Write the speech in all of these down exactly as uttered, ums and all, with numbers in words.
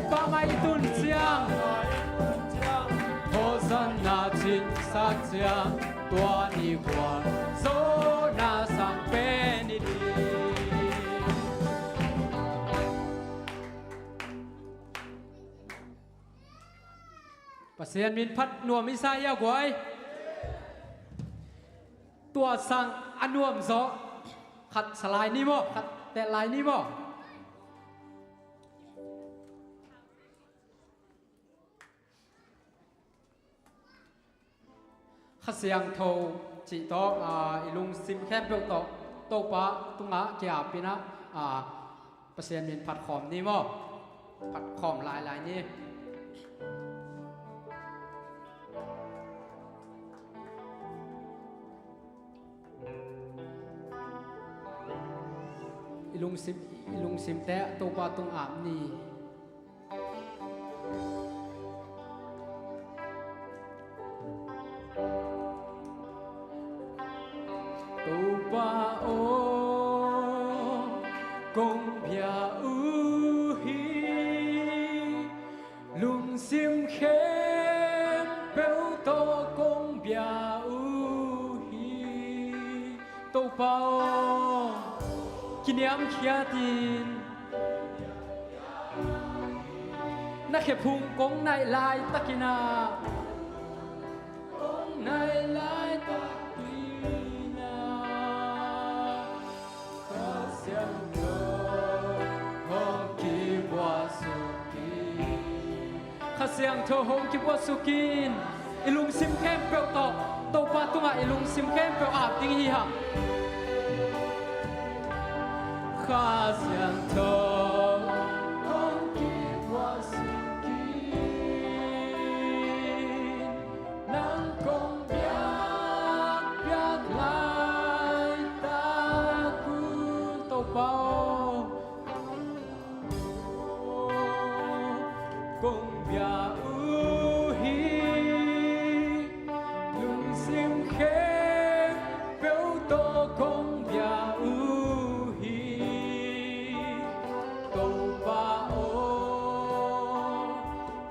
Pa mai tun ciang, Hosanna cihsak ciang, tua ni kua Jonah sang pen i hi. Pasian min phat nuam i sa hia guai? Tua sang a nuam zaw khat sa lai ni maw, khat teh lai ni maw? Kha Siangtho cih tawh, aa, i lungsim khempeuh tawh Topa tungah kiapin ah, aa, Pasian min phat khawm ni maw? Phat khawm lailai ni. I lungsim, i lungsimte Topa tung ap ni. Topa aw, kong bia uh hi, lungsim khempeuh tawh kong bia uh hi. Topa aw, kiniamkhiat in, na khephung kong naih laitakin ah, kong naih laitakin ah, Kha Siangtho hong kibuaksuk in. Kha Siangtho hong kibuaksuk in. I lungsim khempeuh tawh Topa tungah i lungsim khempeuh ap ding hi hang. Kha Siangtho hong kibuaksuk in. Nang kong biakpiak laitak un, Topa aw, kong bia uh hi. Lungsim khempeuh tawh kong bia uh hi. Topa aw,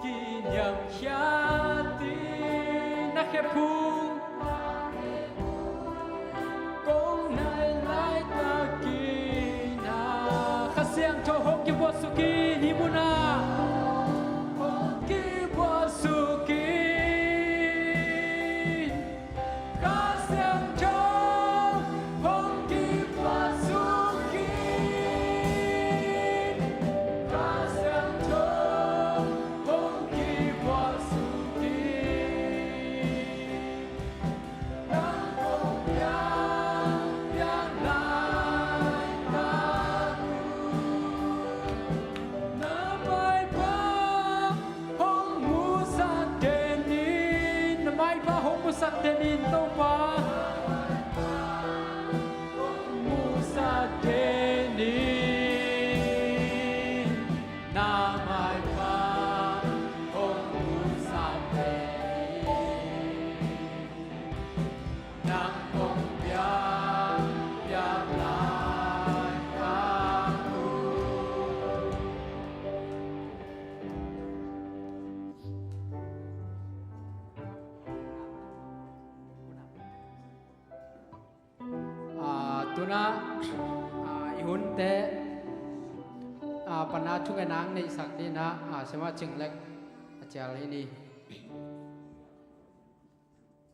kiniamkhiat in, na khephung kong naih laitakin ah, Kha Siangtho hong kibuaksuk in, hih munah hong kibuaksuk in. Kha Siangtho hong kibuaksuk in. Kha Siangtho hong kibuaksuk in. Nang kong biakpiak laitak un, na maipha hong musak den in. Na maipha hong musak den in, Topa. Hong musak den in. Na maipha hong musak den in. Nang kong biakpiak laitak un. Ah, tuna, ah, i hunte, ah, pana thungetna hong neihsak dingin ah, Siamah Cing Lek a cial hi ni.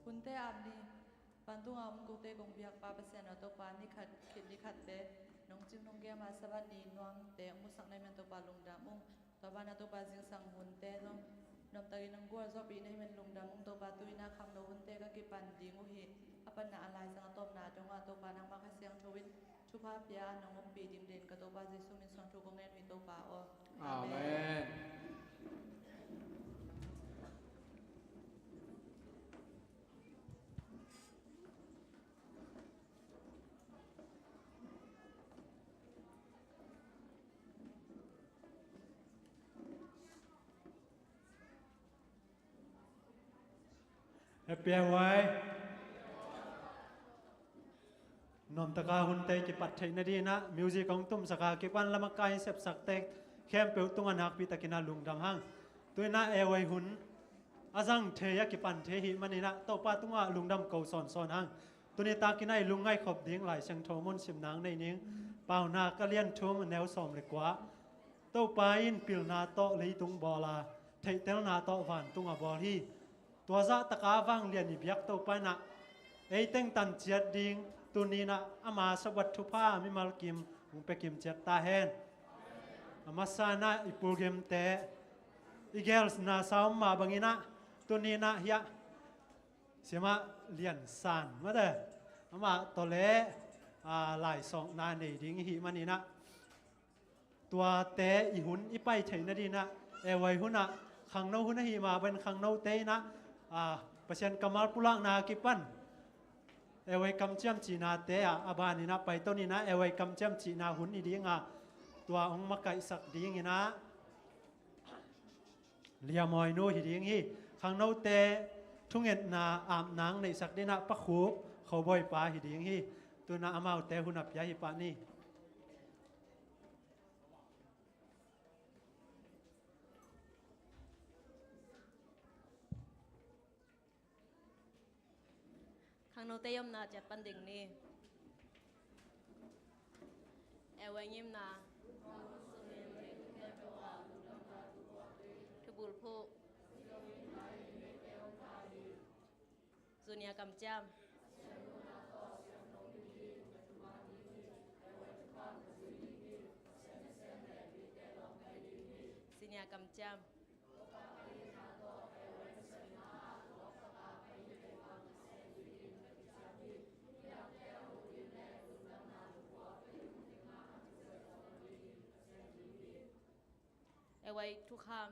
Hunte ap ni. Vantunga om kote kong biak Pa Pasian aw Topa, ni khat khit ni khatte nong cing nong gen a Sabbath ni nuamte hong musak na hih manin Topa lungdam ung. Tua banah Topa zingsang hunte nong nuamtakin nong gualzawhpih na hih manin lungdam ung Topa. Tu-in ah khangno hunte ka kipan ding uh hi. A panna a laizang a tawpna dongah Topa nangmah Kha Siangtho in thupha pia a nong ompih ding den ka Topa Jesuh min suang thu kong ngen uh hi Topa aw. Amen. Amen. Happy Hawaii. Nuamtaka hunte kipat theih nadingin ah music hong tumsak a, kipan lam a kai sepsakte khempeuh tungah nakpi takin ah lungdam hang. Tu-in ah A Y hun a zang thei a kipan thei ahih manin ah Topa tungah lungdam ko sawnsawn hang. Tuni takin ah i lungngaih khop ding Lai Siangtho mun simna hong nei ning. Paunak a lian thum, a neu sawm le kua. Topa in pilna tawh leitung bawl a, theihtelna tawh vantung a bawl hi. Tua zah taka vanglian i biak Topa in ah ei teng tan ciat ding, tuni-in ah ama Sabbath thupha mimal kim hong pia kim ciat ta hen. A masa-in ah i pulgimte i gelna sa om mah bangin ah, tuni-in ah hiah Siamah Lian San mate, amah tawh le, aa, laisawkna nei ding i hih manin ah, tuate i hun i pai theih nadingin ah, A Y hun ah, khangno hun ahih mah bangin khangnote in ah, aa, Pasian kammal pulakna a kipan A Y kamciam cihnate ah, a banin ah paito ni-in ah, A Y kamciam cihna hun hi ding a, tua hong makaihsak dingin ah Liamawinu hi ding hi. Khangnote thungetna apna hong neihsak dingin ah Pa Khuk, Khubawipa hi ding hi. Tu-in ah amaute hun a pia hi pah ni. Khangnote i omna ciat pan ding ni. A Y ngimna. Thubulphuh. Junior kamciam. Senior kamciam. A Y thukham.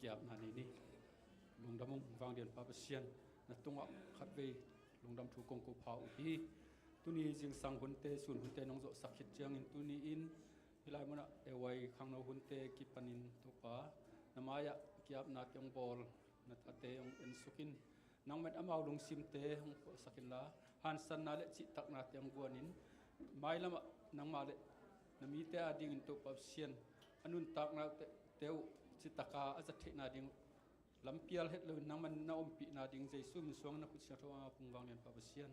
Ki-apna nei ni. Lungdam ung vanglianpa Pasian, na tungah khatvei lungdam thu kong ko pha uh hi. Tuni zingsang hunte, sun hunte nong zawhsak khit ciangin tuni-in hih lai munah A Y khangno hunte kipanin Topa, na mai-ah ki-apna kei hong bawl, na tate hong ensuk in. Nangmah in amau lungsimte hong phuahsak inla, hansanna le cihtaknate hong guanin, mailamah nangmah le na mite adingin Topa Pasian, a nuntaknate uh citaka a zat theihna ding, lampial het loin nangmah in na ompihna ding Jesu min suangin na khut siangtho a pung vanglianpa Pasian.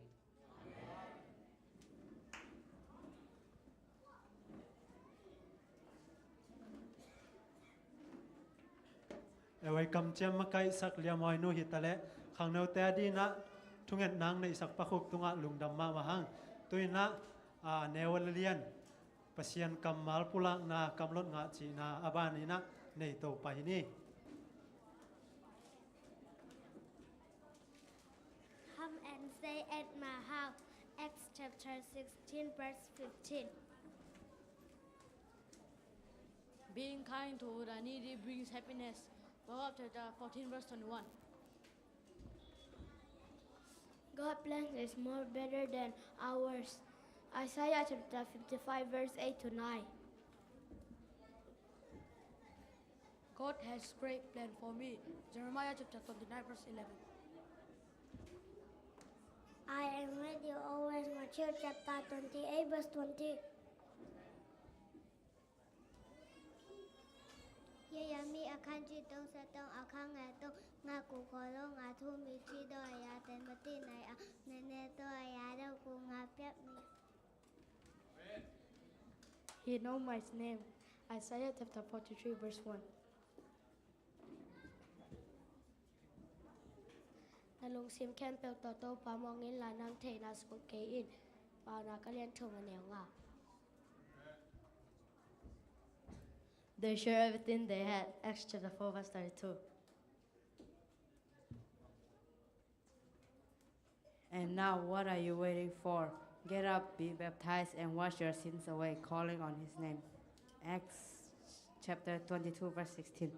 A Y kamciam makaihsak Liamawinu hi taleh, khangnote adingin ah thungetna hong neihsak Pa Khuk tungah lungdam mahmah hang. Tu-in ah, aa, neu a lian, Pasian kammal pulakna, kamlot ngah cihna a banin ah nei to pah hi ni. Come and stay at my house. Acts chapter sixteen, verse fifteen. Being kind to the needy brings happiness. Proverbs chapter fourteen, verse twenty-one. God's plan is more better than ours. Isaiah chapter fifty-five, verse eight to nine. God has great plan for me. Jeremiah chapter twenty-nine, verse eleven. I am with you always. Matthew chapter twenty-eight, verse twenty. Yeremi a khan ci tong sa tong a khan nga tong nga ku ko lo nga thu mi ci do ya ten ma ti nai a ne ne to ya do ku nga piak mi. He know my name. Isaiah chapter forty-three, verse one. Na lungsim khempeuh tawh Topa muang inla, nang theihna suang kei in. Paunak a lian thum, a neu nga. They share everything they had. Acts chapter four, verse thirty-two. And now, what are you waiting for? Get up, be baptized, and wash your sins away, calling on his name. Acts chapter twenty-two, verse sixteen.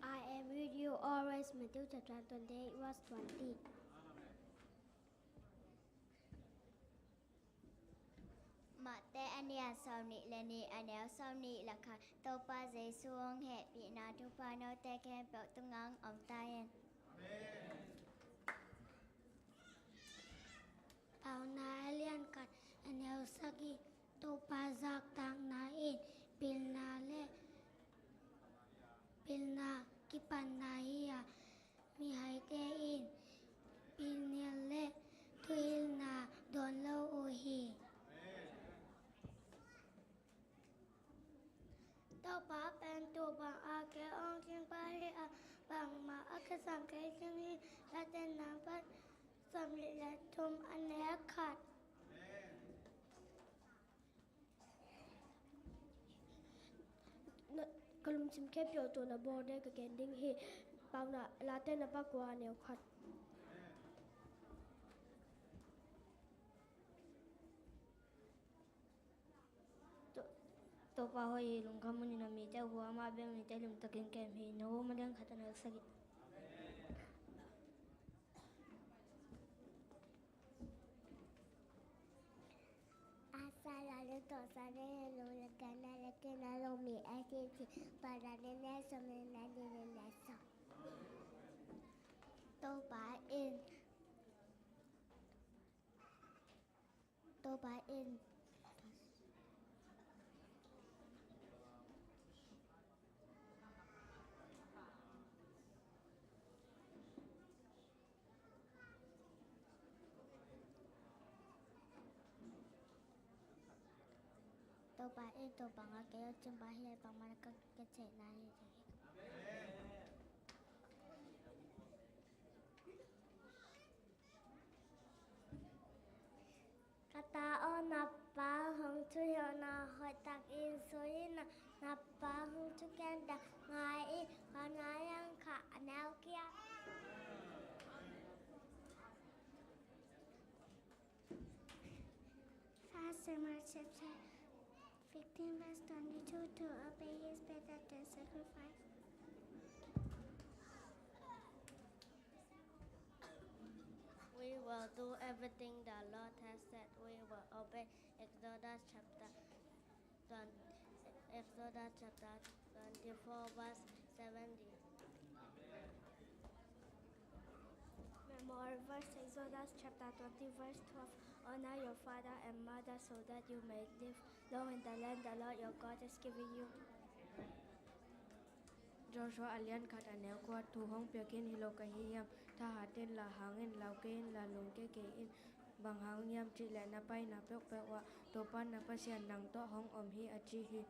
I am with you always. Matthew chapter twenty-eight, verse twenty. Sawmnih le nih, a neu sawmnih le khat. Topa Jesu hong hehpihna thupha note khempeuh tungah hong om ta hen. Paunak a lian khat, a neu sagih. Topa zahtakna in pilna le pilna kipatna hi a, mihaite in pilna le thuhilhna dawn lo uh hi. Topa pen tuu bang a kei hong kingpa hi a, bangmah a kisam kei ding hi. Late nambah sawmnih le thum, a neu khat. Ka lungsim khempeuh tawh na bawl ding ka gen ding hi. Paunak, Late nambah kua, a neu khat. To-, Topa hoih hi, lungkham un in a mite hua, amah bek mite limtakin kem hi. Nahum a lian khat, a neu sagih. A sa la le to sa le lo le ka na le ke na lo mi a ti ti pa la le ne so me na le le na so. Topa in. Topa in. Topa in, Topa nga kei a cimpa hi, bangmah ka kecehna hi. Ka ta aw, na pa hong thuhilhna hoihtakin sui in a, na pa hong thukhente ngai in, ka ngai ang kha a neu kia. First Samuel chapter fifteen verse twenty-two, to obey is better than sacrifice. We will do everything the Lord has said. We will obey. Exodus chapter twenty, Exodus chapter twenty-four, verse seventeen. Memory verse, Exodus chapter twenty, verse twelve. Honor your father and mother so that you may live long in the land the Lord your God is giving you. Joshua a lian khat, a neu kua. Thu hong piak in hi lo ka hi hiam? Thahat in la, hang in lau kei in la, lungke kei in. Bang hang hiam cih leh na paina peuhpeuh ah Topa na Pasian nang tawh hong om hi, a ci hi.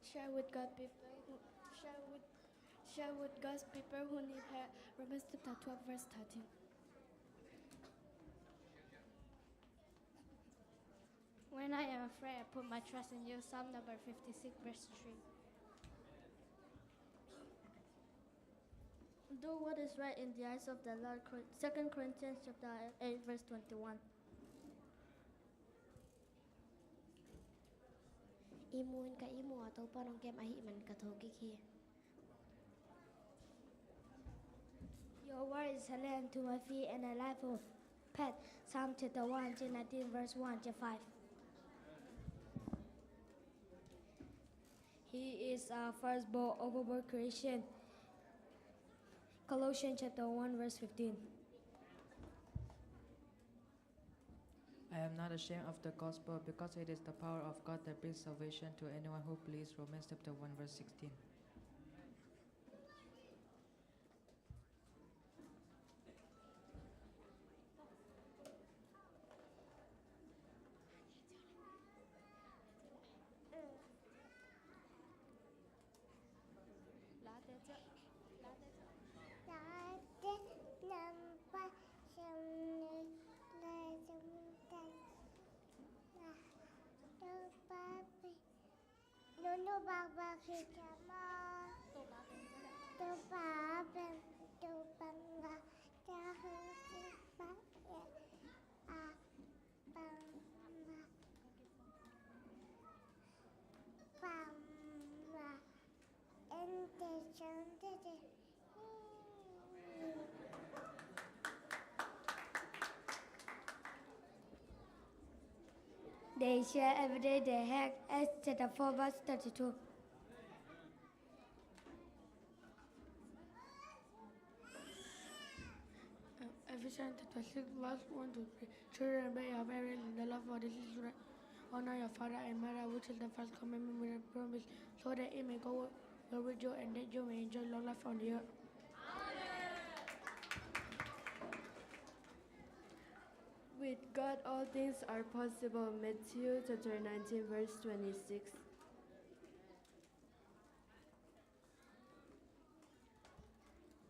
Share with God people who, share with, share with God's people who need help. Romans chapter twelve, verse thirteen. When I am afraid, I put my trust in you. Psalm number fifty-six, verse three. Do what is right in the eyes of the Lord. Cor-, Second Corinthians chapter eight, verse twenty-one. I mu in ka ihmu a Topa nong kem ahih man ka thokik hi. Your word is a lamp to my feet and a light for path. Psalm chapter one, chapter nineteen, verse one to five. He is our firstborn over all creation. Colossians chapter one, verse fifteen. I am not ashamed of the gospel, because it is the power of God that brings salvation to anyone who believes. Romans chapter one, verse sixteen. Late nambah sawmnih le sawmnih. Topa pen nunu bakbak hi ciam aw. Topa pen, Topa nga, ca hong si bak e a, bangmah, bangmah en te ciam te te. They share every day they have. Acts chapter four, verse thirty-two. Ephesians chapter six, verse one to three. Children, obey your parents in the love for this is right. Honor your father and mother, which is the first commandment with a promise, so that it may go well with you and that you may enjoy long life on the earth. With God, all things are possible. Matthew chapter nineteen, verse twenty-six.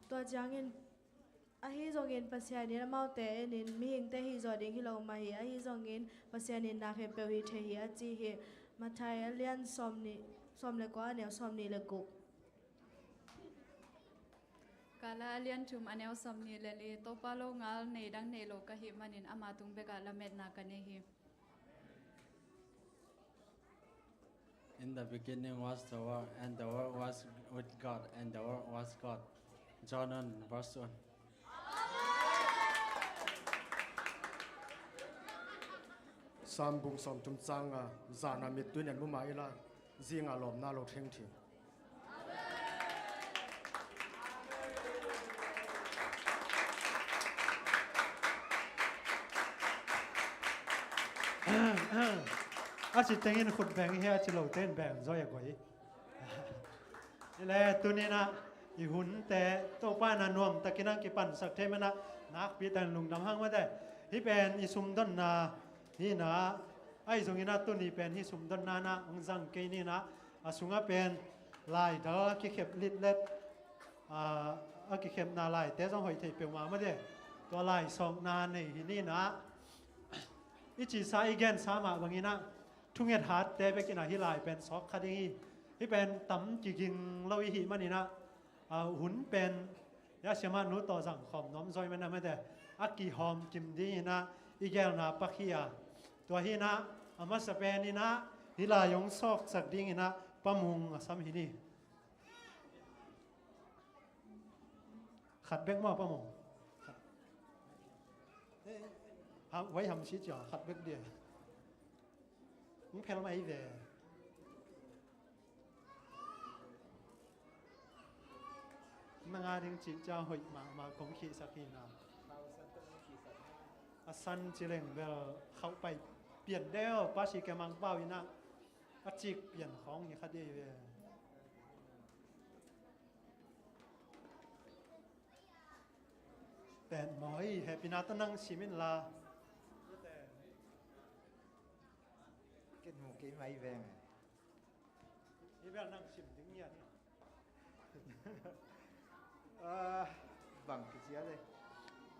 Tua ciangin, ahi zongin Pasian in amaute en in, mihingte hih zawh ding hi lo mah hi, ahi zongin Pasian in na khempeuh hih thei hi, a ci hi. Matthai a lian sawm nih, sawm le kua, a neu sawm nih le guk. Kala a lian thum, a neu sawm nih le li. Topa longal nei dang nei lo ka hih manin ama tung bekah lametna ka nei hi. In the beginning was the Word, and the Word was with God, and the Word was God. John one, verse one. Sam bung sawm thum cang nga, zan a mit tui nen mu mah i la, zing a lawmna lo thengtheng. A ci tengin khut beng hi a, ci lo ten beng zaw a guai. Le tuninah i hunte Topa in a nuamtakin a kipansak thei manah nakpi takin lungdam hang mate. Hih pen i sumdonna hinah, ahi zongin a tuni pen hih sumdonna nah hong zang kei ninah, a sungah pen laidal a kikhep litlet, a, a kikhepna laite zong hoih thei peuhmah mate. Tua lai sawkna nei hi ninah, i cisa i gensa mah banginah thunget hatte bekinah hih lai pen sawk kha ding hi. Hih pen tam kiging lo i hih maninah, a, hun pen, ya, siamah nu tawh zang khawm nuam zaw i manah mate, a kihawm kim dinginah i gelna pak hi a. Tua hinah a masa peninah hih lai hong sawksak dinginah Pa Mung a sam hi ni. Khat bek maw, Pa Mung? Khat. Eh, ha, huai ham si cia, khat bek dia. Hong phel mai ve. Nang a ding cih cia hoih mahmah kong khihsak hi na. A san ci leng bel khauh pai pian deuh, Pa Si Kemang pau inah a cik pian khawng hi kha dei ve. Pen mawi, hehpihna tawh nang sim in la. Ken mu kei mai veng. Hi bel nang sim ding ngiat hi. Ah, bang kicia le.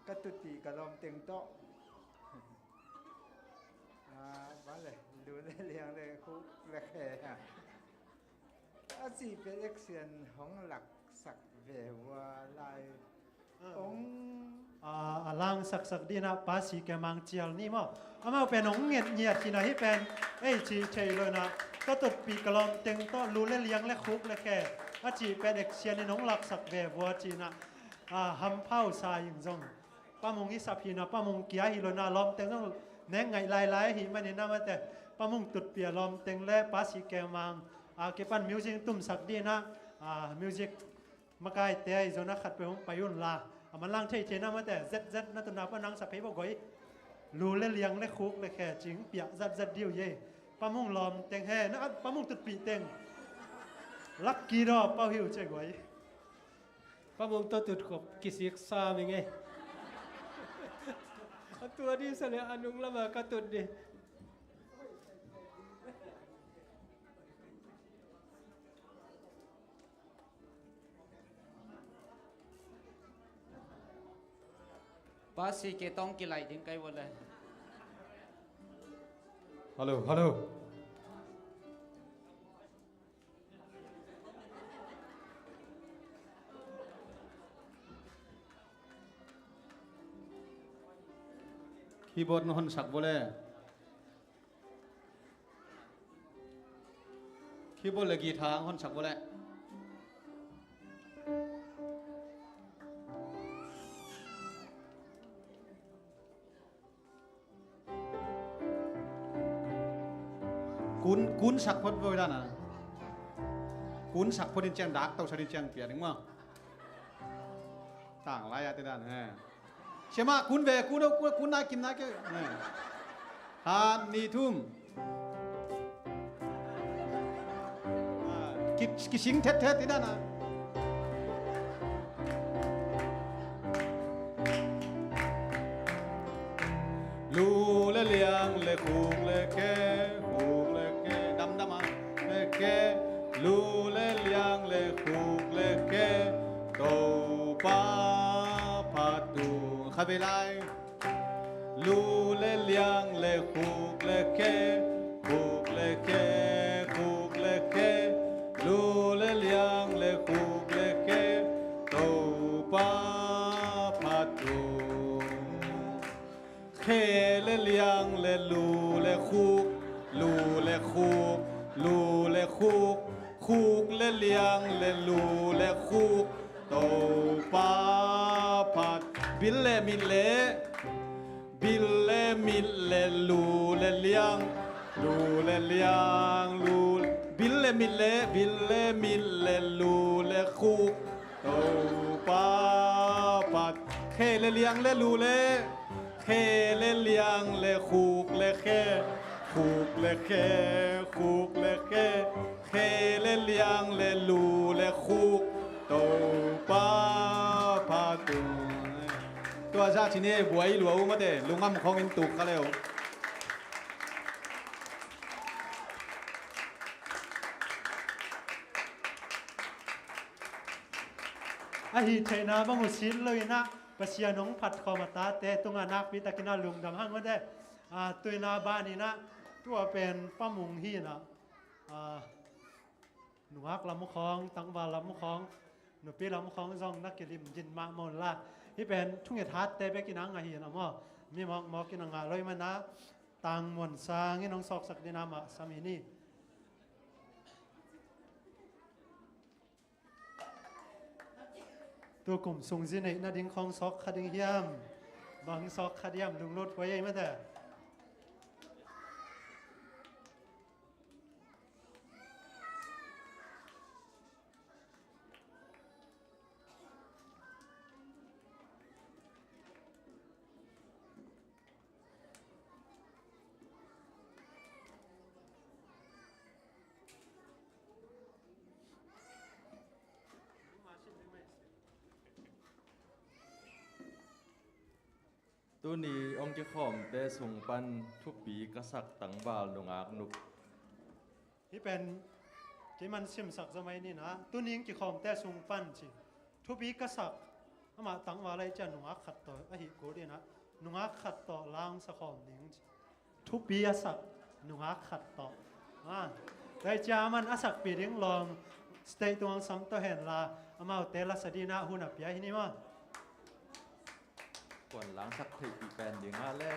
Ka tutpih ka lawmteng tawh. Ah, bang le, lu le liang le, khuk le khe. A cih pen action hong laksak ve ua lai. Ah. Hong, ah, a langsaksak dinah Pa Si Kemang cial ni maw? Amau pen hong nget ngiat cinah hih pen ei cih thei lo inah, ka tutpih ka lawmteng tawh lu le liang le khuk le khe a cih pen action in hong laksak ve vua cinah, ah, hampha uh sa ing zong. Pa Mung i sap hinah, Pa Mung kia hi lo inah, lawmteng zong nek ngaih lailai ahi maninah mate. Pa Mung tutpih a lawmteng le Pa Si Kemang a kipan music tumsak dinah, ah, music makaite ahi zong a khat peuh hong pai un la. A manlang theithei na mate, zetzet na tuna pa nang sa phei bo goi. Lu le liang le khuk le khe cing piah zatzet diu ye. Pa Mung lawmteng he, na Pa Mung tutpih teng. Lucky draw pau hi uh ce goi. Pa Mung tawh tutkhop kisik sa mi ngei. A tua di sa le a nung lama ka tut di. Pa Si Ke tawng kilaih ding kai vua le. Hello, hello. Keyboard na honsak vua le. Keyboard le guitar hong honsak vua le. Kun, kun sak phot vo dan a. Kun sak phot in ciang dak to sa ding ciang pia ding maw. Tang lai a te dan he. Siama kun ve, kun, kun, kun na kim na ke. He. Khat, nih, thum. Ki, kising thet thet i dan a. Lu le liang le khuk le khe, khuk le khe, dam dam a, le khe, lu le liang le khuk le khe, Topa phat tung. Kha ve lai. Lu le liang le khuk le khe, khuk le khe, khuk le khe, lu le liang le khuk le khe, Topa phat tung. Khe le liang le lu le khuk, lu le khuk, lu le khuk, khuk le liang le lu le khuk, Topa phat. Bil le mit le, bil le mit le lu le liang, lu le liang, lu le, bil le mit le, bil le mit le lu le khuk, Topa phat. Khe le liang le lu le, khe le liang le khuk le khe, khuk le khe, khuk le khe, khe le liang le lu le khuk, Topa phat tung. Tua zah ci ni, buai lua u mate, lungam khawng in tuk kha le uh. A hih theihna bang uh sin lo in ah, Pasian hong phat khawm a tate tungah nakpi takin ah lungdam hang mate. A, tu in ah ban in ah, tua pen Pa Mung hi in ah, a, nungak lam khawng, tangval lam khawng, nupi lam khawng zong na kilim gin mahmah un la. Hih pen thunget hatte bek in ah ahi in ah maw. Mi mawkmawk in ah ngah lo ahih man ah, Tang Muan Sang in hong sawksak ding in ah mah sam hi ni. Tukum sung zi neih nading khawng sawk kha ding hiam? Bang sawk kha ding hiam? Lunglut huai ei mate. Tuni hong kikhawmte sung pan thupi ka sak tangval nungak nup. Hih pen kei man simsak zaw mai ni in ah, tuni hong kikhawmte sung pan ci. Thupi ka sak, amah tangval ahih ciang nungak khat tawh ahi kul in ah, nungak khat tawh la hong sa khawm ding ci. Thupi a sak nungak khat tawh. A, tua ahih ciang aman a sakpih ding lawm stage tung hong sam to hen la, amaute la sa ding in ah hun a pia hi ni maw. Kuan la hong sak theihpih pen ding a le.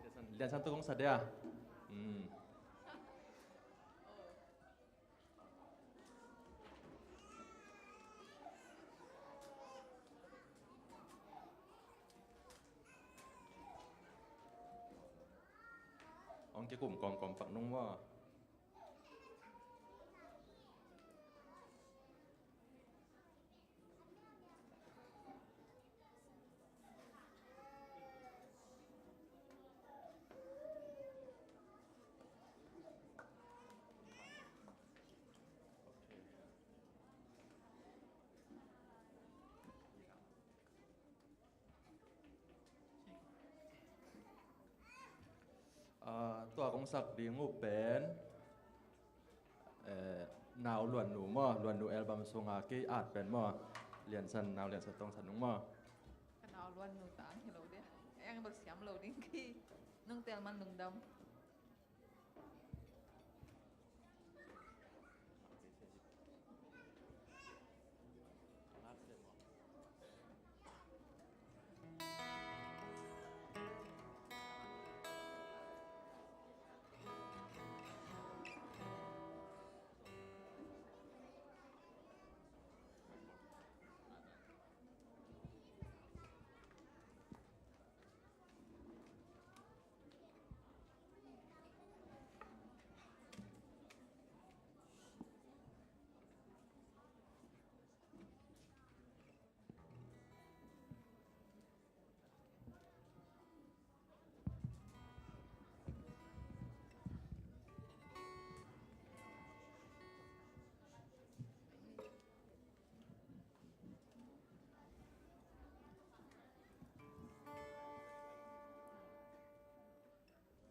Lian San, Lian San tawh kong sa dia. Hmm. Hong kikum kawmkawm pak nung maw. Ah, tua kong sak ding uh pen, eh, Nau Luan Nu maw, Luan Nu album sunga kei at pen maw, Lian San, Nau Lian San tawh sa nung maw. Ka Nau Luan Nu tang hi lo dia. Eng bel siam lo ding kei. Nung tel man lungdam.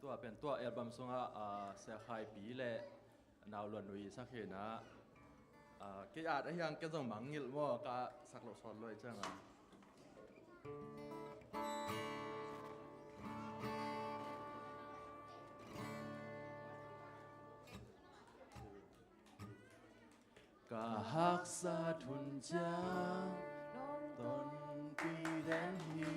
Tua pen tua album sungah, ah, Sia Khai Pi le Nau Luan Nui sak hi na. Ah, kei at ahiang ken zong mangngilh maw, ka sak lo sawt lo i cianga. Ka haksat hun ciang nong tonpih den hi.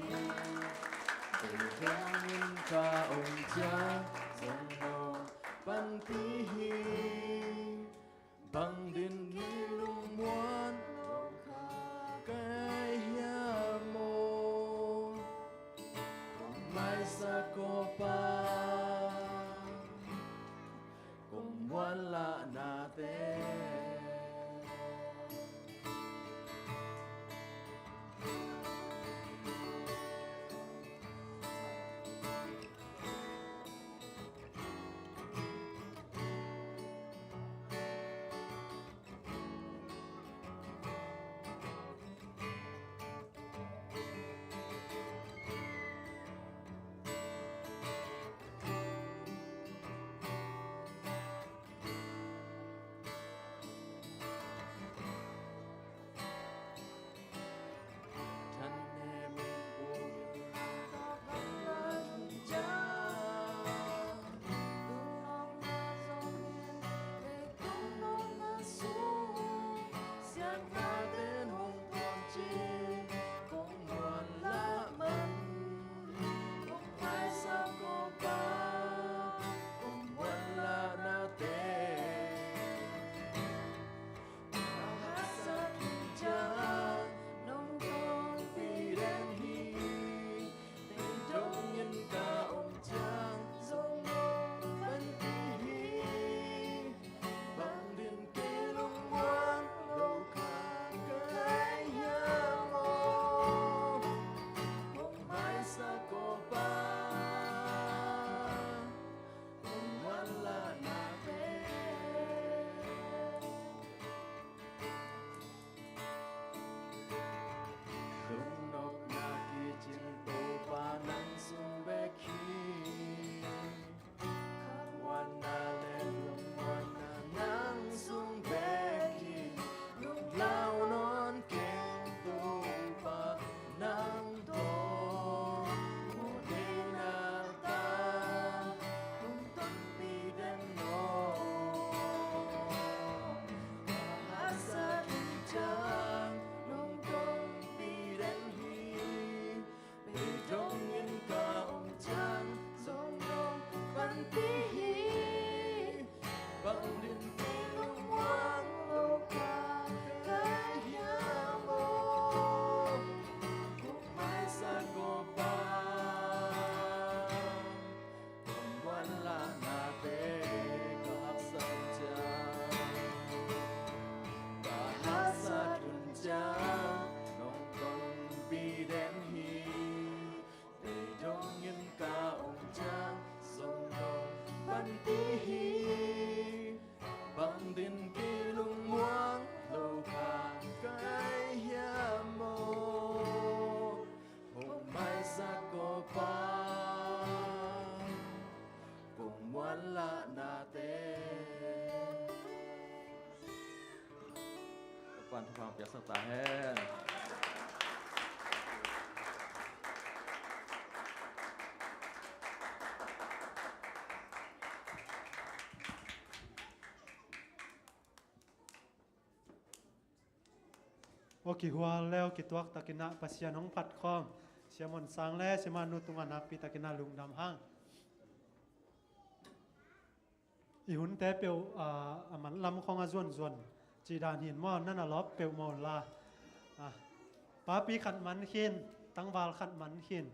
Ei dongin ka om ciang zong nong panpih hi. Bang din kilungmuan lo kha ka hiam maw? Kong maisak ko pa, kong muanlah nate. Bang din kilungmuan lo kha ka hiam maw? Kong maisak ko pa, kong muanlah nate. Lungnopna kicing Topa nang sung bek hi. Khamuanna le lungmuanna nang sung bek hi. Lunglau nawn keng Topa nang tawh mu ding na ta hong tonpih den aw. Ka haksat hun ciang nong tonpih den hi. Bei dongin ka om ciang zong nong panpih hi. Bang din kilungmuan lo kha ka hiam maw? Kong maisak ko pa, kong muanlah nate. Ka haksat hun ciang, ka haksat hun ciang nong tonpih den hi. Bei dongin ka om ciang zong nong panpih hi. Bang din kilungmuan lo kha ka hiam maw? Kong maisak ko pa, kong muanlah nate. Topa'n thupha piaksak ta hen. Aw kihual leu kituak takin ah Pasian hong phat khawm Sia Mon Sang le Sia Ma Nu tungah nakpi takin ah lungdam hang. I hunte peuh, ah, a man lam khawng a zuanzuan cih dan hin maw, nan a lawp peuhmah unla. Ah, papi khat man khin, tangval khat man khin.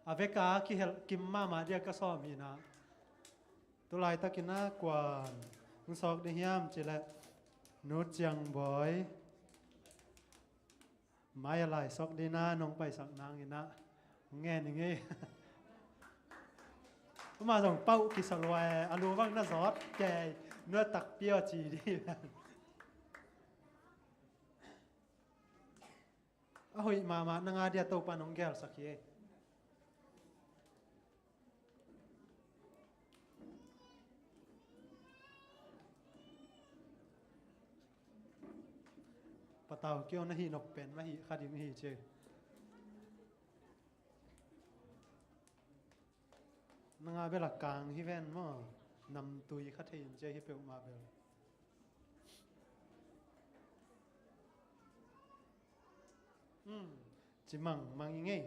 A veka kihelh kim mahmah dia ka sawm hi na. Tulaitakin ah kuan hong sawk ding hiam cih leh Nu Ciang Bawi. Mai a lai sawk ding na nong paisak nangin ah hong ngen ing ei. Amah zong pau kisa lua e, a lu bang na zawt kei, nua takpi aw ci ding. A hoih mahmah nang a dia Topa'n hong gelsak hi ei. Au keu na hih nop pen mah hih kha ding hi ci. Nang a bel a kang hi ven maw. Namtui kha thei in ci hi peuhmah bel. Hmm. Ci mang mang i ngei.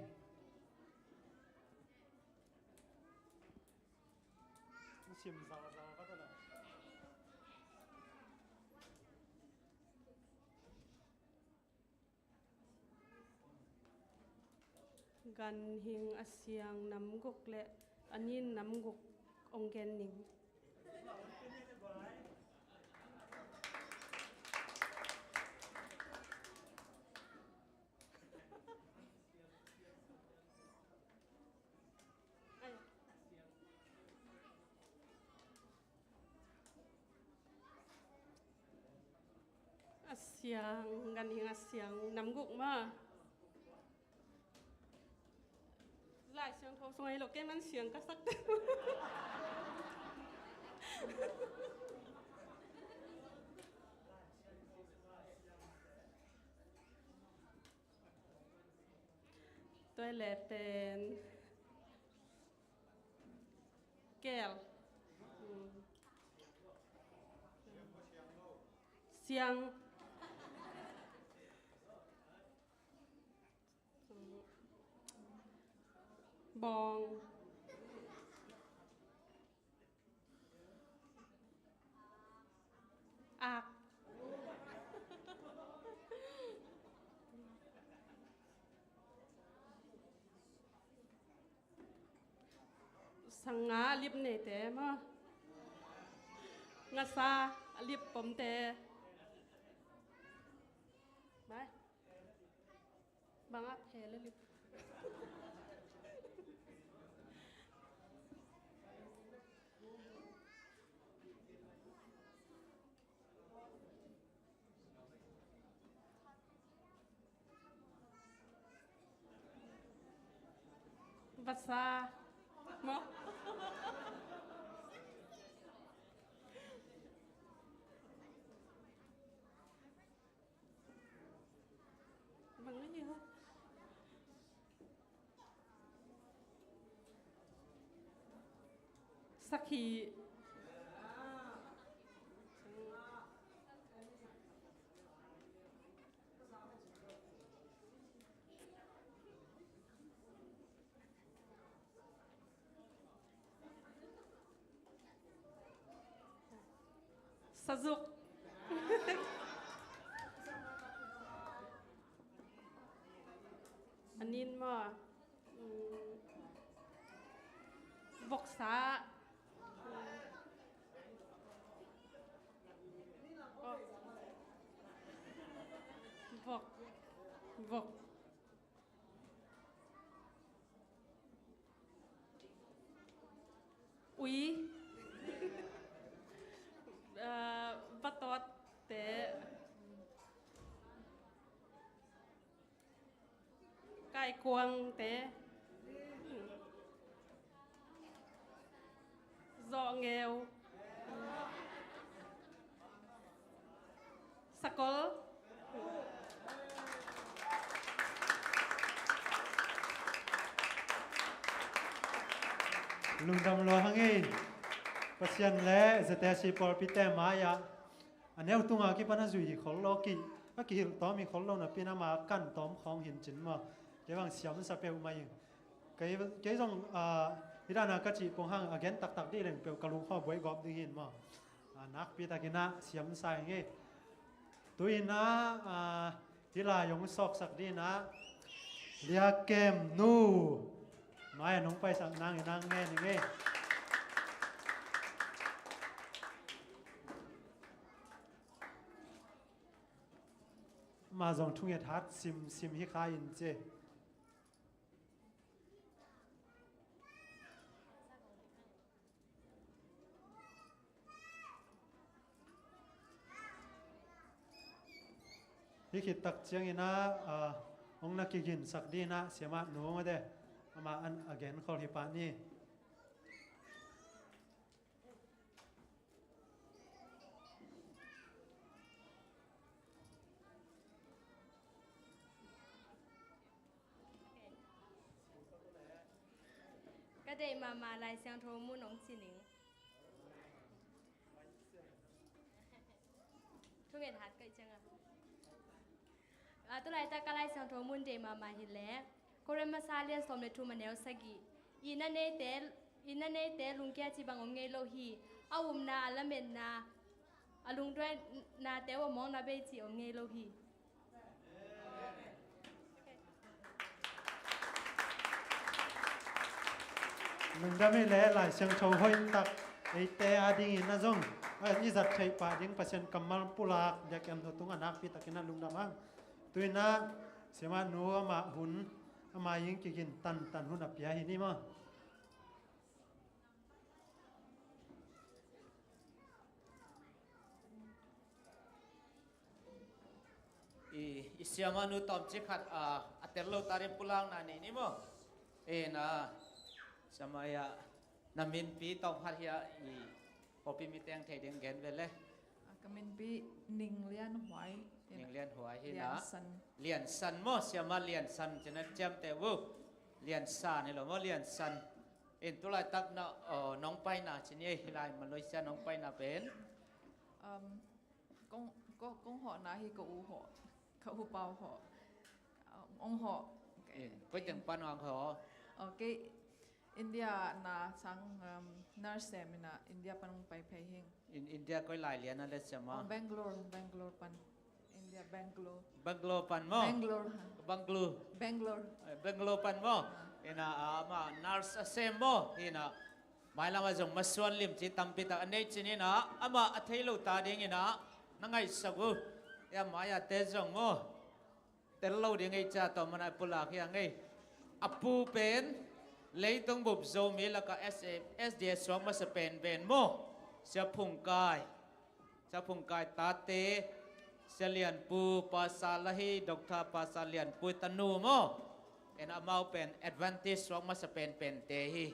Sim zau zau ka ta la. Ganhing a siang nam guk le a nin nam guk ong gen ning. A siang, ganhing a siang nam guk maw. Lai Siangtho sung ahi lo, kei man siang ka sak. Toilet pen. Kel. Hmm. Siang. Bawng. Ak. Sanga a lip neite maw. Ngasa a lip pomte. Bye. Bang a phel a lip. Vasa. Maw. Bang a hi ha. Sakhi. Sazuk. A nin maw. Mm. Voksa. Vok. Vok. Ui. Ah, vatawtte. Kaikuangte. Zawhngeu. Sakol. Lungdam lua hang ei. Pasian le Z T C pawlpite mai-ah a neu tunga kipan a zui hi khol lo, ki a kihilh tawm hi khol lo napi-in ama kan tawm khawng hi in cin maw. Kei bang siamsa peuhmah ing. Kei, kei zong, ah, hih dana ka cih pong hang a gen taktak dih leng peuh ka lungkhaw buai gawp ding hi in maw. Ah, nakpi takin ah siamsa ing ei. Tu-in ah, ah, hih lai hong sawksak dih in ah Lia Kem Nu mai-ah nong paisak nang in ah ngen ing ei. Amah zong thunget hat simsim hi kha in ci. Hih khit tak ciangin ah, ah, hong na kiginsak dih in ah siamah nu mate, amah an a genkhol hi pah ni. Deih mahmah Lai Siangtho mun hong ci ning. Thunget hat kaih cianga. A, tu laitak ka Lai Siangtho mun deih mahmah hi leh, Korin masa lian sawm le thum a neu sagih. Inn a neite, inn a neite lungkia ci bang hong ngei lo hi. A upna, a lametna, a lungduainate uh a mawkna bei ci hong ngei lo hi. Lungdam hi leh, Lai Siangtho hoih tak eite a dingin a zong, a, i zat theih pah ding Pasian kammal pulak biakpiakna tungah nakpi takin a lungdam ang. Tu-in ah, siamah nu amah hun, amah in kigin tantan hun a pia hi ni maw. I, i siamah nu tawmcik khat, a, a tel lo ta ding pulakna nei ni maw. Ina, siamah ia, na minpi tawm khat hia, i, pawlpi mite in thei ding gen ve le. A, ka minpi Ning Lian Huai. Ning Lian Huai hi na. Lian San. Lian San maw, siamah Lian San, cina ciamteh uh. Lian San hi lo maw, Lian San. In tu laitak na, aw, nong paina ci ni ei, hi lai Malaysia nong paina pen. Um, kong, ko, kong hawhna hi ka u hawh, ka u pau hawh. Um, ong hawh. In, koi teng pan ong hawh. Okay. India na sang, um, nurse sem ina India pan ong pai phei hing. In, India koi lai lian a le siamah? Oh, Bangalore, Bangalore pan. India, Bangalore. Bangalore pan maw? Bangalore, ha. Bangalore. Bangalore. Eh, Bangalore pan maw? Ah. Ina, ah, amah nurse a sem maw? Ina, mailam ah zong masuan limci tampi tak a nei ci-in ina, amah a thei lo ta ding ina, na ngaihsak uh. Ia mai-ate zong maw? Tel lo ding ei cia tawh mana pulak hi a ngei. A pu pen leitung bup Zomi lakah S A, S D A suak masa penpen maw? Sia Phung Kai. Sia Phung Kai tate, Sia Lian Pu, Pastor Lahi, Doctor Pastor Lian Pu tanu maw? In amau pen Adventist suak masa penpente hi.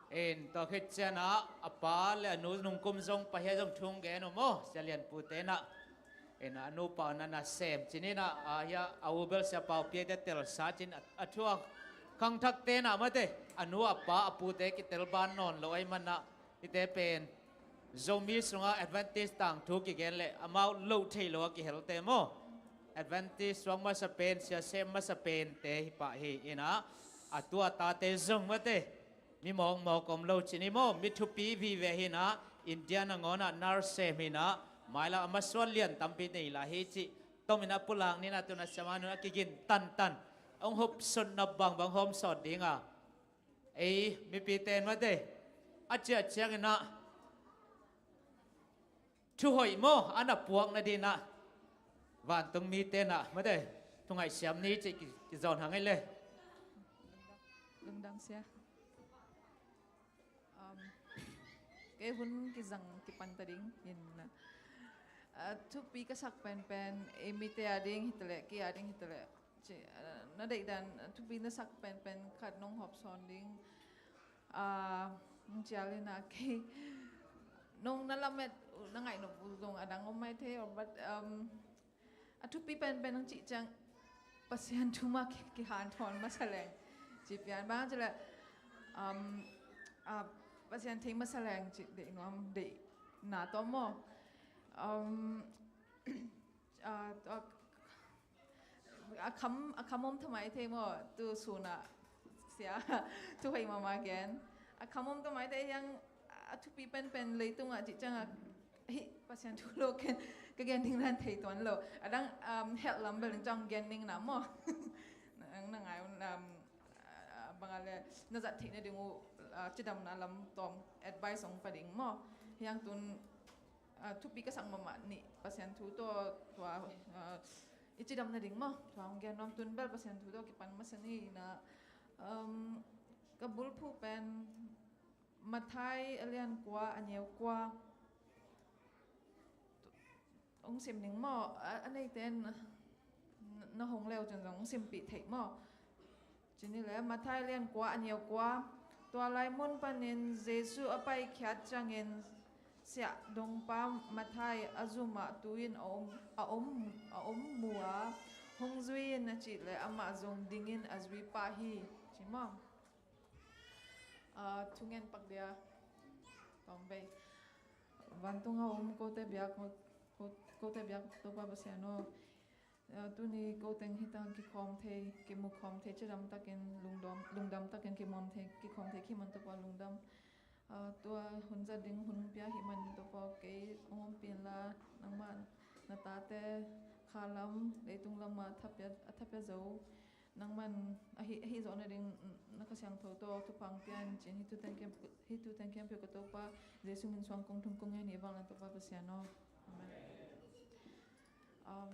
In tua khit ciangin a pa le a nu nungkum zong pahia zong thu gen uh maw, Sia Lian Pu te na. In a nupa na na sem ci-in a, a hia a u bel Sia Pau Piak te telsa ci-in a, a thu a khangthak te na mate, a nu a pa a pu te kitel ban nawn lo ahih manin a, hihte pen Zomi sungah Adventist tangthu kigen le amau loh theih lo a kihelte maw? Adventist suak masa pen, sia sem masa pente hi pah hi. Ina, a tu a tate zong mate, mi mawkmawk om lo ci-in hi maw, mi thupi vive hi ina, India nangawn ah nurse sem hi ina, mailam a masuan lian tampi nei lai hi cih tom ina pulak ni ina, tu-in a siamah nu in a kigin tantan ong hopsawnna bangbang hawm sawt ding a. Ei, mipite in mate, a ciah ciangin a thuhoih maw, a na puak nadingin a vantung mite in a mate, thungaih siam ni cih ki, kizawn hang ei le. Lungdam sia. Um, kei hun kizang kipan ta ding in, uh, thupi ka sak penpen, ei mite a ding hi ta leh, kei a ding hi ta leh, ci, uh, na deihdan, uh, thupi na sak penpen khat nong hawmsawn ding, uh, nong cial ina kei, nong na lamet, uh, na ngaih nop uh zong a dang om maithei, but, um, a thupi penpen nong cih ciang Pasian thu mah ki, kihanthawn masa leng. Ci pian bang ci leh, um, uh, Pasian thei masa leng ci deih nuam, deihna tawh maw. Um, uh, uh, a kham, a kham om thamai thei maw, tu sun a sia, thuhoih mahmah gen. A kham om thamai thei hiang, a thupi penpen leitung ah cih ciang a, hih Pasian thu lo ken, ka gen ding dan thei tuan lo. A dang, um, health lam bel in ciang gen ning na maw. Nang na ngai, um, uh, bang a le, na zat theih nading uh, uh, cidamna lam tawm advice ong pia ding maw. Hiang tu-in, uh, thupi ka sak mahmah nih, Pasian thu tawh, tua, uh, i cidam nading maw, tua hong gen nuam, tu-in bel Pasian thu tawh kipan masa ni ina, um, ka bulphuh pen Matthai a lian kua, a neu kua. Hong sim ning maw, a, a neite in na hong le uh cin zong hong simpih theih maw. Ci ni le, Matthai lian kua, a neu kua. Tua lai mun panin Jesu a paikhiat ciangin siahdongpa Matthai a zum ah tu-in a om, a om, a om mu a, hong zui in a cih leh amah zong dingin a zui pah hi. Ci maw. Aa, thungen pak dia. Tawm vei. Vantung a om kote biak, ko-, kote biak Topa Pasian aw. Aa, tuni koteng hi tang kikhawm thei, kimu khawm thei, cidam takin lungdam, lungdam takin kimuam thei, kikhawm thei khi man Topa lungdam. Aa, tua hun zat ding hun pia hi man Topa kei hong ompih inla, nangmah na tate khalam, leitung lamah a thapia, a thapia zo. Nangman ahi, ahi zawh nading na Kha Siangtho tawh thupha pia in ci-in hih thuteng khempeuh, hih thuteng khempeuh ka Topa Jesu min suang kong thum kong ngen hi vang la Topa Pasian aw. Amen. Um,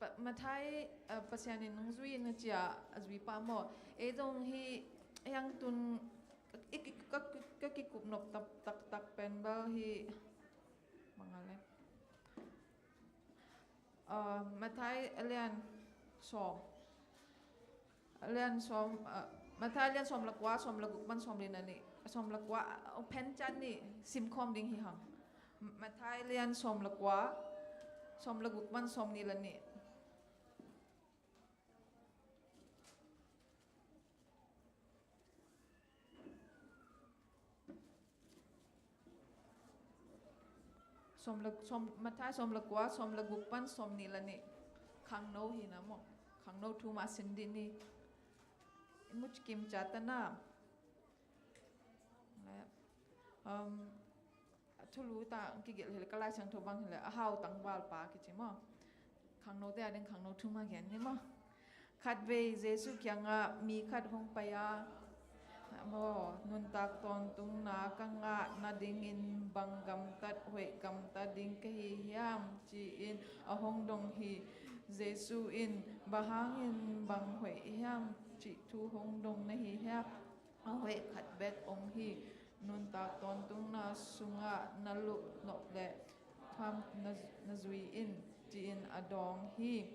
pa, Matthai, uh, Pasian in hong zui in a ci a, a zui pah maw. Ei zong hih, hih hang tun, i, i, ka, ka, ka kikup nop tak, tak, tak pen bel hih, bang a le. Aa, Matthai a lian sawm. A lian sawm, aa, Matthai a lian sawm le kua, sawm le guk pan sawm li le nih. Sawm le kua, aa, phen ciat nih, simkhawm ding hi hang. Matthai a lian sawm le kua, sawm le guk pan sawm nih le nih. Sawm le, sawm, Matthai sawm le kua, sawm le guk pan sawm nih le nih. Khangno hi na maw. Khangno thu mah sin dih ni. I muc kim ciat ta na. Le, um, a thulu ta kigelh hi le, ka Lai Siangtho bang hi le, a hau tangvalpa kici maw. Khangnote a ding khangno thu mah gen ni maw. Khatvei Jesu kiangah mi khat hong pai a, maw, nuntak tawntungna ka ngah nadingin bang gamtat hoih gamta ding ka hi hiam, ci-in a hong dong hi. Jesu in, bang hangin bang hoih hiam cih thu hong dong na hi hiam? A hoih khat bek ong hi. Nuntak tawntungna sungah na lup nop leh tham na, na zui in, ci-in a dawng hi.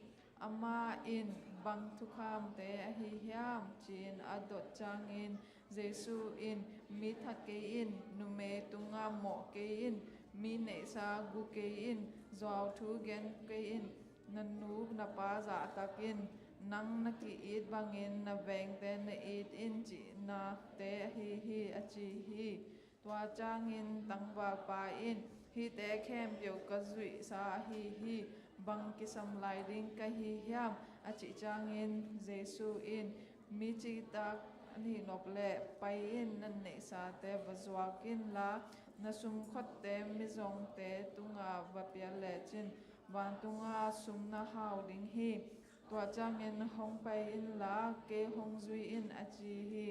Amah in, bang thukhamte ahi hiam? Ci-in a dot ciangin Jesu in, mi that kei in, numei tungah mawh kei in, mi neihsa gu kei in, zuau thu gen kei in, na nu na pa zahtak in, nang na ki-it bangin na vengte na it in, cihnate ahi hi, a ci hi. Tua ciangin tangvalpa in, hihte khempeuh ka zuihsa ahi hi, bang kisam lai ding ka hi hiam? A cih ciangin Jesu in, mi citak na hih nop leh pai in, na neihsate va zuak inla, na sumkhotte mizawngte tungah va pia lecin, vantunga sum na hau ding hi. Tua ciangin hong pai inla, kei hong zui in, a ci hi.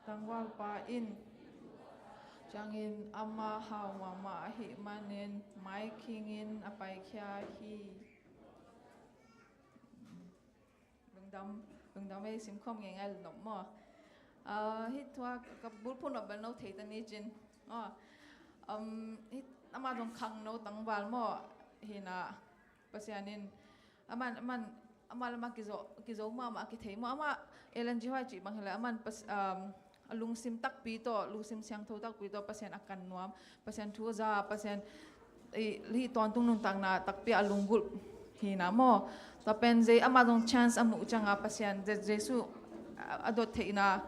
Tangvalpa in, ciangin amah hau mahmah ahih manin maikhingin a paikhia hi. Lungdam, lungdam ei, simkhawm ngeingai nop maw. Ah, hih thu a ka bulphuh nop bel no thei ta ni cin. Ah, um, hih amah zong khangno tangval maw, hi na. Pasian in, aman, aman, amah le amah kizo, kizo mahmah a kithei maw. Amah Ellen G. White cih bang hi le, aman pas, um, a lungsim takpi tawh, lungsim siangtho takpi tawh Pasian a kan nuam, Pasian thu a za, Pasian i, hih tawntung nuntakna takpi a lunggulh hi na maw. Tua pen zei amah zong chance a muh cianga Pasian, Je-, Jesu a, a dot theihna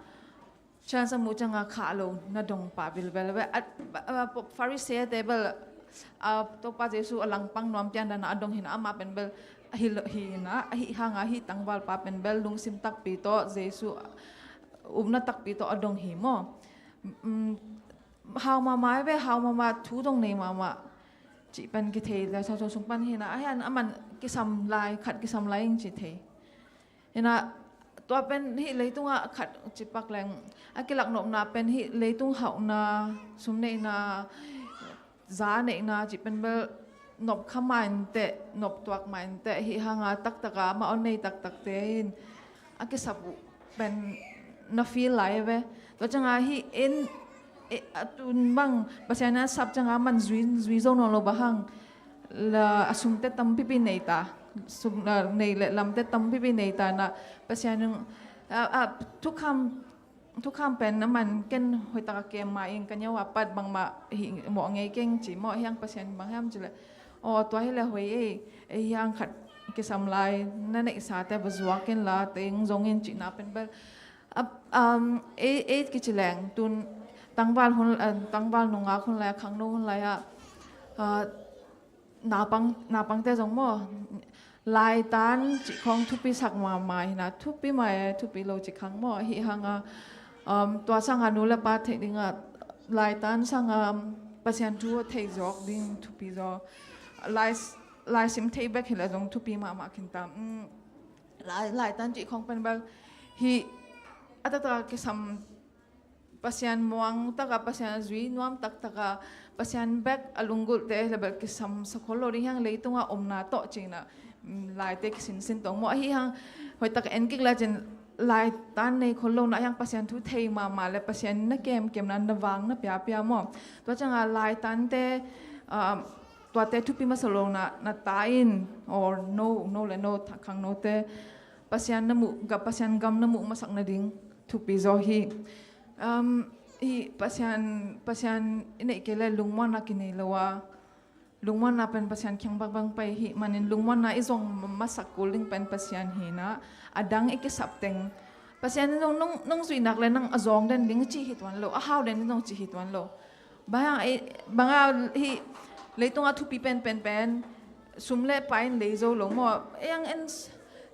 chance a muh cianga khah lo na dong pah bilbel ve. A, a, a, Pharisee te bel, a, Topa Jesu a langpang nuam pian dana a dong hi na, amah pen bel hi lo, hi na, ahi hanga hih tangvalpa pen bel lungsim takpi tawh Jesu upna takpi tawh a dong hi maw. Mm, hau mahmah ve, hau mahmah, thu dong nei mahmah cih pen kithei Lai Siangtho sung pan hi na, ahi hang aman kisam lai, khat kisam lai ing cih thei. Hi na, tua pen hih leitungah khat cih pak leng, a kilak nopna pen hih leitung hauhna, sum neihna, za neihna cih pen bel nop kha mah inteh, nop tuak mah inteh, hih hanga taktaka amah hong nei taktakte in a kisap uh pen na feel lai ve. Tua cianga hih in, eh, a tun bang Pasian in a sap cianga man zui, zui zo nawn lo bang hang. La, a sumte tampipi nei ta, sum, a, nei le lamte tampipi nei ta na, Pasian in, a, a, thukham, thukham pen aman ken hoihtaka kem ma ing, ka neu a pat bangmah hih mawh ngei keng ci maw, hiang Pasian bang hiam ci le, aw, tua hi le hoih ei, ei hiang khat kisam lai, na neihsate va zuak inla, teng zong in cihna pen bel, A, um, ei, ei kici leng tun tangval hun, uh, tangval nungak hun lai, khangno hun lai ah, uh, naupang, naupangte zong maw, laitan cih khawng thupi sak mahmah hi na, thupi mah e, thupi lo cih khang maw, ahi hang a, um, tua sang a nu le pa theih ding a, laitan sang a, um, Pasian thu thei zawk ding thupi zaw. Lai, laisim thei bek hi leh zong thupi mahmah khin ta. Um, lai, laitan cih khawng pen bel hi, a taktak a kisam, Pasian muang taka, Pasian a zui nuam taktak a, Pasian bek a lunggulhte hi leh bel kisam sa khol lo ding hi hang, leitung a omna tawh cih na, mm, laite kisinsin tawh maw, ahi hang, hoih tak en kik le cin laitan nei khol lo na hi hang, Pasian thu thei mahmah le Pasian na kemkem na, na vang na piapia maw. Tua ciang a laitante, ah, tuate thupi masa lo na, na ta in, or no, no le no, tha-, khangnote, Pasian na muh, ga-, Pasian gam na muh masak nading thupi zaw hi. Um, hi Pasian, Pasian i neih kei le lungmuanna kinei lo a, lungmuanna pen Pasian kiang bangbang pai hi manin lungmuanna i zong masak kul ding pen Pasian hi na, a dang i kisap teng Pasian in zong nong, nong zuih nak le nang a zawng den ding ci hi tuan lo, a hau den ding zong ci hi tuan lo. Bang hang ei, bang a hi leitung a thupi pen, pen, pen, sum le pai in lei zo lo maw. Ei ang en s-,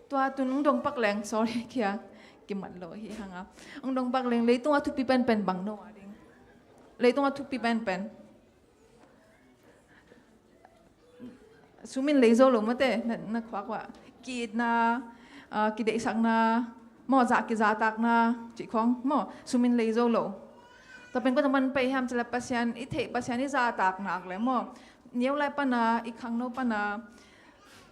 tua tun ong dong pak leng, sorry, kia, kimat lo hi hang a. Ong dong pak leng, leitung a thupi pen, pen bang no a ding. Leitung a thupi pen, pen. Sum in lei zo lo mate, na, na khuak ua. Ki-itna, ah, kideihsakna, maw, zah kizahtakna, cih khawng, maw, sum in lei zo lo. Tua pen kua tawh man pai hiam cih leh Pasian i theih, Pasian i zahtak nak leh, maw, neu lai pan a, i khangno pan a,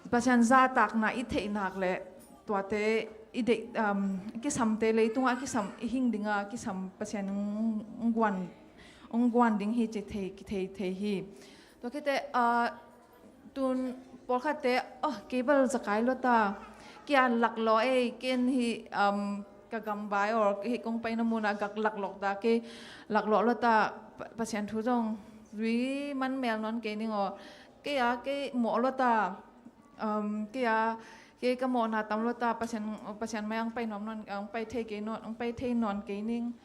Pasian zahtakna i theih nak leh, tuate i deih, um, kisamte, leitung a kisam, i hing ding a kisam Pasian ong, ong guan, ong guan ding hi ci thei, thei, thei hi. Tua khit teh, ah, tun pawlkhatte, oh, kei bel zakai lua ta, kia laklawh ei, ken hi, um, ka gambai or hi kong paina mun a gak laklawh ta, kei laklawh lua ta, Pa-, Pasian thu zong zui man mel nawn kei ning aw, kei a, kei mawh lua ta, um, kei a, kei ka mawhna tam lua ta, Pasian, Pasian mai ang pai nuam nawn, ang pai thei kei nawn, ang pai thei nawn kei ning.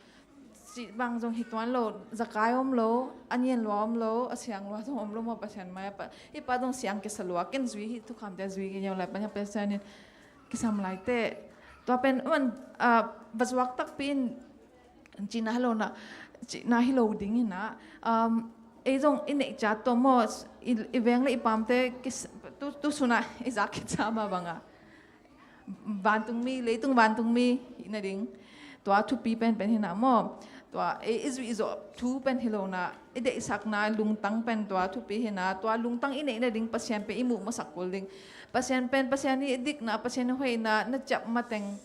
Cih bang zong hi tuan lo, zakai om lo, a nian lua om lo, a siang lua zong om lo maw, Pasian mai a pa. Hih pa zong siang kisa lua, ken zui hi, thukhamte zui kei neu lai, Pasian, Pasian in kisam lai teh. Tua pen, man, ah, va zuak takpi in, cihna hi lo na, cihna hi lo ding hi na. Um, ei zong i neih ciat tawh maw, i, i veng le i pamte, kis-, tu, tu suna, i zak khit sa mah bang a. Vantungmi, leitung vantungmi hih nading. Tua thupi penpen hi na maw. Tua i, i zuih zawh thu pen hi lo na. I deihsakna lungtang pen tua thupi hi na. Tua lungtang i neih nading Pasian pen i muh masak kul ding. Pasian pen, Pasian i dikna, Pasian i hoihna, na ciap mateng.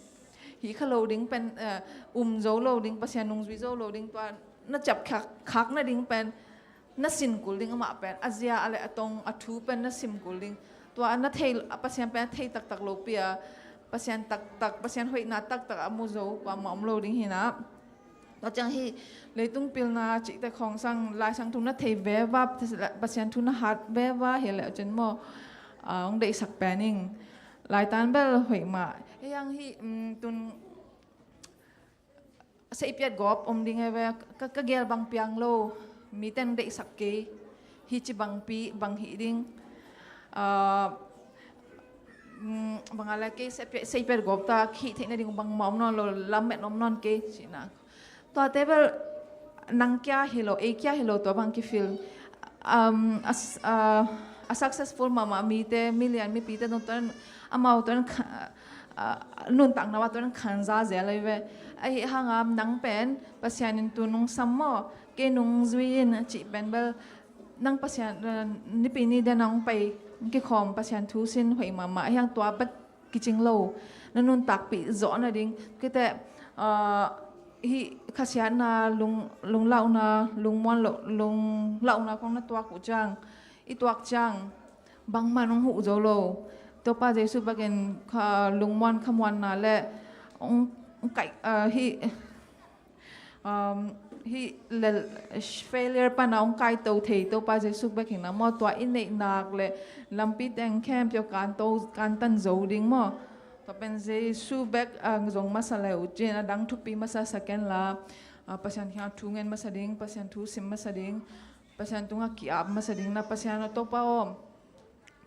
Hi kha lo ding pen, eh, um zo lo ding, Pasian nungzui zo lo ding. Tua na ciap khak, khak nading pen. Na sin kul ding amah pen, a zia a le a tong, a thu pen na sim kul ding. Tua na thei, a Pasian pen a thei taktak lo pi a, Pasian taktak, Pasian hoihna taktak a mu zo, kuamah om lo ding hi na. Tua ciang hi, leitung pilna cihte khawng sang, Lai Siangtho na thei veva, Pasian thu na hat veva, hi le a cin maw, a, hong deihsak pen ing. Laitan bel hoih mah. Hei ang hi, um, tun, Seipiat gawp om ding e ve, ka, ka gel bang piang lo, miten deihsak kei, hi ci bangpi, bang hih ding. Ah, mm, bang a le kei seipiat, seipiat gawp ta, hih theih nading bangmah om nawn lo, lamet om nawn kei, ci na. Tuate bel nang kia hi lo, ei kia hi lo, tua bang kifil. Um, a s-, a, a successful mahmah mite, milian mipite dong tuan, amau tuan kha-, a, nuntakna ah tuan khanza zel ahi ve. Ahi hangam nang pen, Pasian in tu nung sam maw, kei nung zui in, cih pen bel, nang Pasian, a, nipi ni den nang pai, kikhawm Pasian thu sin hoih mahmah, ahi hang tua bek kicing lo, na nuntakpih zawh nading. Kite, ah, hih khasiatna, lung, lunglauhna, lungmuan lo, lunglauhna kong na tuak uh ciang, i tuak ciang, bangmah nong huh zo lo. Topa Jesu bekin kha lungmuan khamuanna le, ong, ong kaih, ah, hih, Um, hih lel, failure pana hong kaito thei Topa Jesu bek hi na maw, tua i neih nak le lampi teng khempeuh kanto, kantan zo ding maw. Tua pen Jesu bek a zong masa le uh cin, a dang thupi masa second la, a, Pasian kiangah thu ngen masa ding, Pasian thu sim masa ding, Pasian tungah ki-ap masa ding na Pasian a Topa om.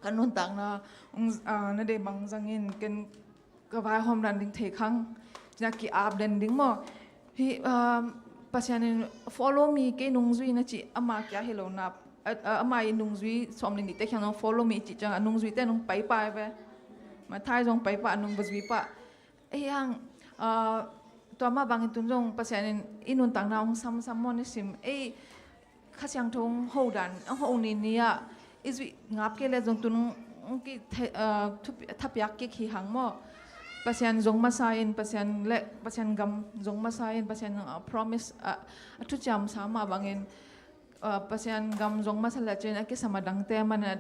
Ka nuntakna, ung, a, na deih bang zangin ken ka vaihawm dan ding thei khang. Cina ki-ap den ding maw. Hi, a, Pasian in follow me, kei nungzui na ci ama kia hi lo na. A, a, ama i nungzui sawm le nihte kiang zong follow me cih ciang a nungzuite nung paipai ve. Mathai zong paipa a nung va zui pah. Ei hang, a, tua mah bangin tun zong Pasian in i nuntakna hong samsam maw ni sim. Ei Kha Siangtho hong ho dan, hong ho ni ni ah i zuih ngap kei le zong tun hong ki the-, a, thupi-, thapiak kik hi hang maw. Pasian zong masa in, Pasian le, Pasian gam zong masa in, Pasian, a, promise, a, a thuciam sa mah bangin, a, Pasian gam zong masa le cin a kisam a dangte man a,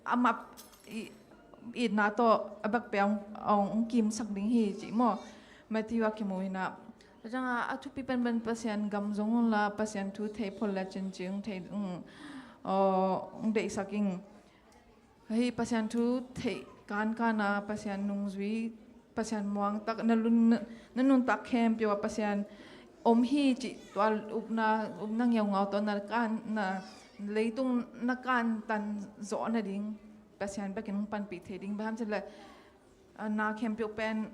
a map i, itna tawh a bek pia hong, hong, hong kimsak ding hi cih maw. Matthew a kimu hi na. Tua ciang a, a thupi penpen Pasian gam zong un la, Pasian thu thei phot le cin cih hong thei, hong, a, hong deihsak ing. Hei Pasian thu theih kankan a, Pasian nungzui, Pasian muangtak, na lun, na, na nuntak khempeuh a Pasian om hi cih tua upna, upna ngeungau tawh na kan, na leitung na kantan zawh nading Pasian bekin hong panpih thei ding. Bang hang hiam cih leh, a, na khempeuh pen,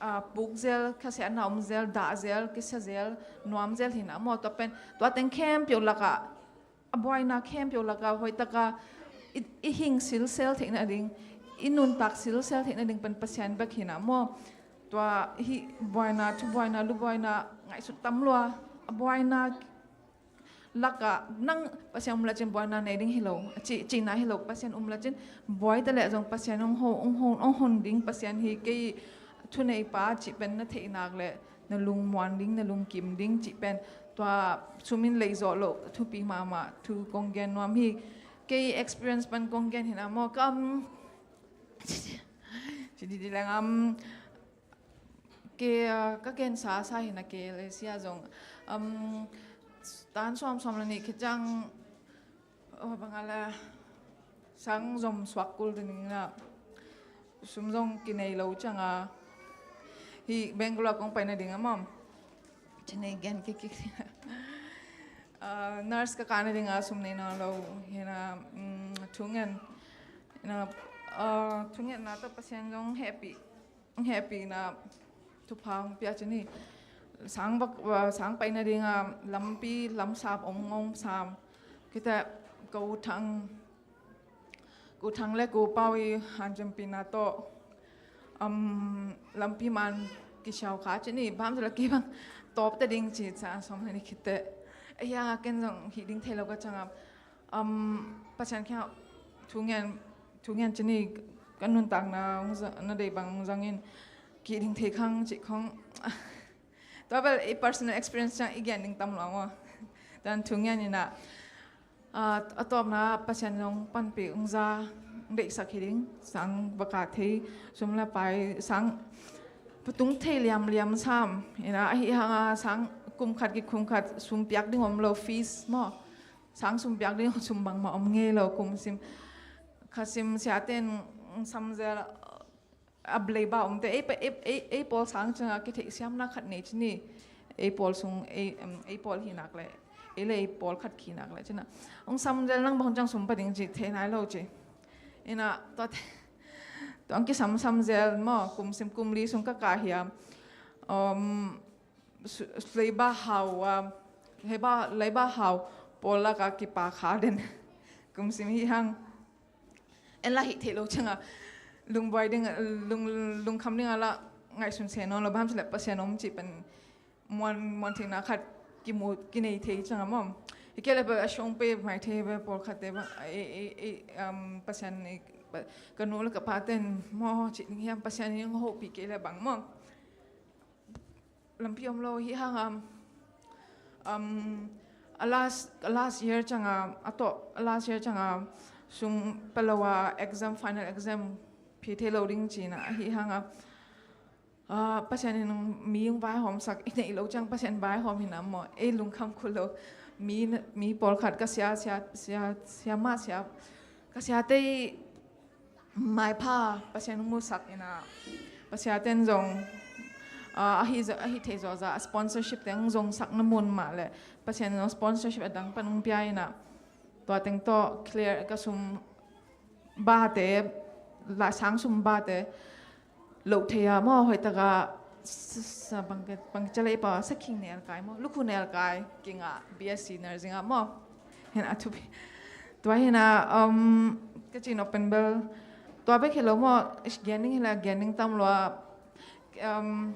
a, puk zel, khasiatna om zel, dah zel, kisia zel, nuam zel hi na maw. Tua pen, tua teng khempeuh lakah, a buaina khempeuh lakah hoihtaka i, i hing silsel theih nading, i nuntak silsel theih nading pen Pasian bek hi na maw. Tua hih buaina, thubuaina, lubuaina ngaihsut tam lua. A buaina lakah nang Pasian um lecin buaina nei ding hi lo, a ci, cihna hi lo. Pasian um lecin buai ta leh zong Pasian hong ho, hong ho, hong hon ding Pasian hi kei thuneipa cih pen na theih nak leh na lungmuan ding, na lungkim ding cih pen tua sum in lei zawh loh thupi mahmah thu kong gen nuam hi. Kei experience pan kong gen hi na maw, kam ci di di leng am, ke, ah, ka gen sa sa hi na ke le sia zong, am, tan suam suam la nih khit ciang, oh, bang a la sang zom suak kul ding na. Sum zong kinei lo ciang a, hi Bangalore kong pai nading a maw, ci nei gen kik kik. Ah, nurse ka kah nading a sum nei nawn lo hi na, mm, thungen hi na, ah, thungetna tawh Pasian zong hehpih, hehpihna thupha hong pia ci ni. Sang bak, ah, sang pai nading a lampi lamsap om ngong sam. Kita ko thang Ko Thang le ko Pau i hanciampihna tawh, um, lampi man kisiau kha ci ni, bang hang hiam cih leh kei bang tawp ta ding ci sa sawm le nih khit teh. A hiang a ken zong hih ding thei lo ka ciang a, um, Pasian kiang thungen, thungen ci ni, ka nuntakna hong za-, na deih bang hong zangin kih ding thei khang cih khong. Tua bel i personal experience ciang i gen ding tam lo maw. Tua thungen hi na. Ah, a tawpna Pasian zong panpih hong za, hong deihsak hi ding, sang va kah thei, sum le pai, sang va tung thei liamliam sam hi na, ahi hang a sang kum khat ki kum khat sum piak ding om lo, fees maw, sang sum piak ding sum bangmah om ngei lo, kum sim, kha sim siate in sam zel, a leiba omte, ei pa, ei, ei, ei pawl sang ciang a kitheih siamna khat nei ci ni. Ei pawl sung, ei, em, ei pawl hi nak leh, ei le ei pawl khat khi nak leh ci na. Hong sam zel, nang bang ciang sum pia ding ci, thei nai lo ci. Hi na, tua te, tua hong kisam sam zel maw, kum sim kum li sung ka kah hiam. Um, su-, leiba hau, um, leiba, leiba hau pawl lak a kipa kha den. Kum sim hi hang. En la hih theih lo ciang a, lungbuai ding, lung, lungkham ding a la ngaihsun se nawn lo, bang hang hiam cih leh Pasian om cih pen muan, muan theihna khat kimu, kinei thei ciang a maw. Hi kei leh pen a siang pe mai thei ve, pawlkhatte bang, ei, ei, ei, um, Pasian, ei, pa, ka nu le ka pate in maw cih ding hiam, Pasian in hong hopih kei leh bang maw. Lampi om lo hi hang a, um, a last, a last year ciang a, a tawh, a last year ciang a, sum pia lo a exam, final exam pia thei lo ding ci na, ahi hang a, ah, Pasian in mi hong vaihawmsak, i neih loh ciang Pasian vaihawm hi na maw, ei lungkham kul lo, mi, mi pawlkhat ka sia, sia, sia, sia mah sia, ka siate i maipha Pasian hong musak hi na, Pasian ten zong, ah, ahi, ahi thei zawza a sponsorship teng zong sak na mun mah le Pasian zong sponsorship a dang pan ung pia ina. Tua teng tawh clear ka sum bate, la sang sum bate, lo thei a maw, hoih taka, s-, s-, bang ka, bang ka cale pa, sakhing nel kai maw, lukhu nel kai, kinga, B S C nursing a maw. Hena thupi. Tua hena, um, ka cin open bel. Tua bek helo maw, ish, gen ding hela, gen ding tam lua. Um,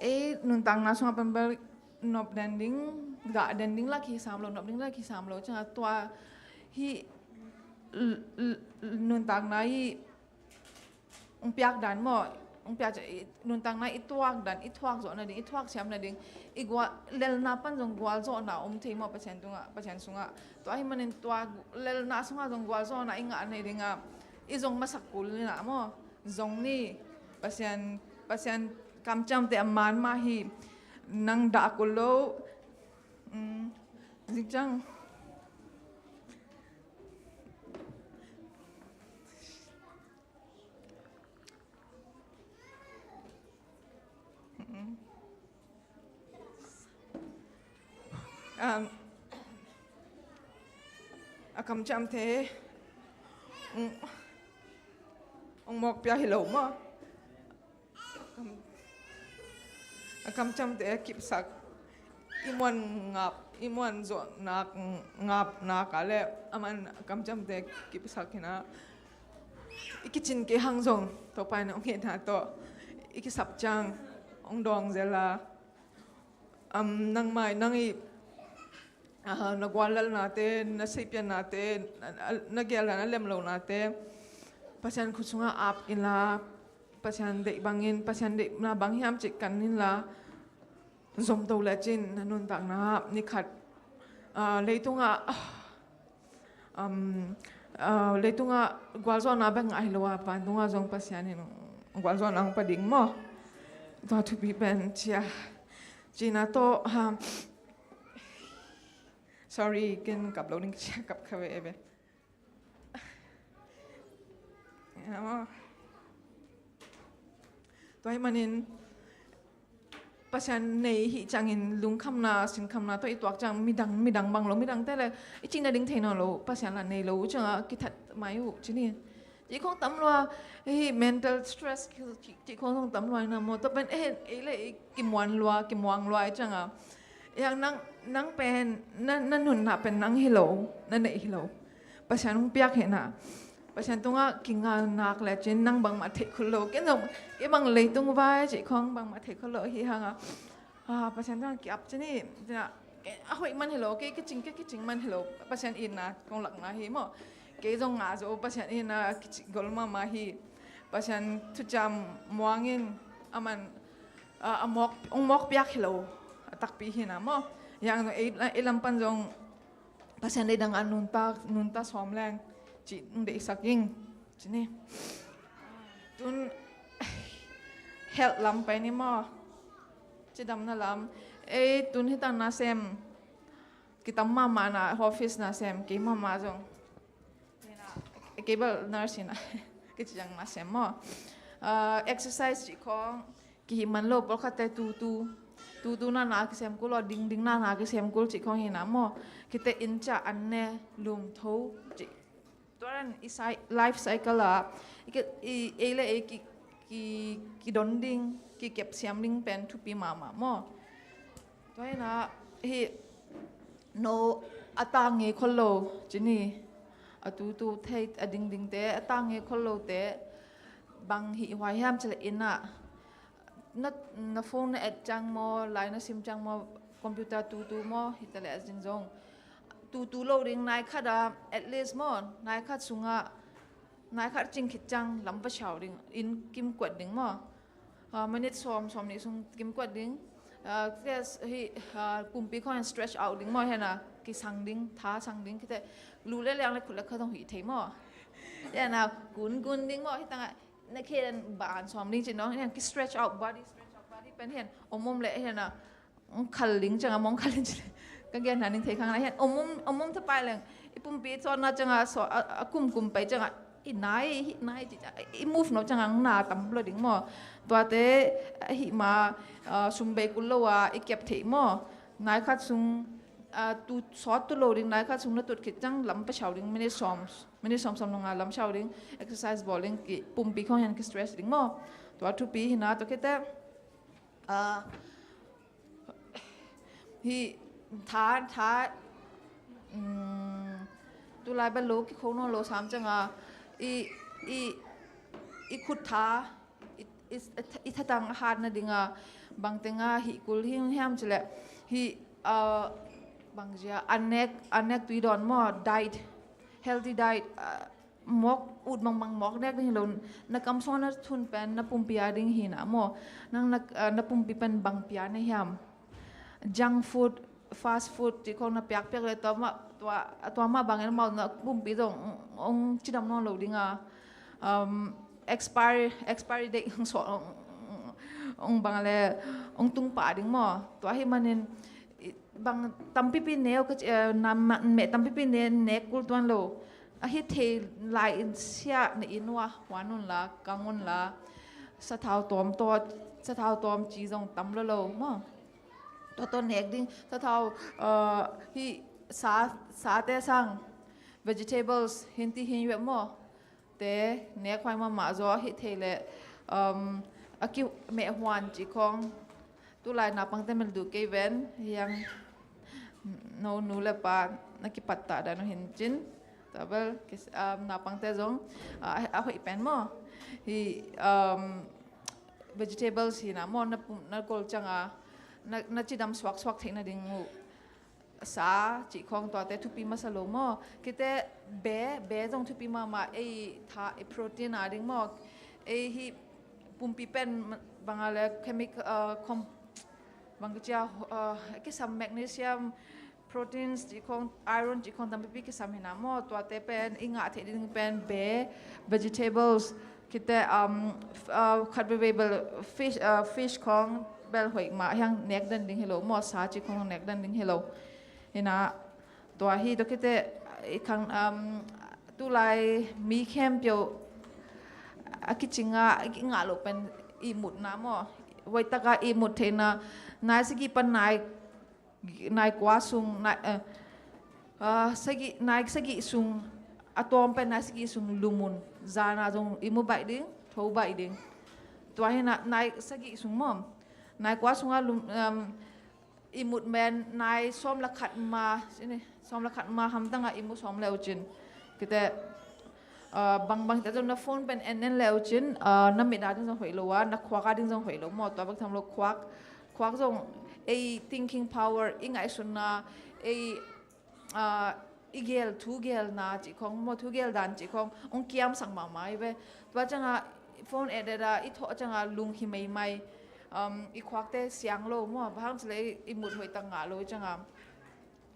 ei, nuntakna sunga pen bel, nop den ding, gah den ding la ki sam lo, nop ding la ki sam lo, canga tua hi, l-, l-, nuntakna hi, ung piak dan maw, ung piak, i, nuntakna i tuak dan, i tuak zawh nading, i tuak siam nading, i gual, lelna pan zong gualzawhna om thei maw, Pasian tungah, Pasian sungah. Tua hi manin tua lelna sungah zong gualzawhna i ngah nading a, i zong masak kul ni na maw, zong ni, Pasian, Pasian kamciamte a man mah hi, nang dah kul lo, um, zingciang. Um, a kamciamte, um, ong mawk pia hi lo maw. A kamciamte kipsak, i muan ngap, i muan zawhnak ngapnak a le a man a kamciamte kipsak hina. I kicin kei hang zong Topa in ong hehna tawh i kisap ciang ong dawng zel a. Am, nangmai nang i, ah, na guallalnate, na seipiannate, na, na, na gelna, na lemlonate Pasian khut sungah ap inla, Pasian deih bangin, Pasian deihna bang hiam cih kan inla, zomto lecin na nuntakna nikhat, ah, leitungah, ah, um, ah, leitungah gualzawhna bek ngah hi lo a, vantungah zong Pasian in gualzawhna hong pia ding maw. Tua thupi pen cia. Cina tawh, ha. Sorry, ken kap lo ding cia kap kha ve ve. Ya maw. Tua hi manin Pasian nei hi ciangin lungkhamna, sinkhamna tawh i tuak ciang midang, midang bang lo, midang te le i cihna ding thei nawn lo, Pasian la nei lo cianga kithat mai uh ci ni. Cih khong tam lua, hi mental stress cih khong zong tam lua ina maw, tua pen eh, ei le ei kimuan lua, kimuang lua i cianga. Yang nang, nang pen, na, na nunna pen nang hi lo, na neih hi lo. Pasian hong piak hehna. Pasian tungah kingalnak lecin nang bangmah theih khol lo. Ken zong, kei bang leitung vai cih khong bangmah theih khol lo hi hanga. Ah, Pasian tungah ki-ap ci ni, tina, kei a hoih man hi lo, kei kicing, kei kicing man hi lo. Pasian itna kong lakna hi maw. Kei zong nga zo, Pasian itna kicing gol mahmah hi. Pasian thuciam muangin, aman, ah, a mawk, hong mawk piak hi lo. A takpi hina maw. Yang zong ei, ei lam pan zong Pasian deih dang a nunta, nunta sawm leng cih hong deihsak ing. Ci ni. Tun health lam pai ni maw. Cidamna lam. Ei, tun hi tang nasem. Kitam mahmah na, office nasem. Kei mahmah zong. Kei bel nurse hi na. Kici ciang nasem maw. Ah, exercise cih khong. Kihih man lo, pawlkhatte tutu, tutu na na kisem kul, aw dingding na na kisem kul cih khong hi na maw. Kite inn ciah an ne, lum tho cih. Tua dan i cy-, life cycle ah, i ki, i, ei le ei ki, ki, kidon ding, kikep siam ding pen thupi mahmah maw. Tua hi na, hi, no, a tang ngei khol lo, ci ni. A tutu thei, a dingdingte, a tang ngei khol lote, bang hih huai hiam ci le inn ah, na, na phone na et ciang maw, lai na sim ciang maw, computer tutu maw, hi ta le a zin zong. Tutu lo ding, nai khat ah, at least maw, nai khat sungah, nai khat cing khit ciang lam va siau ding, inn kim kuat ding maw. Ah, minute sawm, sawm nih sung kim kuat ding. Ah, kite hi, ah, pumpi khong stretch out ding maw, hena, kisang ding, tha sang ding, kite lu le liang le khut le kha dong hi thei maw. Hena, kun kun ding maw, hi tangah, na khen ban sawm ding ci nong, hena, ki stretch out body, stretch out body, pen hen, om om le, hena, ong khal ling cianga, mong khal ling ci le. Ka gen na ning thei khang na hen, om om, om om tha pai leng. I pumpi sawtna cianga, saw, a, a kum kum pai cianga, I nai, i nai ci, i move no ciang ang na tam lo ding maw. Tuate, i hih ma, ah, sum bei kul lo a, i kep theih maw. Nai khat sung, ah, tu sawt tu lo ding, nai khat sung na tut khit ciang lam pia sau ding, minute sawm, minute sawm sawm nung a lam sau ding, exercise bawl ding, ki pumpi khong hian ki stress ding maw. Tua thupi hi na, tua khite, ah, hi tha, tha, um, tulai bel lo kikho nawn lo sam ciang a, i, i, i khut tha, i, i, i thatang a hat nading a, bang teng a hih kul hi hiam ci leh, hih, ah, bang zia, an nek, an nek tui dawn maw, diet, healthy diet, ah, mawk, ut bangbang mawk nek ding hi lo, na kam sawn na thun pen na pumpi a ding hi na maw. Nang na, ah, na pumpi pen bang pia na hiam. Junk food, fast food cih khong na piakpiak leh tua mah, tua, tua mah bangin amau na pumpi zong hong, hong cidam nawn lo ding a, um, expiry, expiry date hong sawh, hong, hong bang leh hong tung pah ding maw. Tua ahih manin, i, bang tampipi ne uh ka ci, eh, na ma-, meh tampipi ne, nek kul tuan lo. A hi thei lai in sia na inn uah huan un la, kang un la, sathau tawm tawh, sathau tawm ci zong tam lo lo maw. Tua tawh nek ding, sathau, uh, hih sa, sate sang, vegetables, hin ti hin yuep maw. Te, nek huai mahmah zaw, hih thei leh, um, a kimeh huan cih khong, tulai naupangte mel duh kei ven, hiang, no nu le pa, na kipat ta dan uh hin cin. Tua bel, kis-, um, naupangte zong, ah, a hoih pen maw. Hih, um, vegetables hi na maw, na pum, na gol ciang a, na, na cidam suaksuak theih nading uh. Sa cih khong tuate thupi masa lo maw. Kite be, be zong thupi mahmah, ei tha, ei protein a ding maw. Ei hih pumpi pen bang a le chemic-, uh, com-, bang ka ci a, uh, kisam magnesium, proteins cih khong, iron cih khong tampipi kisam hi na maw. Tuate pen i ngah theih ding pen be, vegetables, kite, um, f-, uh, khat veivei bel fish, uh, fish khong bel hoih mah hiang nek den ding hi lo maw, sa cih khong nek den ding hi lo. Hi na, tua hi, tua kite, i khang, um, tulai mi khempeuh a kicing a, i ngah loh pen ihmutna maw. Hoih tak a ihmut theihna, nai sagih pan nai nai kua sung, nai, eh, ah, sagih, nai sagih sung, a tawm pen nai sagih sung lum un, zan a zong ihmu baih ding, tho baih ding. Tua hi na, nai sagih sung maw. Nai kua sung a lum, em, ihmut pen nai sawm le khat ma, sini, sawm le khat ma hamtang a ihmu sawm le uh cin. Kite, ah, bangbang te zong na phone pen en en le uh cin, ah, na mit a ding zong hoih lo a, na khuak a ding zong hoih lo maw, tua bek tham lo khuak, khuak zong ei thinking power, i ngaihsutna, ei, ah, i gel, thu gelna cih khong maw, thu gel dan cih khong, hong kiamsak mahmah hi ve. Tua ciang a phone et et a, i thawh ciang a lung hi meimai, um, i khuakte siang lo maw, bang hang ci le i, i mut hoih tak ngah lo ciang a.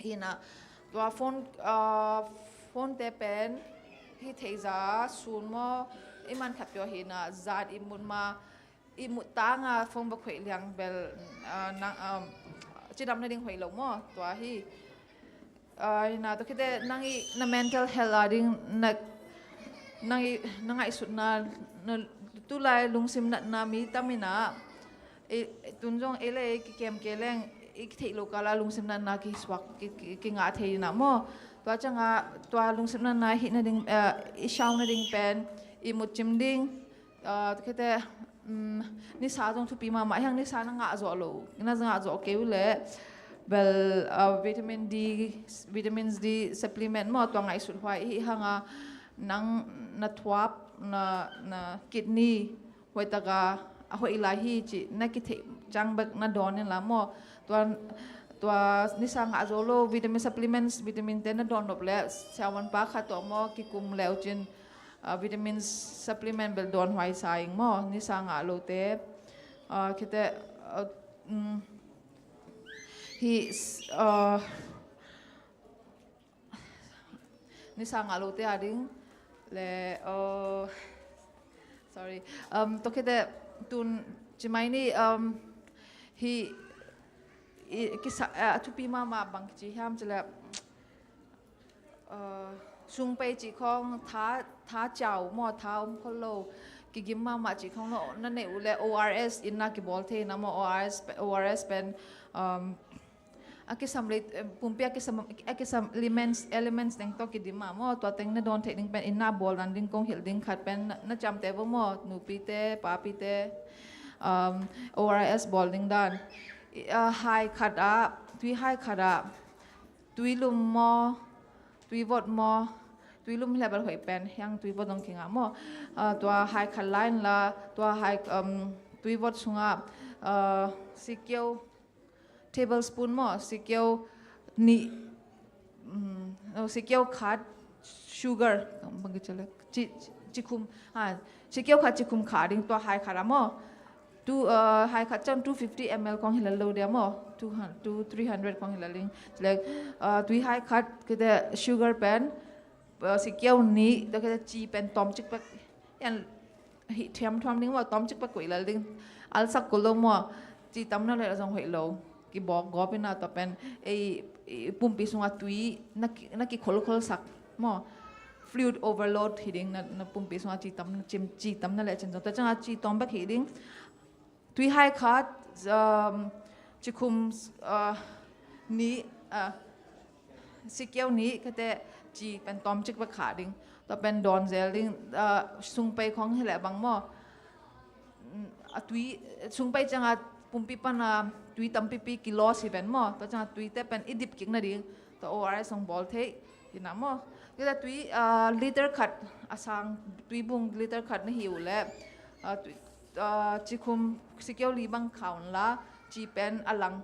Hi na, tua phone, ah, phone te pen, hi theiza, sun maw, i man khat peuh hi na, zan i mut ma, i mut tang a phone bek hoih liang bel, ah, nang, ah, cidam nading hoih lo maw, tua hi. Ah, hi na, tua khite, nang i, na mental health a ding, na, nang i, na ngaihsutna, na, tulai lungsim natna mi tam hi na, i, tun zong ei le ei kikem kei leng, i kitheih lo kal a lungsim natna kisuak, ki, ki, kingah thei na maw. Tua ciang a, tua lungsim natna hih nading, eh, i sau nading pen, i mut cim ding, eh, tua khite, um, nisa zong thupi mahmah hiang, nisa na ngah zawh lo, na ngah zawh kei uh leh, bel, eh, vitamin D, vitamins D supplement maw, tua ngaihsut huai i hih hang a, nang na thuap, na, na kidney, hoih tak a, a hoih lai hi cih na kitheih ciang bek na dawn in la maw. Tua, tua nisa ngah zo lo, vitamin supplements, vitamin te na dawn nop leh, siavuanpa khat tawh maw, kikum le uh cin, ah, vitamin supplement bel dawn huai sa ing maw, nisa ngah lote. Ah, khite, ah, um, hi, ah, nisa ngah lote a ding le, uh, sorry, um, tua khite tun cimai ni, um, hi, i, kisa, eh, a thupi mahmah bang kici hiam cile, uh, Sungpei cih khawng tha, tha ciau maw, tha om khol lo, kigim mahmah cih khawng lo na neih uh leh O R S in na kibawl thei na maw, O R S pe-, O R S pen, um, a kisam lei, eh, pumpi a kisam, a kisam elements, elements teng tawh kidim mah maw, tua teng na dawn theih ding pen in na bawl dan ding kong hilh ding khat pen na, na ciamteh vo maw, nupite, papite, um, O R S bawl ding dan. I, ah, hai khat ah, tui hai khat ah, tui lum maw, tui vot maw, tui lum hi leh bel hoih pen, hiang tui vot dong kingah maw. Ah, tua hai khat la in la, tua hai, um, tui vot sungah, ah, sikio, tablespoon maw, sikio nih, um, oh, sikio khat, sugar, bang ci leh, ci, ci, cikhum, ah, sikio khat cikhum khah ding tua hai khat ah maw. Tu, uh, hai khat ciang two fifty M L khawng hi lel lo dia maw. Two hun-, two, three hundred khawng hi lel ding. Ci leh, uh, tui hai khat kite sugar pen, uh, sikio nih, tua kite ci pen tawmcik pek. Yan hi thiam thuam ding maw, tawmcik pek koih lel ding. Alsak kul lo maw, ci tam na leh zong hoih lo. Kibawk gawp in na tua pen, ei, ei pumpi sungah tui, na ki, na kikholkhol sak maw. Fluid overload hi ding na, na pumpi sungah ci tam, ci, ci tam na leh cin zong. Tua ciangah ci tawm bek hi ding. Tui hai khat, um, cikhum, uh, nih, uh, sikio nih kite ci pen tawmcik bek khah ding. Tua pen dawn zel ding, uh, sungpei khawng hi leh bang maw. Mm, a tui, sungpei ciangah pumpi pan a tui tampipi kilos hi pen maw. Tua ciangah tuite pen i dip kik na ding. Tua O R S hong bawl thei hi na maw. Kite tui, ah, liter khat a sang, tuibung liter khat na hi uh leh, ah, tui, ah, cikhum sikio li bang khah un la, ci pen a lang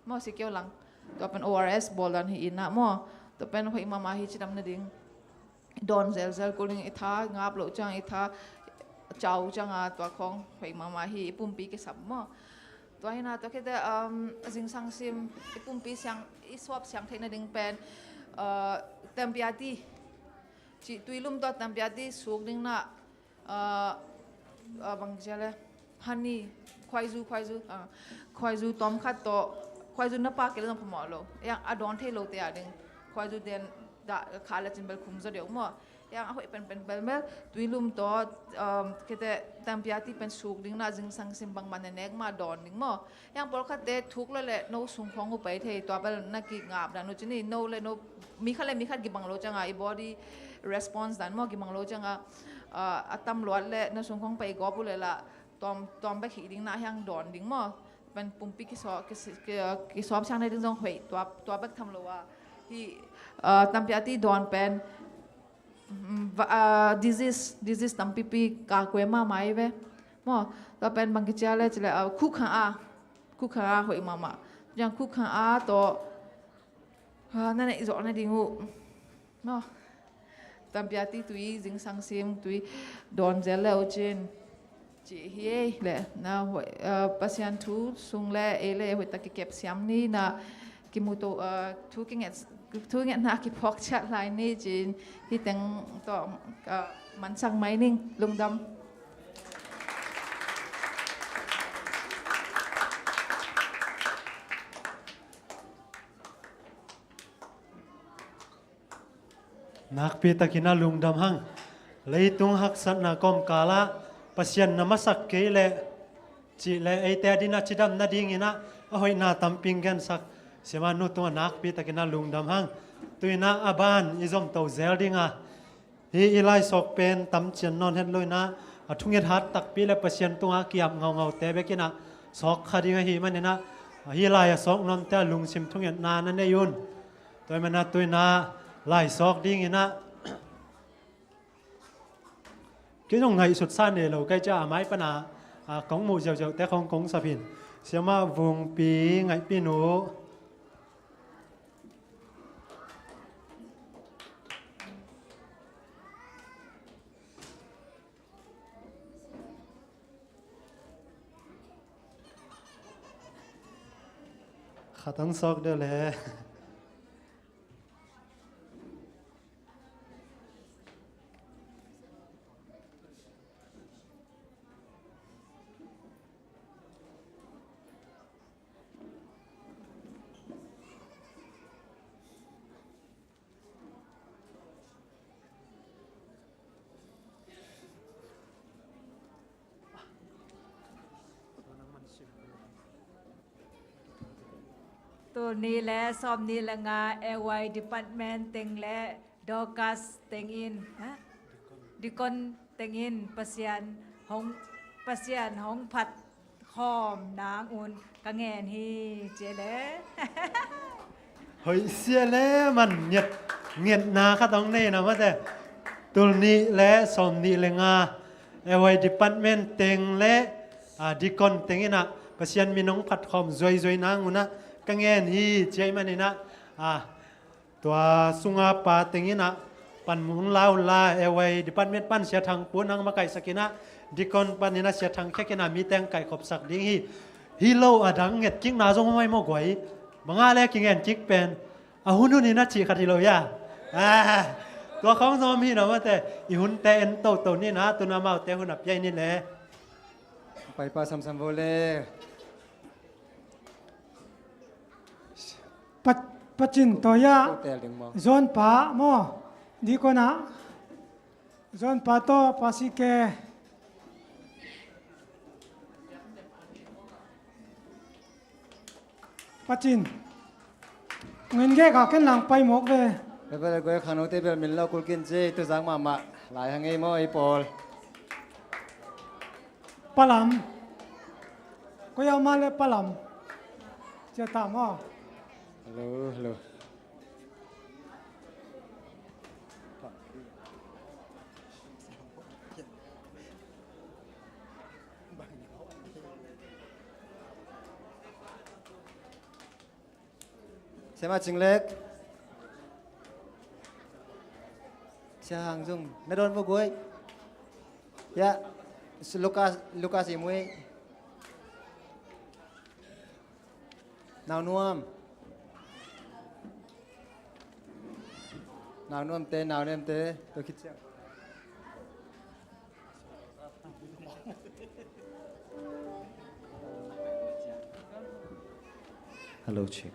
maw, sikio lang. Tua pen O R S bawl dan hi in na maw. Tua pen hoih mahmah hi, ci tam na ding. Dawn zelzel kul ding, i tha ngap loh ciang, i tha ciau ciangah tua khawng hoih mahmah hi, i pumpi kisap maw. Tua hi na, tua kite, um, zingsang sim, i pumpi siang, i suap siang theih na ding pen, uh, tempiati. Ci tui lum tawh tempiati suk ding na, uh, uh, bang ci leh, honey, khuaizu, khuaizu, uh, khuaizu tawm khat tawh, khuaizu na pha kei leh zong phamawh lo. Yang a dawn thei lote a ding. Khuaizu den dah khah leh cin bel khum zaw deuh maw. Yang a hoih penpen bel mel, tui lum tawh, um, kite tempiati pen suk ding na, zingsang sim bangmah na nek mah dawn ding maw. Yang pawlkhatte thuk leh leh no sung khawng uh pai thei, tua bel na kingap dan uh ci ni, no leh no, mi khat leh mi khat kibang lo ciangah, i body response dan maw kibang lo ciangah, uh, a tam luat leh no sung khawng pai gawp uh leh lah, tawm, tawm bek hi ding na, hiang dawn ding maw. Pen pumpi kisaw, kis-, ki-, kisawp siang na ding zong hoih, tua, tua bek tham lo a. Hi, uh, tempiati dawn pen, mm, va-, ah, disease, disease tampipi ka kue mahmah hi ve. Maw, tua pen bang kici a leh ci leh, ah, khukha a, khukha a hoih mahmah. Yang khukha a tawh, ah, na neih zawh na ding uh. Maw, tempiati tui, zingsang sim tui, dawn zel le uh cin. Ci hi ei leh, na hoih, ah, Pasian thu sung leh, ei leh hoih tak kikep siam ni na, kimuto, ah, thu kinget, thu ngetna kiphawk ciat lai ni cin, hi teng tawh, ah, mansak mai ning, lungdam. Nakpi takin a lungdam hang. Leitung haksatna kawmkal ah Pasian na masak kei leh, cih leh eite a dingin a cidam nadingin ah a hoihna tampi gensak. Siamah nu tungah nakpi takin a lungdam hang. Tu-in ah a ban i zomto zel ding a, hih i laisawk pen tam cian nawn het lo-in ah, a thunget hat takpi leh Pasian tungah a ki-ap ngaungaute bek in ah sawk kha ding ahih manin ah, hih lai a sawk nawnte a lungsim thungetna na nei un. Tua ahih manin ah tu-in ah laisawk dingin ah, kei zong ngaihsut sa nei lo ka hih ciang a mai pan a, a, kong muh ziauziaute khawng kong sap in. Siamah Vungpi, Ngaihpi nu. Khat hong sawk deuh leh. Tul nih le sawm nih le nga A Y department teng le Dorcas teng in, ha? Deacon teng in Pasian hong, Pasian hong phat khawm nang un ka ngen hi, ci le. Hoih sia le man nget, ngetna khat hong nei na mate. Tul nih le sawm nih le nga A Y department teng le, ah, deacon teng in ah Pasian min hong phat khawm zuaizuai nang un ah ka ngen hi, ci ahih manin ah, ah, tua sunga pa teng in ah panmun la un la, A Y department pan Sia Thang Pun hong makaihsak in ah, deacon pan in ah Sia Thang Khek in ah mi teng kaihkhopsak ding hi. Hi lo a dang nget kikna zong hong mai maw guai. Bang a le kingen kik pen a hun hun in ah cih khat hi lo hia. Ah, tua khawng zong hi na mate, i hunte en toto ni na, tun amaute hun a pia ni le. Paipa samsam vo le. Pa, Pa Cin tawh ia. Ko tel ding maw? Zon pa maw? Deacon ah. Zon pa tawh Pa Si Ke. Pa Cin. Ngin gek a ken lang pai mawk ve. Bebel guai khangnote bel min lo kulkin ci, tuzang mahmah. Lai hang ei maw ei pawl. Palam. Ko yau ma le Palam. Cia ta maw. Hello, hello. Sema Cing Lek. Sia Hang Zung. Na don vo guai. Ya. Lukas, Lukas Imui. Nau Nuam. Nau Nuam te, Nau Nuam te. Tua khit ciang. Hello, check.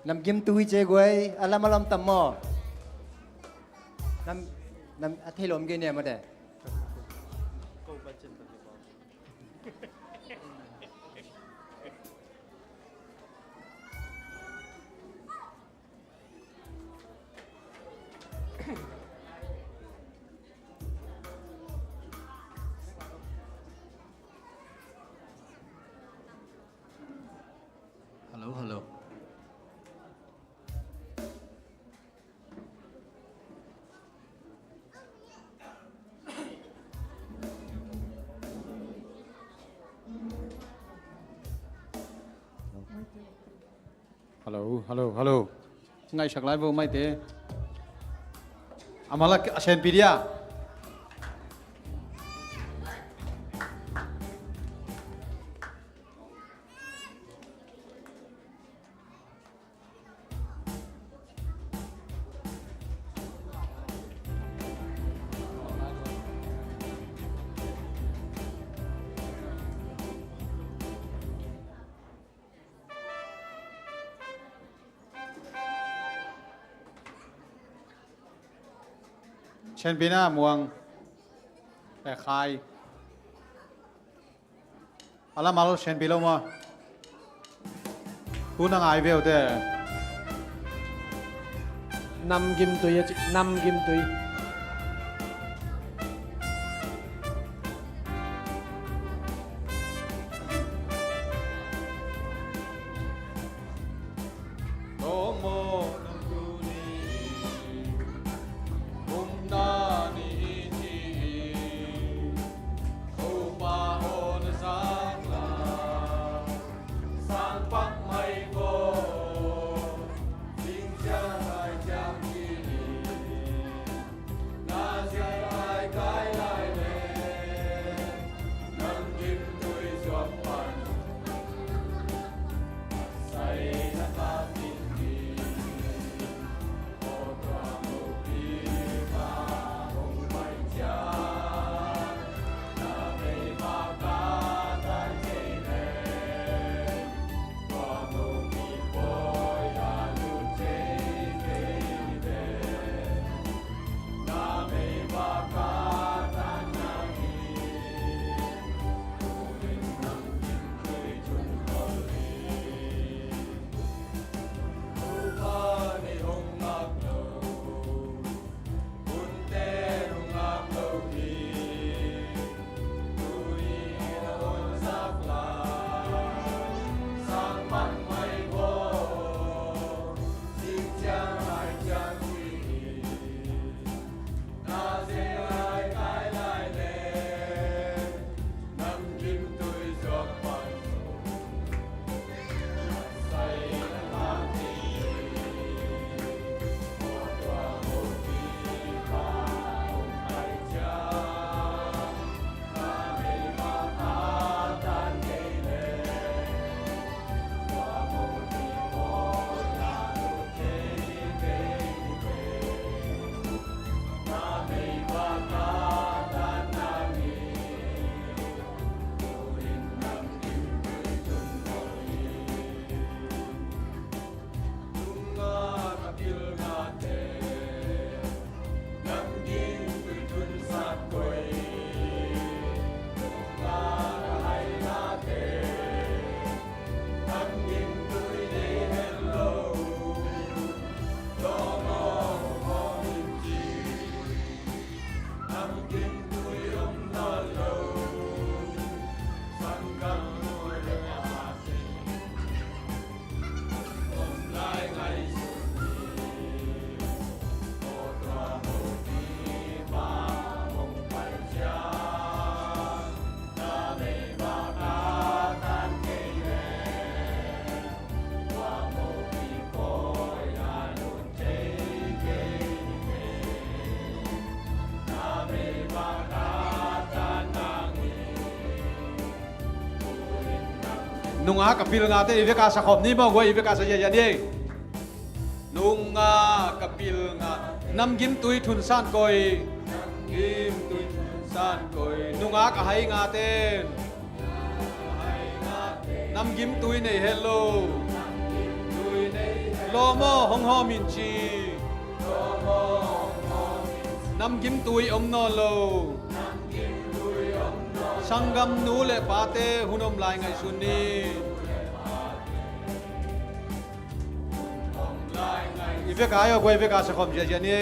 Namgim tui ce guai, a lam a lam tam maw? Nam, nam, a thei lom ge ne maw te? Hello, hello. Hello, hello, hello. Ngaihsak lai vo maite. A malak a senpi dia. Senpi na muang. Pekhai. A lamal senpi lo maw? Hun a ngai veu te. Namgim tui a ci, namgim tui. Nungak a pil ngate i vek a sa khawm ni maw, guai, i vek a sa ziahziah ni. Nungak a pil nga. Namgim tui thun san koi. Namgim tui thun san koi. Nungak a hai ngaten. Namgim tui nei het lo. Lawm aw, hong hawm in ci. Namgim tui om nawn lo. Sanggam nu le pate hun om lai ngaihsun ni. I vek a, aw guai, i vek a sa khawm ziahziah ni.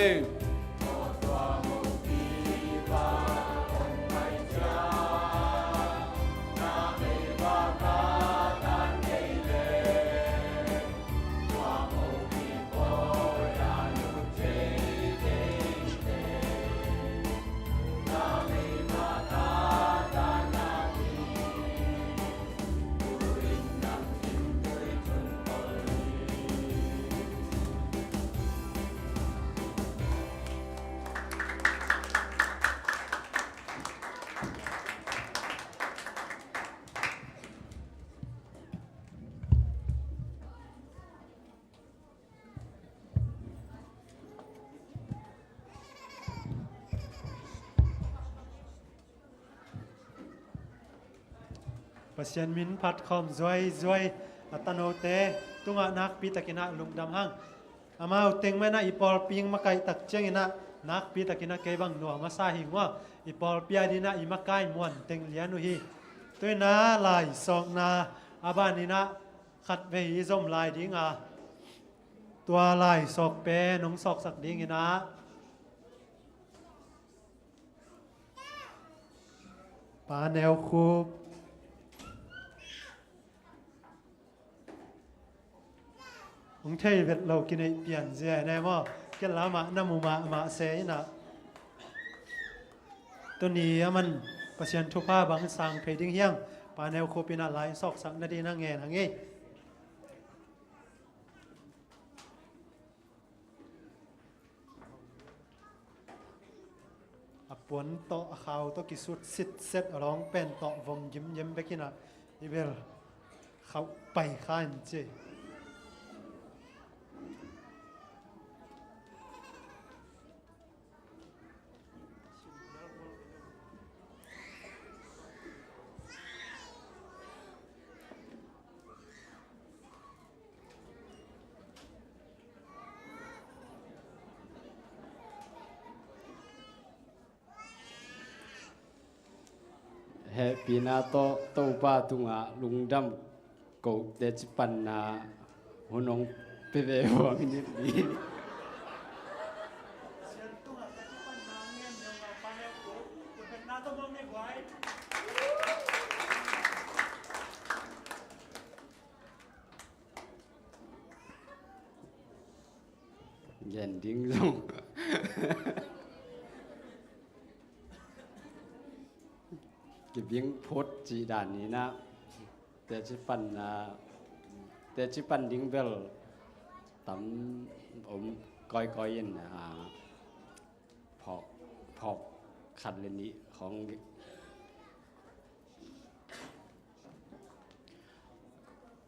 Pasian min phat khawm zuaizuai a tanote tungah nakpi takin ah lungdam hang. Amau teng mah in ah i pawlpi makaih tak ciangin ah nakpi takin ah kei bang nuam a sa hi ngua. I pawlpi adingin ah i makai muan teng lian uh hi. Tu-in ah lai sawkna a banin ah khatvei i zom lai ding a, tua lai sawk pen hong sawksak dingin ah Pa Neu Khup. Hong thei vet lo kineih pian zia ne maw? Ken lamah na mu mahmah se in ah. Tuni a man Pasian thupha bang sang phei ding hiam? Pa Neu Khup in ah lai sawksak nading na ngen hang ei. A puan tawh a khau tawh kisut sitset a lawng pen tawh vom gimgim bekin ah i bel khauh pai kha in ci. Hehpihna tawh Topa tungah lungdam koh teci panna hun hong pia ve uh a minit li. Gen ding zong kibing phot cih dan ni na. Teci pan, ah, teci pan ding bel tam om kawikawi in, ah, phawk, phawk khat le nih khawng.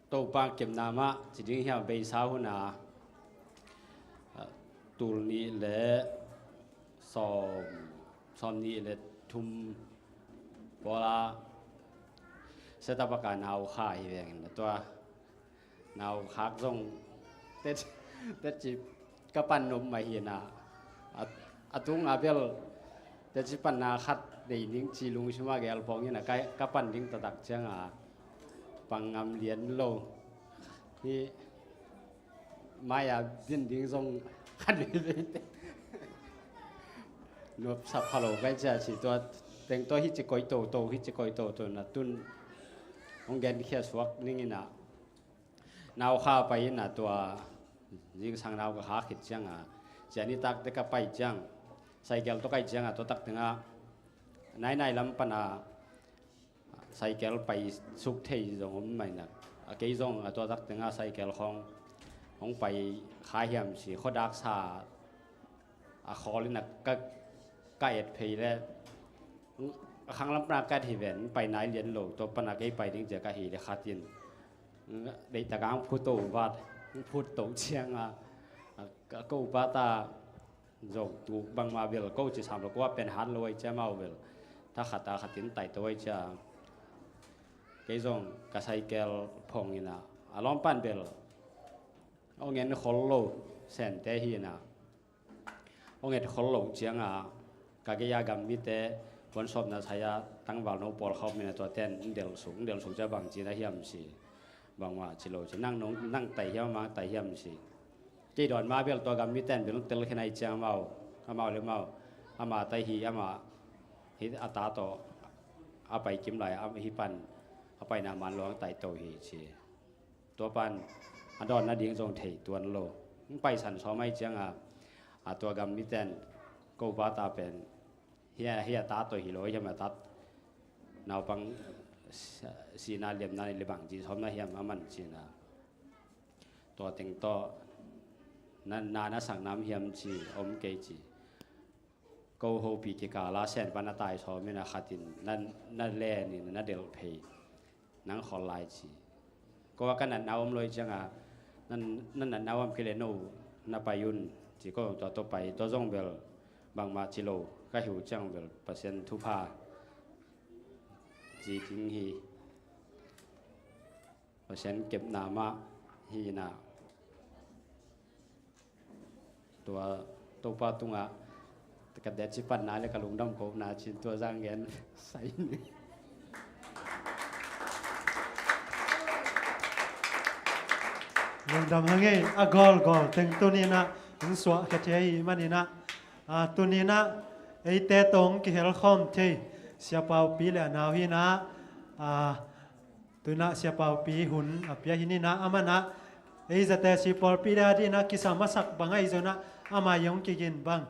Topa kepna mah ci ding hiam, beisa hun a, ah, tul nih le sawm, sawm nih le thum pawl a setup a ka nau kha hi veng in a tua. Nau khak zong teci, teci ka pan nop mah hi na. A, a tung a bel teci panna khat nei ding ci lungsim a gel pawng in a ka, ka pan ding taktak ciang a pang ngam lian lo. Hi mai a bin ding zong khat vei vei te. Nuam sa pha lo kai cia ci tua teng tua hi ci koi toto, hi ci koi toto na tun hong gen khia suak ning in a. Nau kha pai in a tua zingsang nau ka kha khit ciang a, ciani tak te ka pai ciang, cycle tawh kai ciang a, tua tak teng a nainai lam pan a cycle pai suk thei zong om mai na. A kei zong a tua tak teng a cycle khawng hong pai kha hiam si, khuadak sa a khawl in a ka, ka et phei le a khang lam pan a ka et hi ven, pai nai lian lo, tua pan a kei pai ding cia ka hi le khat in Deihtak a ang phuto vat, ang phuto ciang a, a, a ko pa ta zong tu bangmah bel ko ci sam lo, ko a pen han lo ai ciang amau bel ta khat a khat in taito ai ciang. Kei zong ka cycle phong ina, a lawm pan bel ong en khol lo Sente hi ina. Ong et khol lo ciang a, ka gei a gam mite puan sawpna sai a tangval no pawl khawm ina, tua ten ong del suk, ong del suk ciang bang ci na hiam si. Bangmah ci lo ci, nang nong, nang tai hiam, amah tai hiam si. Kei dawn ma bel tua gam mite in bel ong tel khin ai ciang amau, amau le amau, amah tai hi, amah hi a ta tawh a pai kim lai, a hi pan a paina man lo ang taito hi ci. Tua pan a dawn nading zong thei tuan lo. Hong paisan sawm ai ciang a, a tua gam mite in ko pa ta pen hi a, hi a ta tawh hi lo hiam, a ta naupang si, sihna liamna ni le bang ci sawm na hiam a man ci na. Tua teng tawh na, na, na sak nam hiam ci, om kei ci. Ko hopih kikal a Sen pan a tai sawm ina, khat in na, na len in na delh phei, nang khol lai ci. Ko a ka natna om lo ai ciang a, na, na natna om kei le no na pai un ci, ko tua tawh pai, tua zong bel bangmah ci lo, ka hi uh ciang bel Pasian thupha ci ding hi. Pasian kepna mah hi ina. Tua Topa tungah ka det ci patna le ka lungdam kohna cin tua zang gen sai ni. Lungdam hang ei, a gawlgawl teng tuni ina hong suahkhia thei ahih man ina, a, tuni ina eite tawh kihel khawm thei Sia Paupi le a nau hi ina, a, tu ina Sia Paupi hun a pia hi ina, amah ina ei zate si pawlpi le a ding ina kisam a sak bang ahi zong ina, amah i hong kigin bang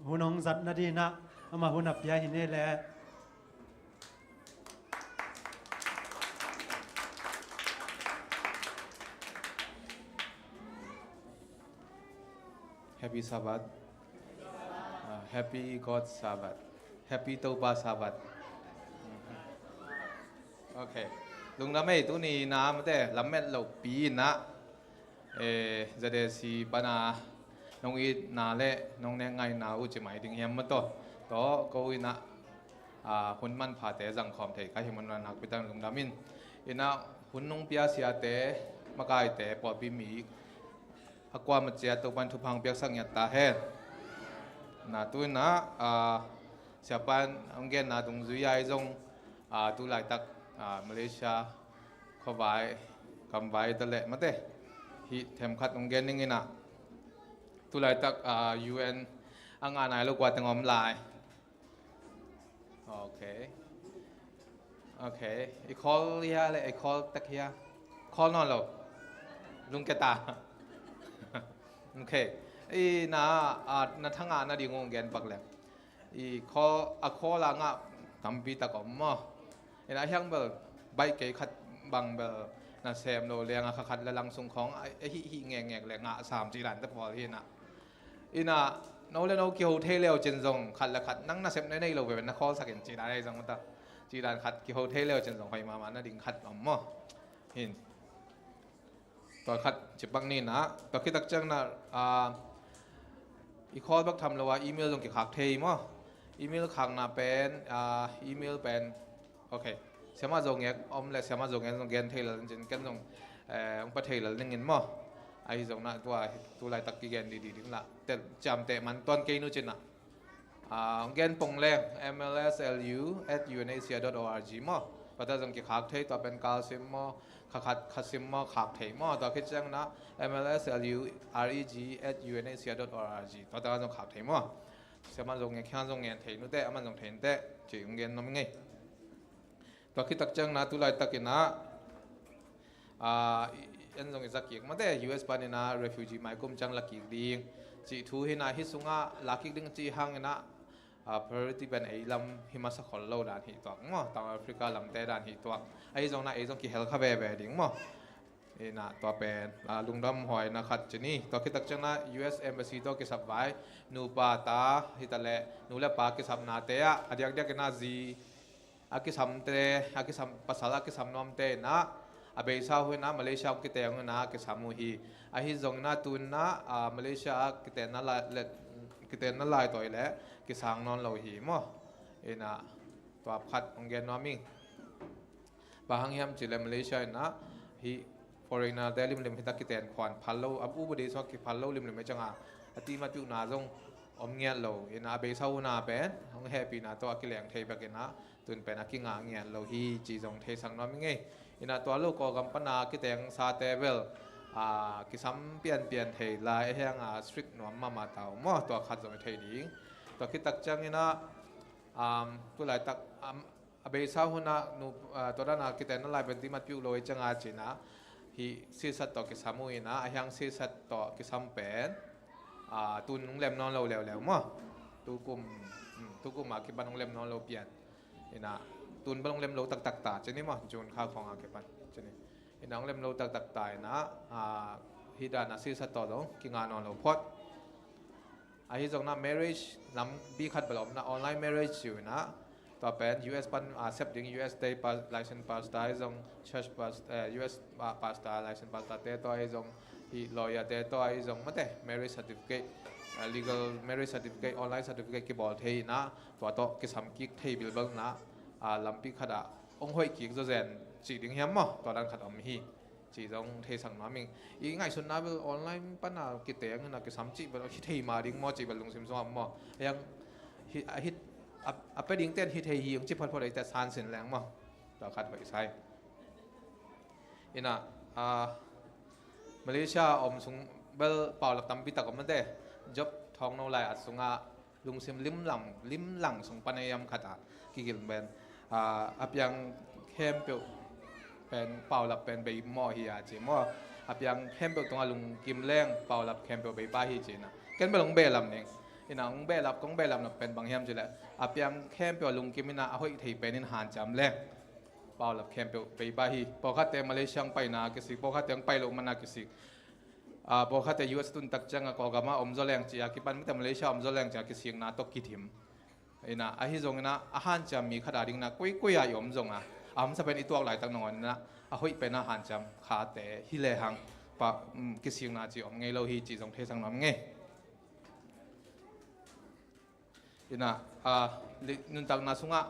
hun hong zat nading ina amah hun a pia hi ni le. Happy Sabbath. Ah, Happy God Sabbath. Happy Topa Sabbath. Ok. Lungdam ei, tuni ina mate, lamet lopi ina, eh, Z A C pana nong itna le nong nek ngaihna uh ci mai ding hiam maw taw. Taw, ko ina, ah, hun manphate zang khawm thei ka hih man un nakpi takin lungdam ing. Ina hun nong pia siate, makaite, pawlpi mi a kuamah ciat Topa'n thupha hong piaksak ngiat ta hen. Na tu ina, ah, Siapa'n hong genna dungzui a i zong, ah, tu laitak, ah, Malaysia khuavai, gamvai ta leh mate, hih themkhat hong gen ning ina. Tu laitak, ah, U N a ngah nai lo kua teng om lai. Ok. Ok. I khawl hia le i khawl tak hia? Khawl nawn lo. Lungkia ta. Ok. Ina, a, na thangah nading hong gen pak le. I khawl, a khawl a ngah tampi tak om maw. Ina hiang bel baih kei khat bang bel na sem lo leng a kha khat le lang sung khawng a, a hih hih ngekngek le ngah sam cih dan te pawl hi ina. Ina, no le no kiho thei leu cin zong khat le khat nang nasep na nei lo ve na khawlsak in cih dan ahi zong ta. Cih dan khat kiho thei leu cin zong hoih mahmah nading khat om maw. Hin. Tua khat ci pak ni ina, tua khit tak ciang ina, ah, i khawl bek tham lo a email zong kikhak thei maw. Email khakna pen, ah, email pen Ok. Siamah Zo Ngek om le Siamah Zo Ngek zong gen thei lel ning cin ken zong, eh, hong pia thei lel ning in maw. Ahi zong ina tua, tu laitak kigen didi ding la. Te, ciamteh man tuan kei nu cin ina. Ah, hong gen pong leng M L S L U at U N H C R dot O R G maw. Tua te zong kikhak thei, tua pen kal sim maw, kha khat kha sim maw, khak thei maw. Tua khit ciang ina M L S L U R E G at U N H C R dot O R G. Tua te zong khak thei maw. Siamah Zo Ngek khiang zong ngen thei nu te, aman zong thei nu te, ci hong gen nuam ing ei. Tua khit tak ciang ina tu laitak ina, ah, en zong i za kik mate, U S pan ina refugee mai kum ciang la kik ding cih thu hi ina, hih sungah la kik ding cih hang ina, ah, priority pen ei lam hi masa khol lo dan hi tuak maw, Tang Africa lamte dan hi tuak. Ahi zong ina ei zong kihel kha veve ding maw. Ina tua pen, ah, lungdam huaina khat ci ni. Tua khit tak ciang ina U S Embassy tawh kisap vai, nupa ta hi ta leh, nu le pa kisapnate ah, a diakdiak ina zi a kisamte, a kisam, pasal a kisam nuamte ina, A beisa hun ah Malaysia hong kiteng hun ah kisam uh hi. Ahi zongin ah tu-in ah, ah, Malaysia ah kitenna lai, le, kitenna laitawi leh kisang nawn lo hi maw. Inah tua khat hong gen nuam ing. Bang hang hiam cih leh Malaysia inah hih foreigner te limlim hita kiten khuan phal lo, a upadi sung ah kiphal lo limlim hi ciangah a timatuhna zong om ngiat lo. Inah a beisa hun ah pen hong hehpihna tawh a kileng thei bek inah tun pen a kingah ngiat lo hi cih zong theisak nuam ing ei. Inah tua lo Kawlgam pana kiteng sate bel, ah, kisam pianpian thei lai, ahi hang a strict nuam mahmah ta uh maw, tua khat zong i thei ding. Tua khit tak ciangin ah, um, tu laitak, um, a beisa hun ah nu, ah, tua dan a kitenna lai pen timatuh lo hi ciangah ci-in ah hih sisat tawh kisam uh inah, ahi hang sisat tawh kisam pen, ah, tun hong lem nawn lo leuleu maw. Tukum, um, tukum a kipan hong lem nawn lo pian. Inah tun bel hong lem lo taktak ta ci ni maw, June kha khawng a kipan ci ni. Inah hong lem lo taktak ta inah, ah, hih dan a sisat tawh zong kingah nawn lo phot. Ahi zongin ah marriage lampi khat bel om inah, online marriage ci uh inah, tua pen U S pan, ah, sep ding, U S te pa, license pastor ahi zong, church pas, eh, U S, ah, pastor, license pastor te tawh ahi zong, hih lawyer te tawh ahi zong, mate, marriage certificate, ah, legal marriage certificate, online certificate kibawl thei inah, tua tawh kisam kik thei bilbel inah, ah, lampi khat ah hong hoih kik zawzen cih ding hiam maw, tua dan khat om hi. Cih zong theisak nuam ing. I ngaihsutna bel online pana kiteng inah kisam cih bel hi thei mah ding maw cih bel lungsim sungah om maw. Ahi hang hi, a hi, a, a pia dingte in hi thei hi hong ci photphot eite sansin leng maw. Tua khat hoih sa hi. Inah, ah, Malaysia om sung bel paulap tampi tak om mate. Job thawngno lai-at sungah lungsim limlang, limlang sung pan ei am khat ah kigil pen, ah, a piang khempeuh pen paulap pen bei mawh hi a ci maw. A piang khempeuh tungah lungkim leng paulap khempeuh bei pa hi ci inah. Ken bel hong behlap ning. Inah hong behlap, kong behlapna pen bang hiam cih leh a piang khempeuh a lungkim inah a hoih thei pen in hanciam leng paulap khempeuh bei pa hi. Pawlkhatte Malaysia hong paina kisik, pawlkhatte hong pai loh mana kisik. Ah, pawlkhatte U S tun tak ciangah Kawlgam ah om zaw leng ci-a kipan, mate, Malaysia om zaw leng ci-a kisikna tawh kidim. Inah, ahi zongin ah a hanciam mi khat a dingin ah koikoi ah i om zongah, a hamsa pen i tuak laitak nangawn inah a hoih pen a hanciam khate hi lehang pa, um, kisikna ci om ngei lo hi cih zong theisak nuam ing ei. Inah, ah, li-, nuntakna sungah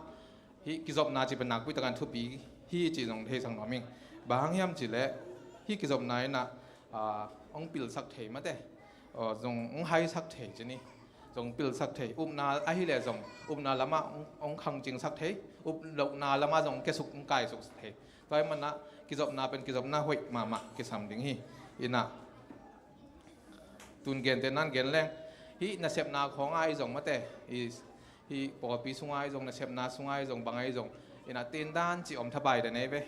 hih kizopna cih pen nakpi takin thupi hi cih zong theisak nuam ing. Bang hang hiam cih leh hih kizopna inah, ah, hong pilsak thei mate. Aw, zong hong haisak thei ci ni. Zong pilsak thei. Upna ahih leh zong upna lamah hong, hong khangcingsak thei. Up lohna lamah zong hong kiasuk, hong kaisuk thei. Tua ahih manin ah kizopna pen kizopna hoih mahmah kisam ding hi. Inah, tun gente nan gen leng, hih nasepna khawng ah ahi zong mate, hih, hih pawlpi sungah ahi zong, nasepna sungah ahi zong, bang ahi zong, inah tindan cih om thabai den ei ve.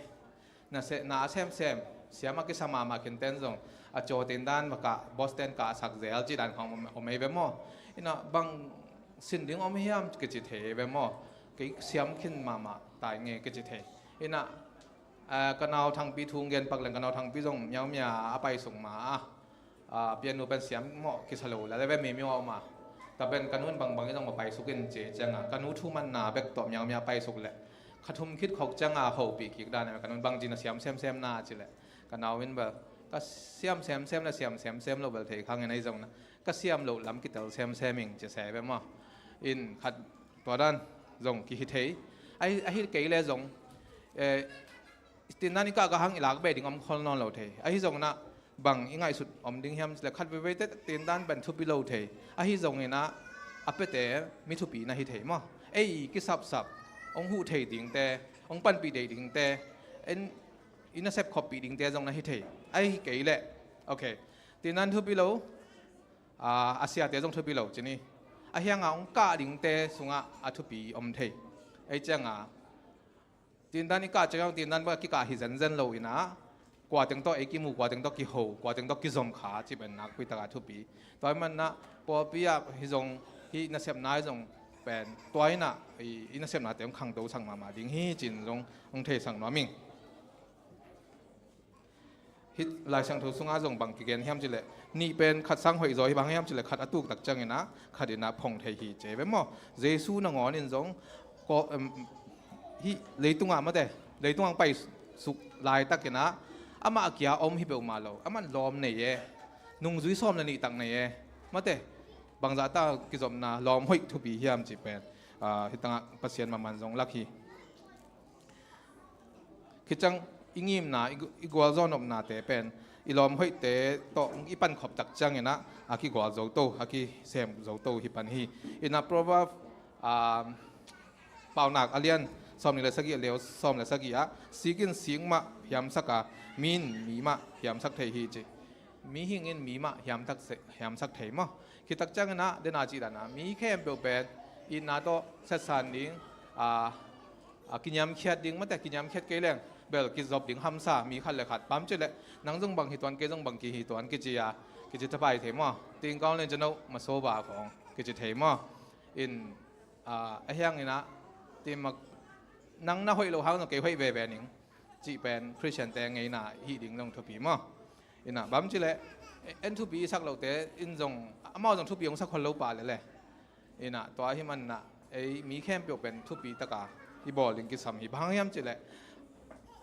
Nasepna a semsem, siam a kisa mahmah khinten zong, a caw tindan va kah, boss ten kahsak zel cih dan khawng om, om ei ve maw. Inah bang sin ding om hiam kici thei ei ve maw. Kei siam khin mahmah tai nge kici thei. Inah, ah, ka nau Thangpi thu hong gen pak leng, ka nau Thangpi zong miaumia a paisuk ma a, ah, pianu pen siam mawh kisa lo la le ve, mi mi mawh ma. Tua pen ka nu in bangbang in zong va paisuk in ci ciangah, ka nu thumanna bek tawh miaumia a paisuk leh, kha thum khit khawk ciangah hopih kik dan a, ka nu in bangci na siam semsem na ci leh, ka nau in bel, ka siam semsem le siam semsem lo bel thei kha ngen ahi zong na, ka siam loh lam kitel semsem ing ci se ve maw. In khat tua dan zong kihi thei. Ahi, ahi kei le zong, eh, tindan i kah kah hang i lak beh ding om khol nawn lo thei. Ahi zongin ah bang i ngaihsut om ding hiam cih leh khat veivei teh tindan pen thupi lo thei. Ahi zongin ah a piate mi thupi na hi thei maw. Ei kisapsap, hong huh thei dingte, hong panpih thei dingte, en, i nasep khoppih dingte zong na hi thei. Ahi kei leh, ok, tindan thupi lo, a, a siate zong thupi lo ci ni. Ahi hangah hong kah dingte sungah a thupi om thei. Ei ciangah tindan i kah ciangah tindan bek a kikah hi zenzen lo inah, kua teng tawh ei kimu, kua teng tawh kiho, kua teng tawh kizom kha cih pen nakpi takah thupi. Tua ahih manin ah pawlpi ah hi zong, hih nasepna hi zong pen tua inah i, i nasepnate hong khangtosak mahmah ding hi ci-in zong hong theisak nuam ing. Hih Lai Siangtho sungah zong bang kigen hiam cih leh, nih pen khat sang hoih zaw hi, bang hiam cih leh khat a tuk tak ciangin ah khat in ah phong thei hi ci ve maw. Jesu nangawn in zong ko, em, hih leitungah mate, leitungah hong paisuk laitak in ah Amah a kia om hi peuhmah lo, amah lawm nei e, nungzui sawm le nih tak nei e, mate, bangzah ta kizopna lawm hoih thupi hiam cih pen, ah, hi tangah Pasian maman zong lak hi. Khit ciang i ngimna, i gu-, i gualzawh nopnate pen i lawm hoihte tawh i pankhop tak cianginah a kigual zo to, a kisem zo to hi pan hi. Inah Proverb, ah, Paunak a lian sawm nih le sagih, a leu sawm le sagih ah, sik in sik mah hiamsak a, mi in mi mah hiamsak thei hi ci. Mihing in mi mah hiamsak se-, hiamsak thei maw? Khit tak cianginah dena cih danah mi khempeuh pen itna tawh setsan ding, a, a kiniamkhiat ding, mate, kiniamkhiat kei leng bel kizop ding hamsa mi khat le khat. Bang ci leh nang zong bang hi tuan, kei zong bang kihi tuan kici a, kici thapai thei maw? Tingkau len cano maso ba khawng kici thei maw? In, a, a hianginah timak nang na hoih lo hang zong kei hoih veve ning cih pen Khristiante ngeina hi ding zong thupi maw? Inah bang ci leh en thupi i sak lote in zong, amau zong thupi hong sak khol lo pah lele. Inah tua hi manah ei mi khempeuh pen thupi taka i bawl ding kisam hi. Bang hang hiam ci leh,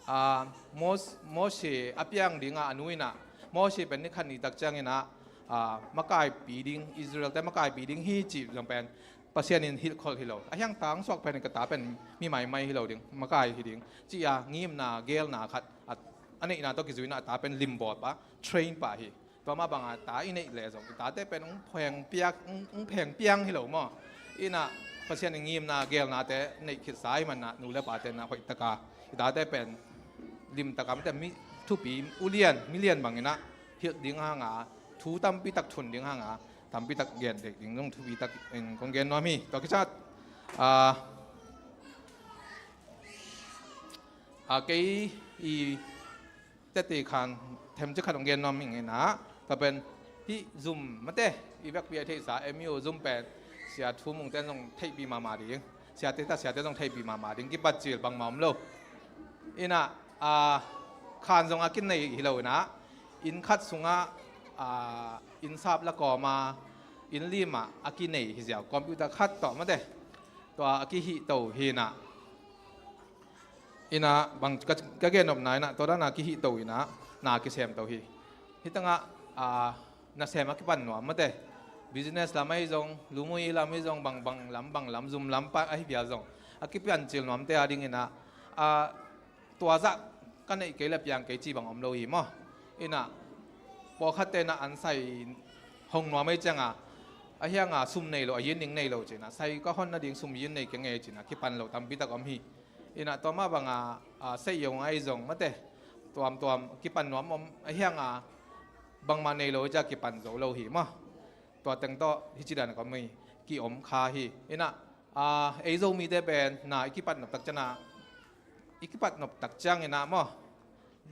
a, Mos-, Mose a piang dinga a nu inah Mose pen ni khat ni tak cianginah, a, makaipi ding, Israelte makaipi ding hi cih zong pen Pasian in hilhkholh hi lo. A hiang tangsuak pen ka ta pen mi maimai hi lo ding, makai hi ding ci-a ngimna, geelna khat a, a neihna tawh kizuina a ta pen limbawl pah, train pah hi. Tua mah banga ta i neih leh zong i tate pen hong pheng piak, hong, hong pheng piang hi lo maw? Inah Pasian i ngimna, geelnate neih khitsa i manah nu le pate na hoih taka i tate pen lim taka, mate, mi thupi, ulian, milian banginah hilh ding hanga, thu tampi tak thun ding hanga, tampi tak gen dek ding zong thupi tak in kong gen nuam hi. Tua kisat, a, a, kei i tete khan themcik khat hong gen nuam ing inah, tua pen hih zum, mate, i vekpi a theihsa M U zum pen Sia Thu Mung ten zong theihpi mahmah ding, siate ta siate zong theihpi mahmah ding, kipat cil bangmah om lo. Inah, a, khan zong a kinei hi lo inah, inn khat sungah, a, inn sap la kawma inn limah a kinei hi ziau, computer khat tawh, mate, tua a kihih to hi inah. Inah bang ka, ka gen nopna inah tua dana kihih to inah na kisem to hi. Hih tangah, a, nasem a kipan nuam, mate, business lam ahi zong, lumui lam ahi zong, bang, bang lam, bang lam, zum lam pah ahi pial zong a kipan cil nuamte a dinginah, a, tua zah ka neih kei le piang kei ci bang om lo hi maw? Inah pawlkhatte inah an sai hong nuam ahi cianga, a hianga sum nei lo, a yin ning nei lo cinah, sai ka hon nading sum yin nei keng e cinah kipan lo tampi tak om hi. Inah tua mah banga, a, seiyong ahi zong, mate, tuamtuam kipan nuam om, a hianga bangmah nei lo hi cia kipan zo lo hi maw? Tua teng tawh hih ci dan ka om hi, ki-om kha hi. Inah, a, ei Zomite pen na i kipat nop tak cianah, i kipat nop tak cianginah maw,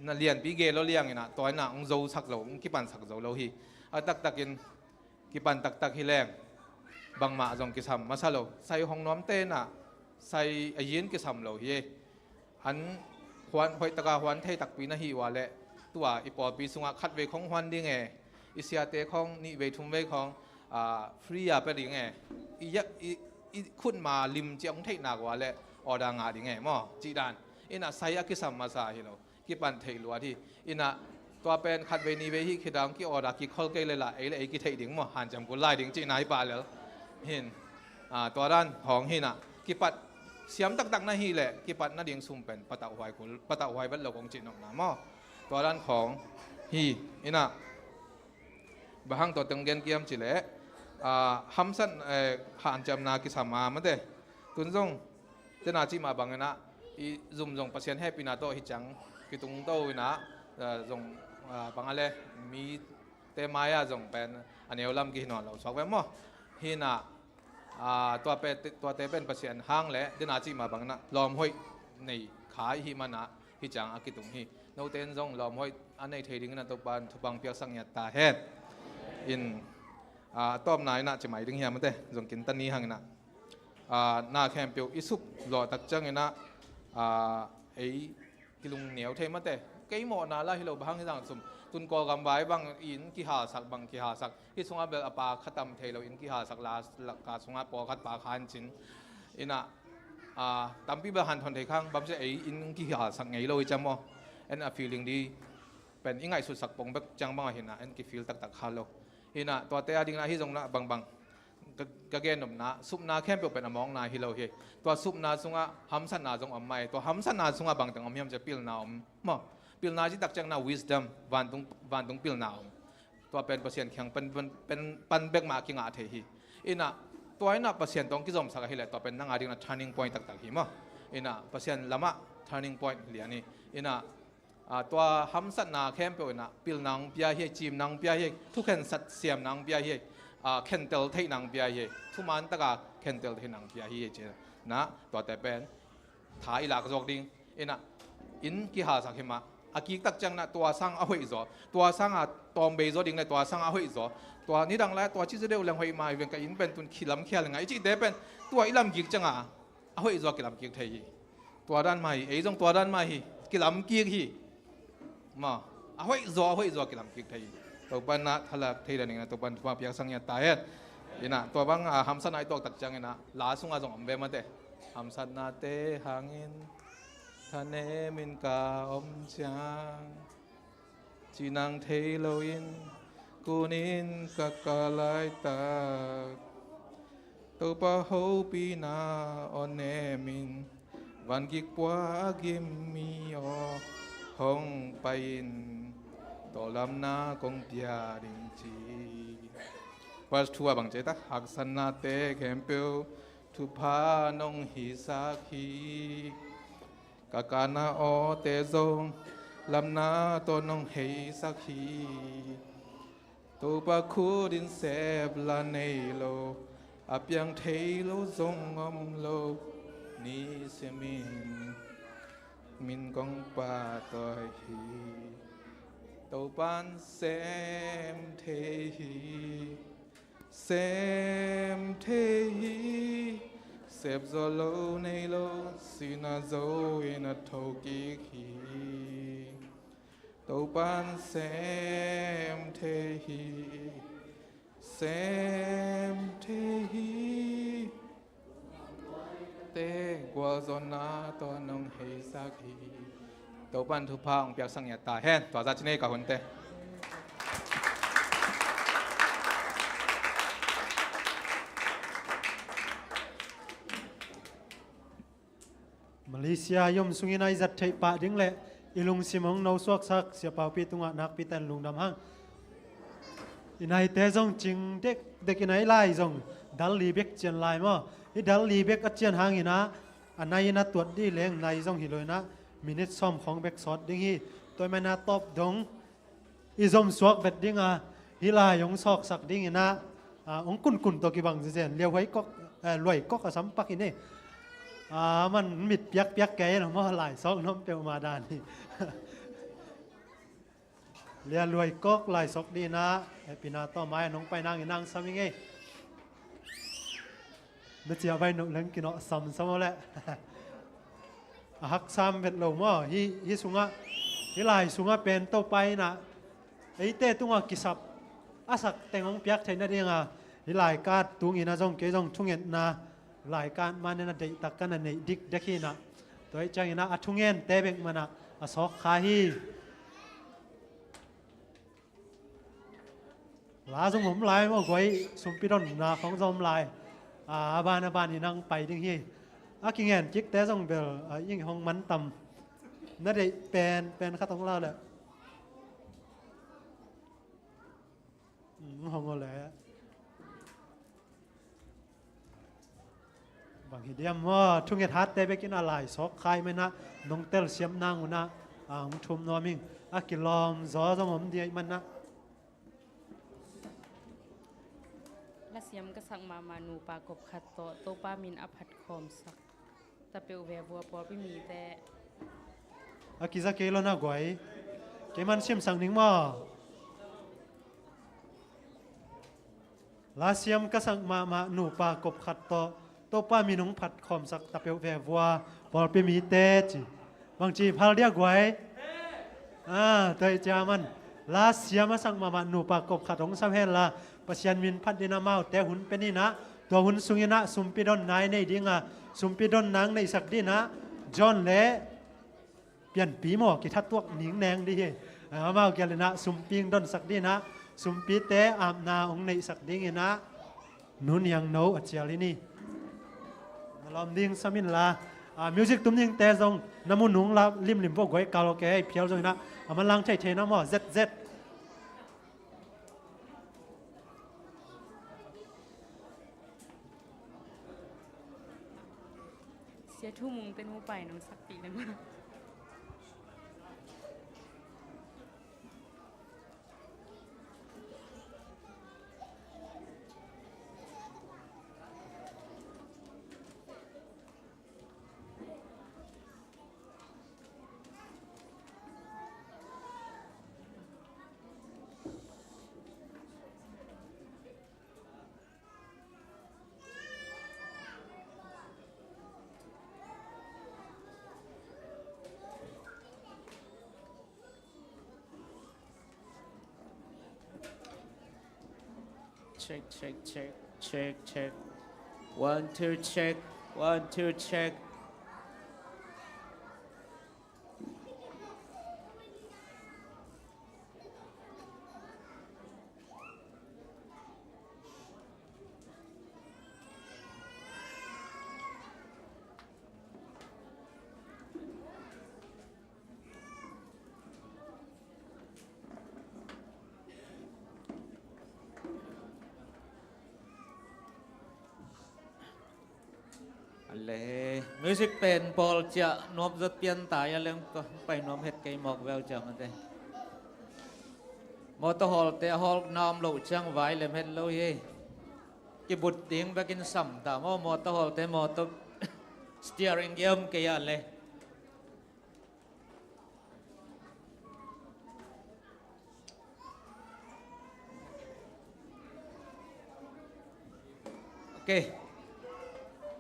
na lianpi gel lo lianginah tua inah hong zosak lo, hong kipansak zo lo hi. A taktakin kipan taktak hi leng bangmah zong kisam masa lo. Sai hong nuamte inah sai a yin kisam lo hi. An huan, hoih taka huan thei takpi na hi ua leh tua i pawlpi sungah khatvei khong huan ding e, i siate khong nihvei thumvei khong, a, free a pia ding e, i, i, i khutma lim ciah hong theih nak ua leh order ngah ding e maw, cih dan. Inah sai a kisam masa hi lo, kipan theih luat hi. Inah tua pen khatvei nihvei hih khit a hong ki-order kikhol kei le lah ei le ei kitheih ding maw, hanciam kul lai ding cihna hi pah lel. Hin, a, tua dan hong hinah kipat siam taktak na hih leh kipat nading sum pen patauhhuai kul, patauhhuai vet lo kong cih nopna maw? Tua dan khong hi. Inah bang hang tua teng gen kiam ci leh, a, hamsat, eh, hanciamna kisam a, mate, tun zong tena cih mah banginah i zum zong Pasian hehpihna tawh hi ciang kitung to inah, a, zong, a, bang a le mite mai-ah zong pen a neu lam kihi nawn lo suak ve maw? Hinah, a, tua pe-, tuate pen Pasian hang le tena cih mah banginah lawm hoih nei kha i hih manah hi ciang a kitung hi. Note in zong lawm hoih a nei thei dingin a Topa in thupha piaksak ngiat ta hen. In, a, tawpna inah ci mai ding hiam, mate, zong kinta ni hanginah, a, na khempeuh i suk lawh tak cianginah, a, ei kilung neu thei, mate. Kei mawhna la hi lo, bang hang hi zang sum, tun Kawlgam vai bang in kihalsak, bang kihalsak, hih sungah bel a pa kha tam thei lo in kihalsak la, la ka sungah pawlkhat pa kha in cin. Inah, a, tampi bel hanthon thei khang, bang ci ei in kihalsak ngei lo hi ciam maw? En a feeling di pen i ngaihsutsak pong bek ciang bang ahi na, en kifeel taktak kha lo. Hi na, tuate a ding na hi zong na bangbang ka, ka gen nopna, supna khempeuh pen a mawkna hi lo hi. Tua supna sungah hamsatna zong om mai. Tua hamsatna sungah bangteng om hiam ci a pilna om maw. Pilna ci tak ciang na wisdom, vantung, vantung pilna om. Tua pen Pasian kiang pan, pan, pan, pan bek mah a kingah thei hi. Hi na, tua hi na Pasian tawh kizomsak ahi leh tua pen nang a ding na turning point taktak hi maw. Hi na, Pasian lamah turning point lian hi. Hi na, a, tua hamsatna khempeuh hi na, pilna hong pia hi, cimna hong pia hi, thukhensat siamna hong pia hi, a, khentel theihna hong pia hi, thuman taka khentel theihna hong pia hi ci na, tuate pen tha i lak zawk ding. Hi na, inn kihalsak hi mah, a kik tak ciang na tua sang a hoih zaw, tua sang a tawmbei zaw ding le tua sang a hoih zaw, tua nidang lai tua ci zaw deuh leng hoih mah hi veng, ka inn pen tun kilam khial ngai cihte pen tua i lam kik ciang a, a hoih zaw kilam kik thei hi. Tua dan mah hi, ei zong tua dan mah hi, kilam kik hi. Maw, a hoih zaw, a hoih zaw kilam kik thei hi. Topa na thalak thei dan ing na Topa thupha piaksak ngiat ta hen. Hi na, tua bang, a, hamsatna i tuak tak ciang hi na, la sungah zong om ve mate. Hamsatnate hangin thanemin ka om ciang, cinang thei loin kunin ka kah laitak, Topa hopihna aw nemin, vangik pua a gim mi aw, hong pai-in tawldamna kong pia ding ci. Verse two ah bang ci ta, haksatnate khempeuh thupha nong hisak hi. Ka kahna awte zong lamna tawh nong heisak hi. Topa khut in sep la nei lo, a piang thei lo zong om lo, ni simin min kong pahtawi hi. Topan sem thei hi. Sem thei hi, sep zaw lo nei lo, sihna zo in a thokik hi. Topan sem thei hi, sem thei hi. Te gualzawhna tawh nong heisak hi. Topan thupha hong piaksak ngiat ta hen. Tua za ci nei ka hunte. Malaysia i om sungin a i zat theih pah ding le i lungsim hong nosuaksak Sia Paupi tungah nakpi ten lungdam hang. I naite zong cing dekdek in a i lai zong dal li bek cian lai maw. I dal li bek a cian hangin ah a nai in a tuat dih leng nai zong hi lo in ah minit sawm khawng bek sawt ding hi. Tua i man a tawp dong i zomsuak vet ding a, hih lai hong sawksak ding in ah, ah, hong kunkun tawh kibang zezen, liauhuai kok, eh, luai kok a sam pak hi ni. Ah, man mit piakpiak kei in a maw, lai sawk nuam peuhmah dan hi. Lia luai kok lai sawk dih in ah, eh, pina tawh mai a nong pai nang in nang sam hi ngei. Na ciah vai nuh leng kinawh samsam aw leh. A haksam vet lo maw? Hih, hih sungah, hih lai sungah pen Topa in ah eite tungah kisap a sak teng hong piak theih nading a, hih lai kat tungin ah zong kei zong thungetna lai kat man in ah deihtak ka na neih dikdek hi in ah. Tua ahih ciangin ah a thungente bek man ah a sawk kha hi. La zong om lai maw, guai, sumpi donna khawng zong om lai. A, a ban a ban in hong pai ding hi. A kingen kikte zong bel, a, ing hong man tam. Na deih pen, pen khat hong lau leh. Mm, hong aw leh. Bang hi diam maw, thunget hatte bekin a lai sawk khai man ah, nong telsiam nang un ah, a hong thum nuam ing, a kilawm zaw zong om dih ahih man ah. Lasiam ka sak mahmah nupa kop khat tawh, Topa min a phat khawmsak ta peuh ve vua pawlpi mite. A kiza kei lo na guai. Kei man simsak ning maw. Lasiam ka sak mahmah nupa kop khat tawh, Topa min hong phat khawmsak ta peuh ve vua pawlpi mite ci. Bangci phal dia guai. Ah, tua ahih ciang man. Lasiam a sak mahmah nupa kop khat hong sam hen la, Pasian min phat ding amaute hun pia in ah, tua hun sungin ah sumpi donna i nei ding a, sumpi donna hong neihsak ding ah, John le Pianpi maw, kithat tuak ning neng dih hi. Amau gelh in ah sumpi hong donsak ding in ah, sumpite apna hong neihsak ding in ah, Nu Niang No a cial hi ni. Na lawm ding sam inla, ah, music tum dingte zong na mu nung la limlim vo guai kal, ok, hei phial zong in ah, a manlang thei thei na maw, zet zet. Sia Thu Mung ten mu pai nung sakpih leng. Check, check, check, check, check. One, two, check. One, two, check. Ale, music pen pawl ciah nuam zot pian ta ia leng ka pai nuam het kei mawk veu ciang ate. Motor hawlte a hawlna om loh ciang vai lem het lo hi. Kibut ding bekin sam ta maw, motor hawlte, motor steering gear om kei a le. Ok.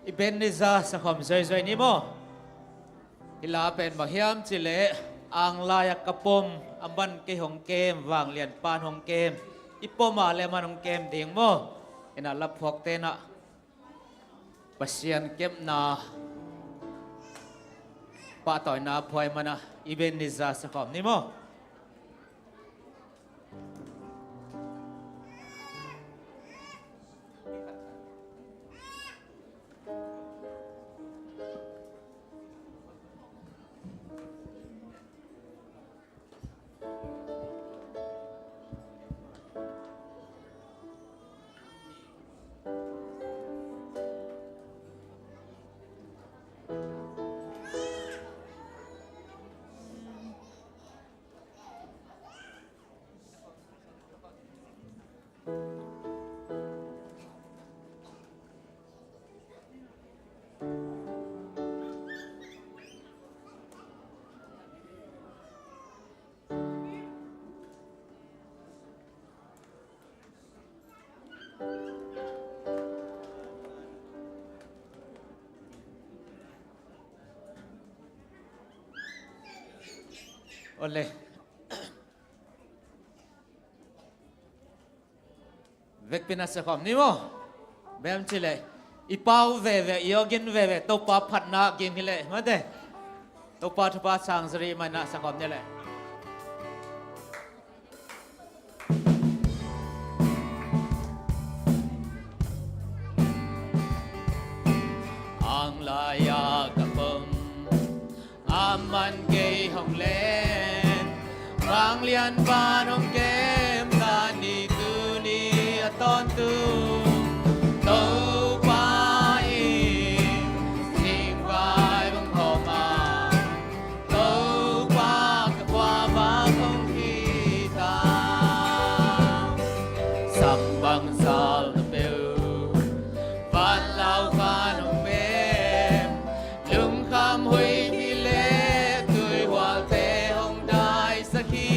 Ebenezer sakhawm zoizoi ni maw. Hih la pen bang hiam cih leh, anglai-a ka pom, a man kei hong kem, vanglian pan hong kem, i pom a le man hong kem ding maw. Ina laphuakte na Pasian kepna pahtawina phuai mana Ebenezer sakhawm ni maw. Ole. Vekpi-in a sakhawm ni maw. Bem cih leh i pau veve, i awgin veve, Topa phatna ging hi leh mate. Topa thupha sang zari mai-in a sakhawm ni leh. Anglai-a ka pom, a man kei hong kem, vanglian pan hong kem, zani tuni a tawntung Topa in singvai bang khawm a, Topa ka khuavak hong hi ta. Sam bang zal na peuh, van lau khan hong pem, lungkham huipi le tuihualte hong daisak hi.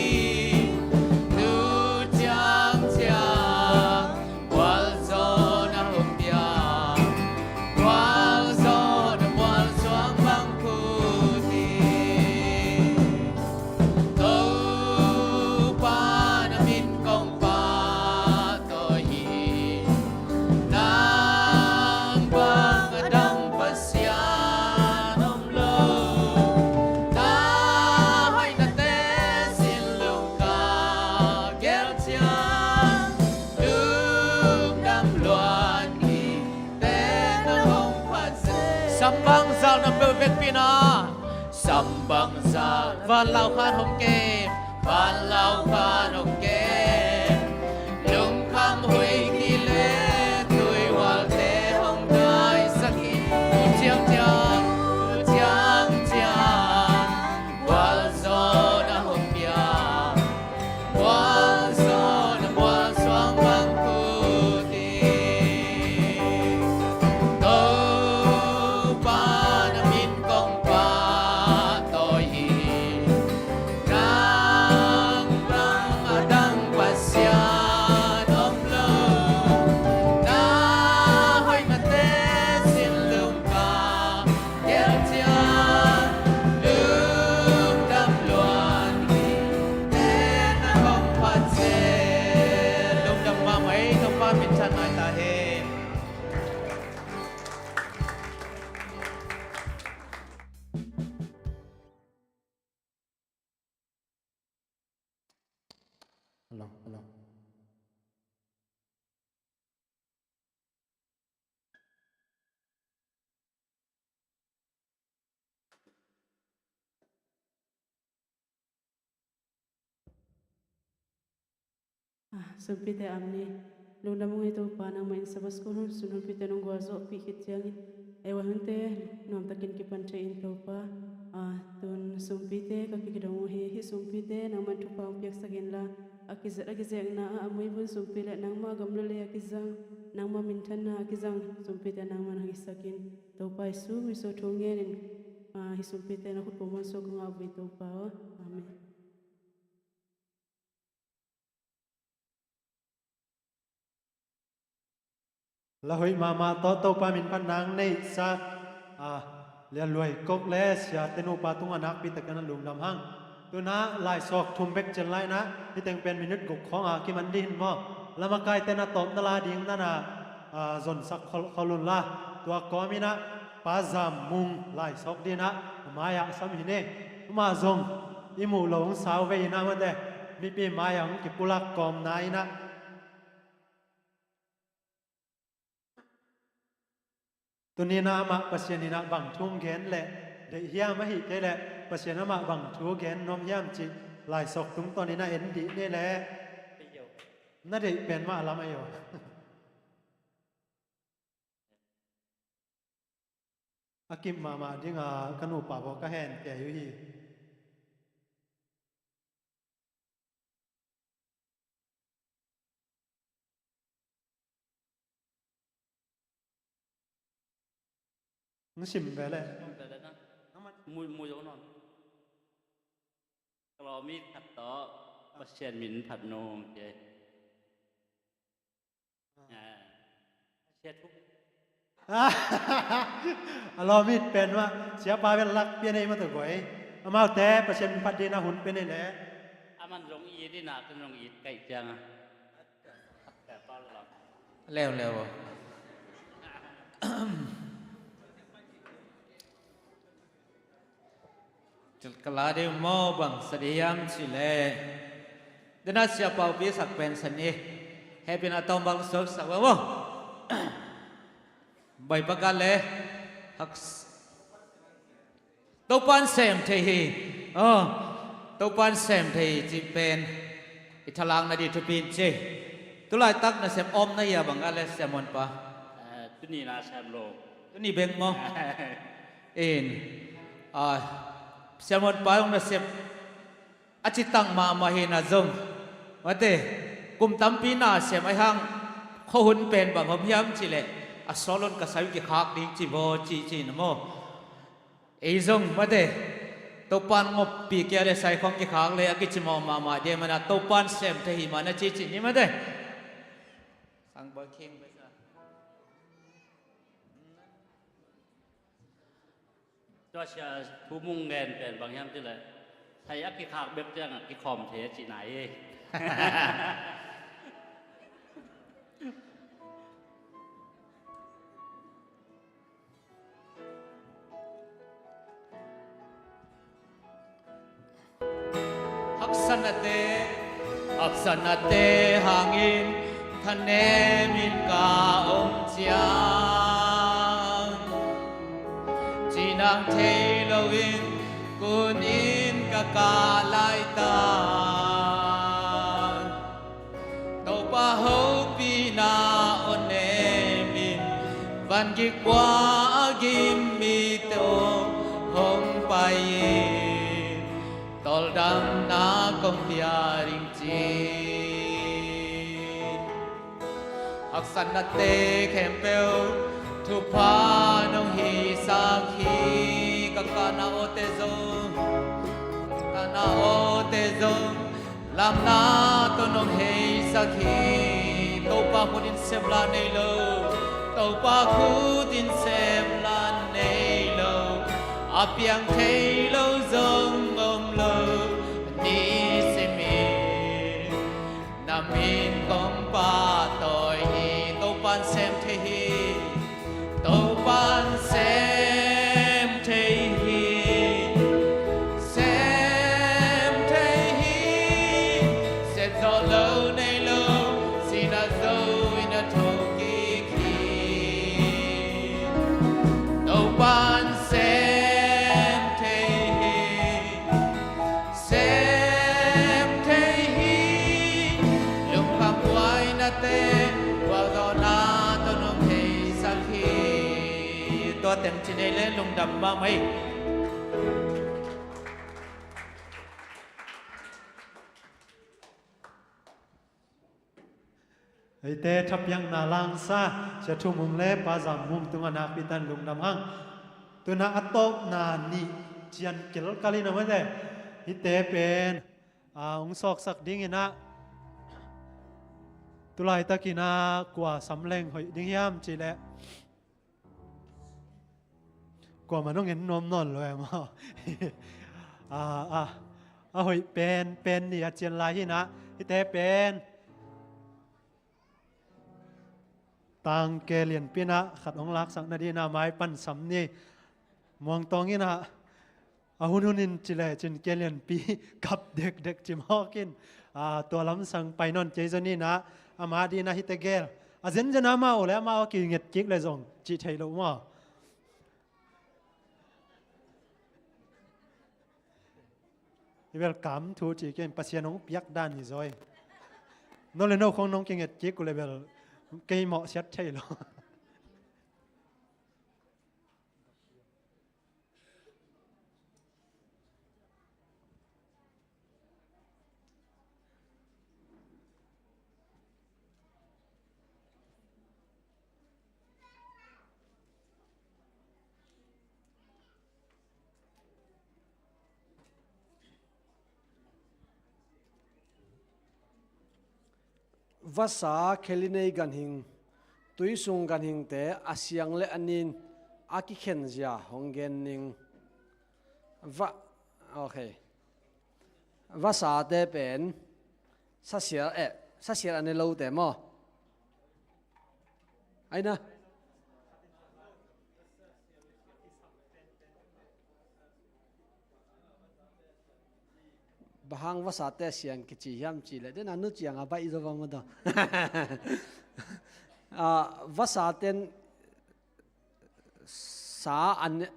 Bangzah van lau khan hong kem, van lau khan hong kem. Lungkham huih kileh tuihualte hong daisak hi. Ciangciang, ciangciang, gualzawhna hong pia. Gualzawhna gualsuang bang kut hi. Topa na min kong pahtawi hi. Nang bang a dang Pasian om lo. Na hoih mate sin lungka. Gelcian lungdam luan hi. Tenna kong phat zel. Lungdam mahmah ei, Topa minthanna hi ta hen. Hello, hello. Ah, sumpite am ni. Lungdam ung ei Topa, nangmah in Sabbath school hun sun honpite nong gualzawhpih khit ciangin ei huai hunte nuamtakin kipan thei in Topa. Ah, tun sumpite ka kidong uh hi. Hih sumpite nangmah in thupha hong piaksak inla, a kizat a kizekna ah a muibun sumpi le nangmah gam le lei a kizang, nangmah minthanna a kizang sumpite nangmah in hong hisak in. Topa Jesu min suang thu ngenin, ah, hih sumpite na khut pawlpi suang ka ngah uh hi Topa aw. Amen. La hoih mahmah tawh Topa min phat nang neihsa, ah, Lia Luai Kok le Sia Te Nupa tungah nakpi takin a lungdam hang. Tuna laisawk thum bek cil lai na, hih teng pen minute guk khawng a kiman dih in maw. La makaite na tawpna la ding na na, ah, zonsak khol, khol un la. Tua kawm in ah Pa Zam Mung laisawk ding in ah a mai-ah sam hi ni. Amah zong i muh lo hong sau ve in ah mate, mipi mai-ah hong kipulak kawmna in ah. Tuni in ah amah Pasian in ah bang thu hong gen leh deih hiam, ahih kei leh Pasian amah bang thu gen nuam hiam cih laisawk tungtawn in ah en dih ni leh. Na deih pen mah lam ahi aw. A kip mahmah ding a ka nupa baw ka hen kei uh hi. Hong sim ve leh. Sim ve leh na. Nangmah. Mu, mu zo nawn. Ka lawm it khat tawh Pasian min phat nung kei. Ah. Ah. Sia thu. A lawm it pen mah, siapa bel lak pian ei mah tawh guai. Amaute Pasian min phat ding in ah hun pia ni leh. Aman zong it in ah, ken zong it kaih ciang a. Leuleu. Ka la ding maw, bang sa ding hiam cih leh. Dena Sia Paupi sak pen sa ni. Hehpihna tawm bang suaksak va maw. Bai pakat le hak s-, Topa'n sem thei hi. Aw, Topa'n sem thei hi cih pen i thalakna ding thupi in ci. Tulaitak nasep om na hia bang a le Sia Muanpa? Eh, tuni na sem lo. Tuni bek maw? In, ah, Sia Muanpa zong nasep a citang mahmah hi na zong, mate, kum tampi na sem ahih hang khuahun pen bang om hiam cih leh a sawt lon ka sai uh kikhak ding ci baw ci ci na maw. Ei zong mate, Topa'n ngoppih kei a le sai khawng kikhak le a kicimawh mahmah ding ahih manin Topa'n sem thei hi mah na ci ci ni mate. Sang bawi khing bawi sa. Tua Sia Thu Mung ngen pen bang hiam cih leh, sai a kikhak bek ciangah kikhawm thei a cihna hi. Haksatnate, haksatnate hangin thanemin ka om ciang, cinang thei loin Kunin ka kah laitak Topa hopihna aw nemin, van gik bua a gim mite aw hong pai-in, tawldamna kong pia ding ci. Haksatnate khempeuh thupha nong hisak hi. Ka kahna awte zong, ka kahna awte zong lamna tawh nong heisak hi. Topa khut in sepla nei lo, Topa khut in sepla nei lo, a piang thei lo zong om lo, ni simin na min kong pahtawi hi. Topan sem thei hi. Topan sem thei hi. Sem thei hi. Sem zawh lo nei lo, sinah zo in a thokik hi. Topan sem thei hi. Sem thei hi. Lungkham buainate, gualzawhna tawh nong heisak hi. Tua teng ci nei le lungdam mahmah hi. Eite thapiakna langsa Sia Thum Mung le Pa Zam Mung tungah nakpi tan lungdam hang. Tuna a tawpna nih cian kilkal in a mate, hihte pen, a, hong sawksak dingin ah, tulaitakin ah kua samleng hoih ding hiam cihleh, kuamah nong en nuam nawn lo e maw? A, a, a hoih pen, pen nih a cian lai hi nah, hihte pen tangke lianpi nah khat hong laksak nading nah mai pan sam ni. Muangtawng in ah, a hun hun in ci le cin ke lianpi kap dekdek ci mawk in, a, tua lamsang pai nawn kei zaw ni nah, amah ding nah hihte gel. A zenzen amah uh le amah uh a kinget kik le zong cih thei lo maw? I bel kam thu ci kei in Pasian hong piak dan hi zaw hi. No le no khong nong kinget kik uh le bel kei mawh siat thei lo. Vasa khelinei ganhing, tuisung ganhingte a siang le a nin a kikhen zia hong gen ning. Va, ok. Vasate pen sasial, eh, sasial a ne lote maw? Aina. Bang hang vasate siang kici hiam cih leh, dena nu ciang a baih zaw bang mah daw. Ah, vasaten sa an,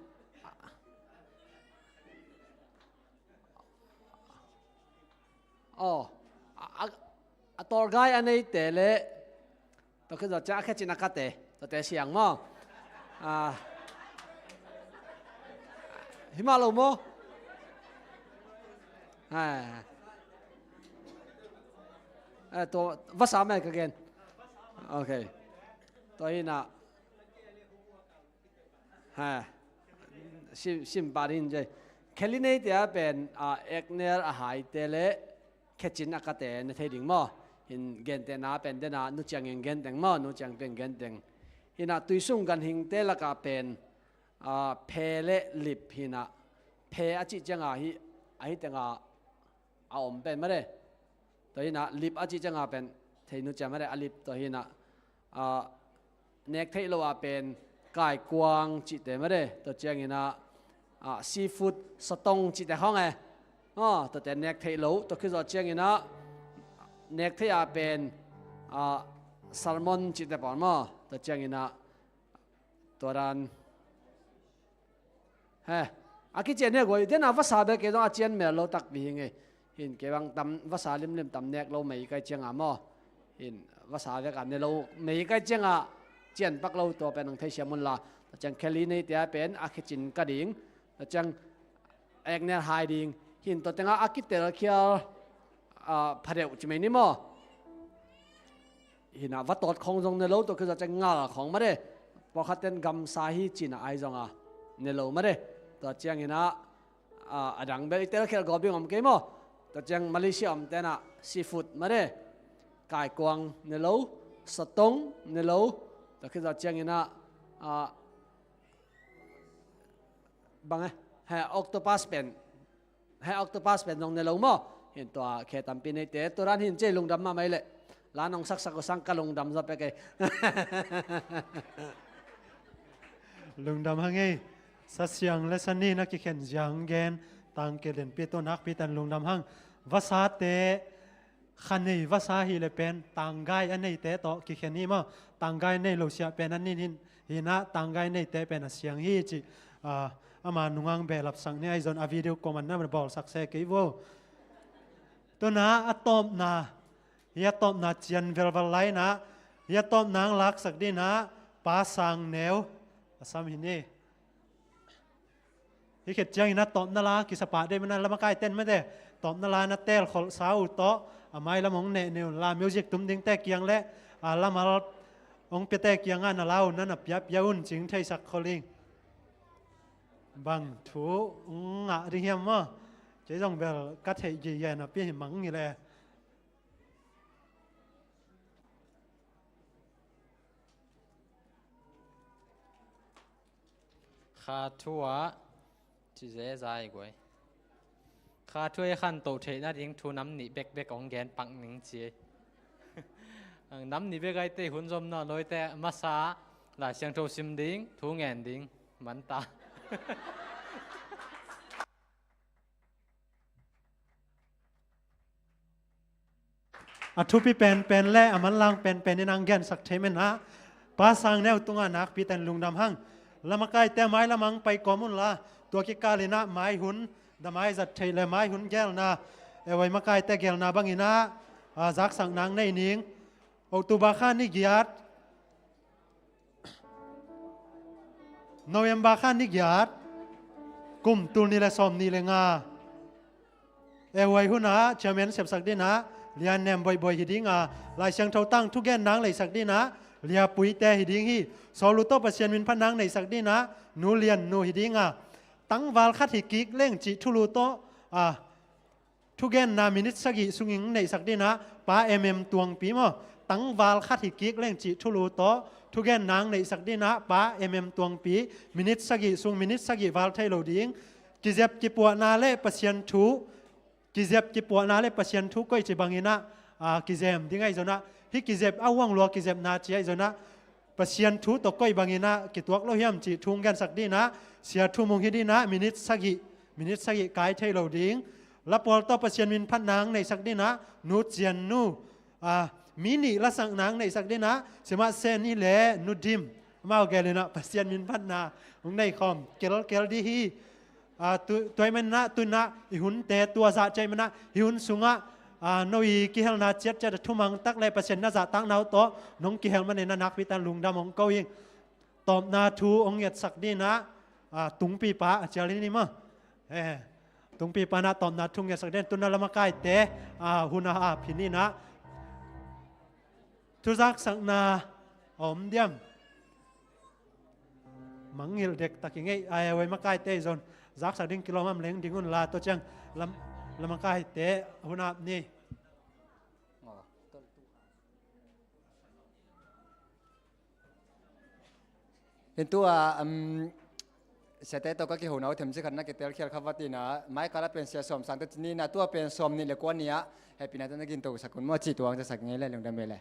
aw, a, a, a tawlgai a neite le, tua khit zawh ciang a khecin a kate, tuate siang maw? Ah, hi mah lo maw? Hai. Eh, tua vasa mah ka gen. Ok. Tua hi nah. Ha. Sim, sim pah ding ci. Khelinei te a pen, a, ekner a haite le khecin a kate na thei ding maw? Hin gentehna pen dena nu ciang in genteng maw? Nu ciang pen genteng. Hi nah tuisung ganhingte lakah pen, a, phe le lip hi nah. Phe a cih cianga hi, a hi tenga a om pen mah de. Tua hi nah lip a cih cianga pen thei nu ciang mah de, a lip tua hi nah, a, nek theih lo a pen kaikuang cihte mah de. Tua ciangin ah, a, seafood sotong cihte khawng e. Aw, tuate nek theih lo, tua khit zawh ciangin ah nek theih a pen, a, salmon cihte pawl maw? Tua ciangin ah tua dan. He. A kician hi a guai, dena vasa bek kei zong a cian mel lo takpi hi ngei. Hin kei bang tam, vasa limlim tam nek lo mei kai cianga maw. Hin vasa bek a ne lo mei kai cianga cian pak lo tua pen ang thei siam un la. Tua ciang kheli neite a pen a khecin ka ding. Tua ciang ek ner hai ding. Hin tua tenga a kitel khial, a, phadeuh ci mei ni maw. Hina va tawt khong zong ne lo, tua khit zong ciang ngal khong made. Pawlkhat ten gamsa hi cina ai zong a ne lo made. Tua ciang hina, a, a dang bel i tel khial gawp ding om kei maw. Tua ciang Malaysia om tena seafood made. Kaikuang ne lo, satong ne lo. Tua khit zong ciang hina, a, bang e, he octopus pen. He octopus pen zong ne lo maw. Hin tua khe tampi neite. Tua dan hin cei lungdam mahmah i leh. La nong saksak uh sang ka lungdam zaw pek ei. Lungdam hang ei. Sa siang le sa ni na kikhen ziang gen. Tangkil denpi tua nakpi tan lungdam hang. Vasate kha nei vasa hi le pen tanggai a neite tawh kikhen hi maw. Tanggai nei lo siah pen a nin hin, hina tanggai neite pen a siang hi ci. A, ama nungang behlap sak ni ai zon a video comment na bawlsak se kei vo. Tuna a tawpna, hi a tawpna cian velval laina, hi a tawpna ang laksak dina, Pa Sang Neu, a sam hi ni. Hi khit ciangin a tawpna la kisapah dei mana lamakai ten mate tawpna la na tel kholhsa uh tawh a mailam hong neh ni un la music tum dingte kiang le a lamal hong piate kiangah na la uh na na piapia un cing theisak kholhing. Bang thu ngah ding hiam maw? Kei zong bel ka theih gige napi hi mang hi le. Kha thu ah ci zezai guai. Kha thu ei khantoh theih nading thu nam nih bekbek hong gen pak ning ci ei. Nam nih bek aite hun zom naw lawite masa Lai Siangtho sim ding, thu ngen ding, man ta. A thupi penpen le a manlang penpen in ang gensak thei menah Pa Sang Neu tungah nakpi ten lungdam hang. Lamakaite mailam ang pai kawm unla tua kikal inah mai hun damai zat theih le mai hun gelna, e, vai makaite gelna banginah, a, zaksak nang nei ning. October kha ni giat, November kha ni giat, kum tul ni le sawm ni le nga. E, huai hunah chairman sepsak dinah Lian Nem Boihboih hi dinga, Lai Siangtho tang thugen nang leihsak dinah Lia Puite hi ding hi. Sawlu tawh Pasian minphat nang neihsak dinah Nu Lian Nu hi dinga, tangval khat hi kik leng cih thulu tawh, a, thugenna minit sagih sungin neihsak dinah Pa M M Tuangpi maw? Tangval khat hi kik leng cih thulu tawh thugen nang neihsak dinah Pa M M Tuangpi minit sagih sung minit sagih val thei lo ding. Kizep kipuahna le Pasian thu, kizep kipuahna le Pasian thu koici banginah, a, kizem ding ahi zonah, hih kizep a huang lua kizepna ci ahi zonah, Pasian thu tawh koi banginah kituak lo hiam cih thu hong gensak dinah Sia Thu Mung hi dinah minit sagih, minit sagih kai thei lo ding. Lapawl tawh Pasian minphat nang neihsak dinah Nu Cian Nu, a, mi nih lasak nang neihsak dinah Simah Sen hi le Nu Dim, amau gelinah Pasian minphatna hong nei khawm kelkel dih hi. A, tu, tuai manah tunah i hunte tua zah ciai manah hi hun sungah, a, no i kihelna ciatciat a thumang tak le Pasian na zahtakna uh tawh nong kihel manin a nakpi tan lungdam hong ko ing. Tawpna thu hong ngetsak dinah, a, tungpipa a cial in i maw? E, tungpipa nah tawpna thu ngetsak din tunah lamakaite, a, hun a ap hi ninah. Thuzaksakna a om diam? Mangngilh dektak i ngeih ai, a, huai makaite zon zaksak ding kilawm am leng ding unla tua ciang lam, lamakaite hun ap ni. Hin tua, um, siate tawh ka kihona uh themcik khat na kitel khial kha va tinah mai kala pen sia sawm sangte cinina tua pen sawm nih le kua ni-ah hehpihna tawh na gintosak un maw cih tuang zasak ngei le lungdam ve le.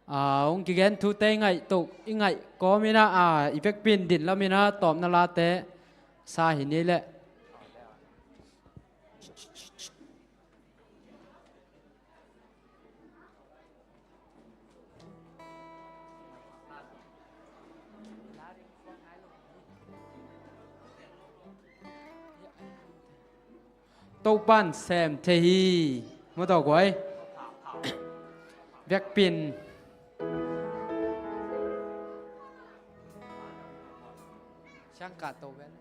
A, hong kigen thute i ngaih toh, i ngaih kawm inah, a, i vekpi in din lam inah tawpna late sa hi ni leh. Topa'n sem thei hi. Mawtaw guai. Biakpin. Siangkah to ven.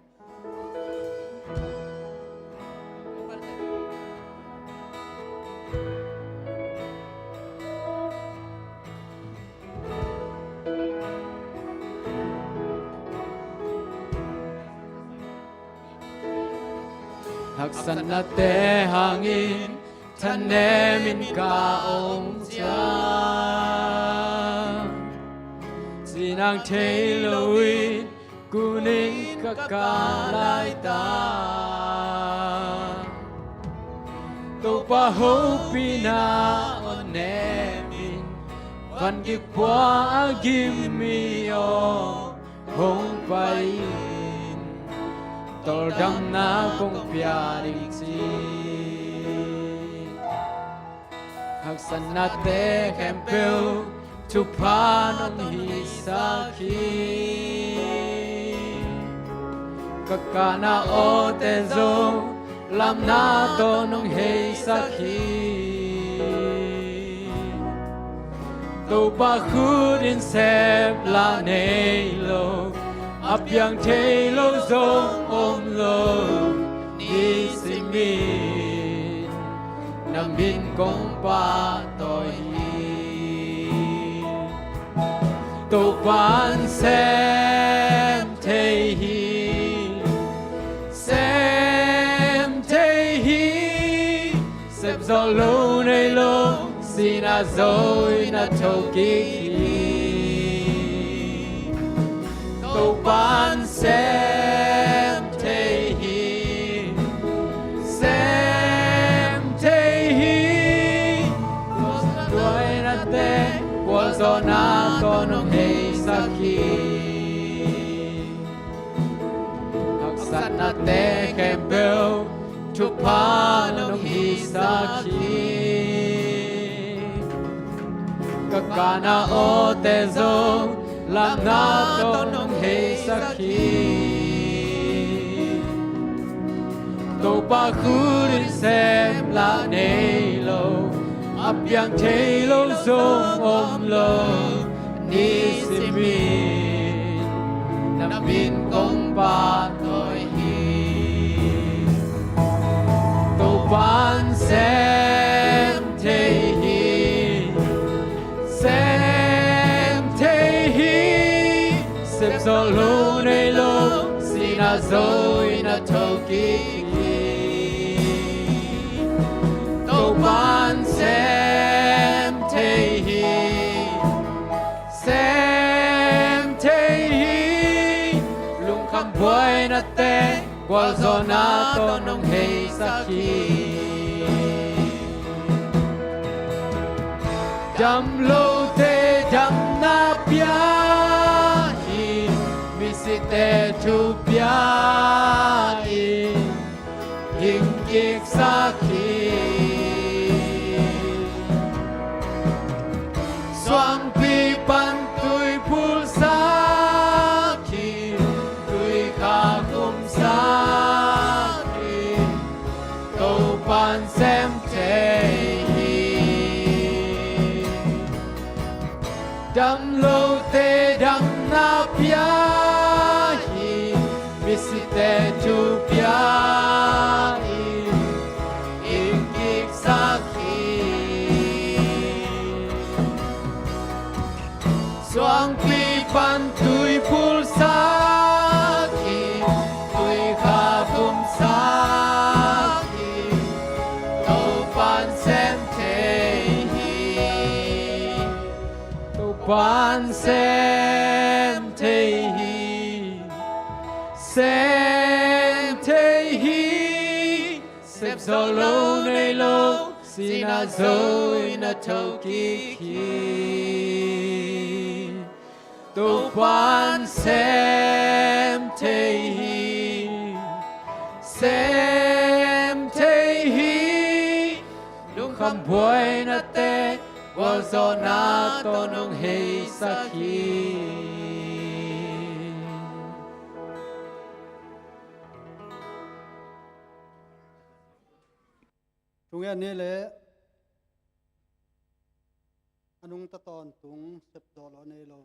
Haksatnate hangin thanemin ka om ciang, cinang thei lo in kunin ka kah laitak. Topa hopihna aw nemin, van gik pua a gim mi aw hong pai in, tawldamna kong pia ding ci. Haksatnate khempeuh thupha nong hisak hi. Ka kahna awte zong lamna tawh nong heisak hi. Topa khut in sem lah nei lo, a piang thei lo zong om lo, nisimin na min kong pahtawi hi. Topa'n sem thei hi, sem thei hi. Sep zawh lo nei lo, sihna zo in a thokik hi. Topa'n sem thei hi, sem thei hi. Gualzawhna tawh nong heisak hi. Haksatnate khempeuh thupha nong hisak hi. Ka kahna awte zong lamna tawh nong heisak hi. Topa khut in sem lah nei lo, a piang thei lo zong om lo, nisimin na min kong pahtawi hi. Topa'n sem thei hi, sem thei hi. Sep zawh lo nei lo, sihna zo in a thokik hi. Topa'n sem thei hi, sem thei hi. Lungkham buaina teng gualzawhna tawh nong heisak hi. Dam lote damna pia hi, misite thu pia hi. Hing kiksak hi. Suangpi pan tui phulsak hi, tui kha khumsak hi. Topa'n sem thei hi. Dam lote damna pia hi, misite thu pia hi. Hing kiksak hi. Suangpi pan tui phulsak hi, tui kha khumsak hi. Topa'n sem thei hi. Topa'n sem thei hi, sem thei hi. Sep zawh lo nei lo, sihna zo in a thokik hi. Topa'n sem thei hi, sem thei hi. Lungkham buaina teng gualzawhna tawh nong heisak hi. Tunge ni le a nungta tawntung sepdawh lo nei lo.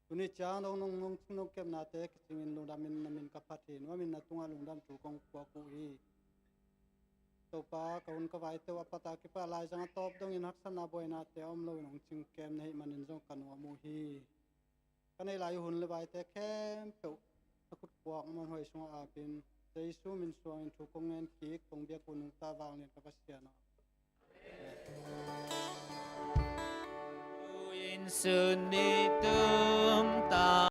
Tuni ciang dong nong nong cing nong kepnate kicingin lungdamin na min ka phat hi. Nuamin na tungah lungdam thu kong puak uh hi. Topa, ka hun ka vaite uh a pat a kipat laizang a tawp dongin haksatna buainate a om loin hong cingkem na hih manin zong ka nuam uh hi. Ka neih lai uh hun le vaite khempeuh na khutkuak muanhuai sungah apin Jesu min suangin thu kong ngen kik, kong biak uh nungta vanglian ka Pasian aw. Amen. Sun ni tum ta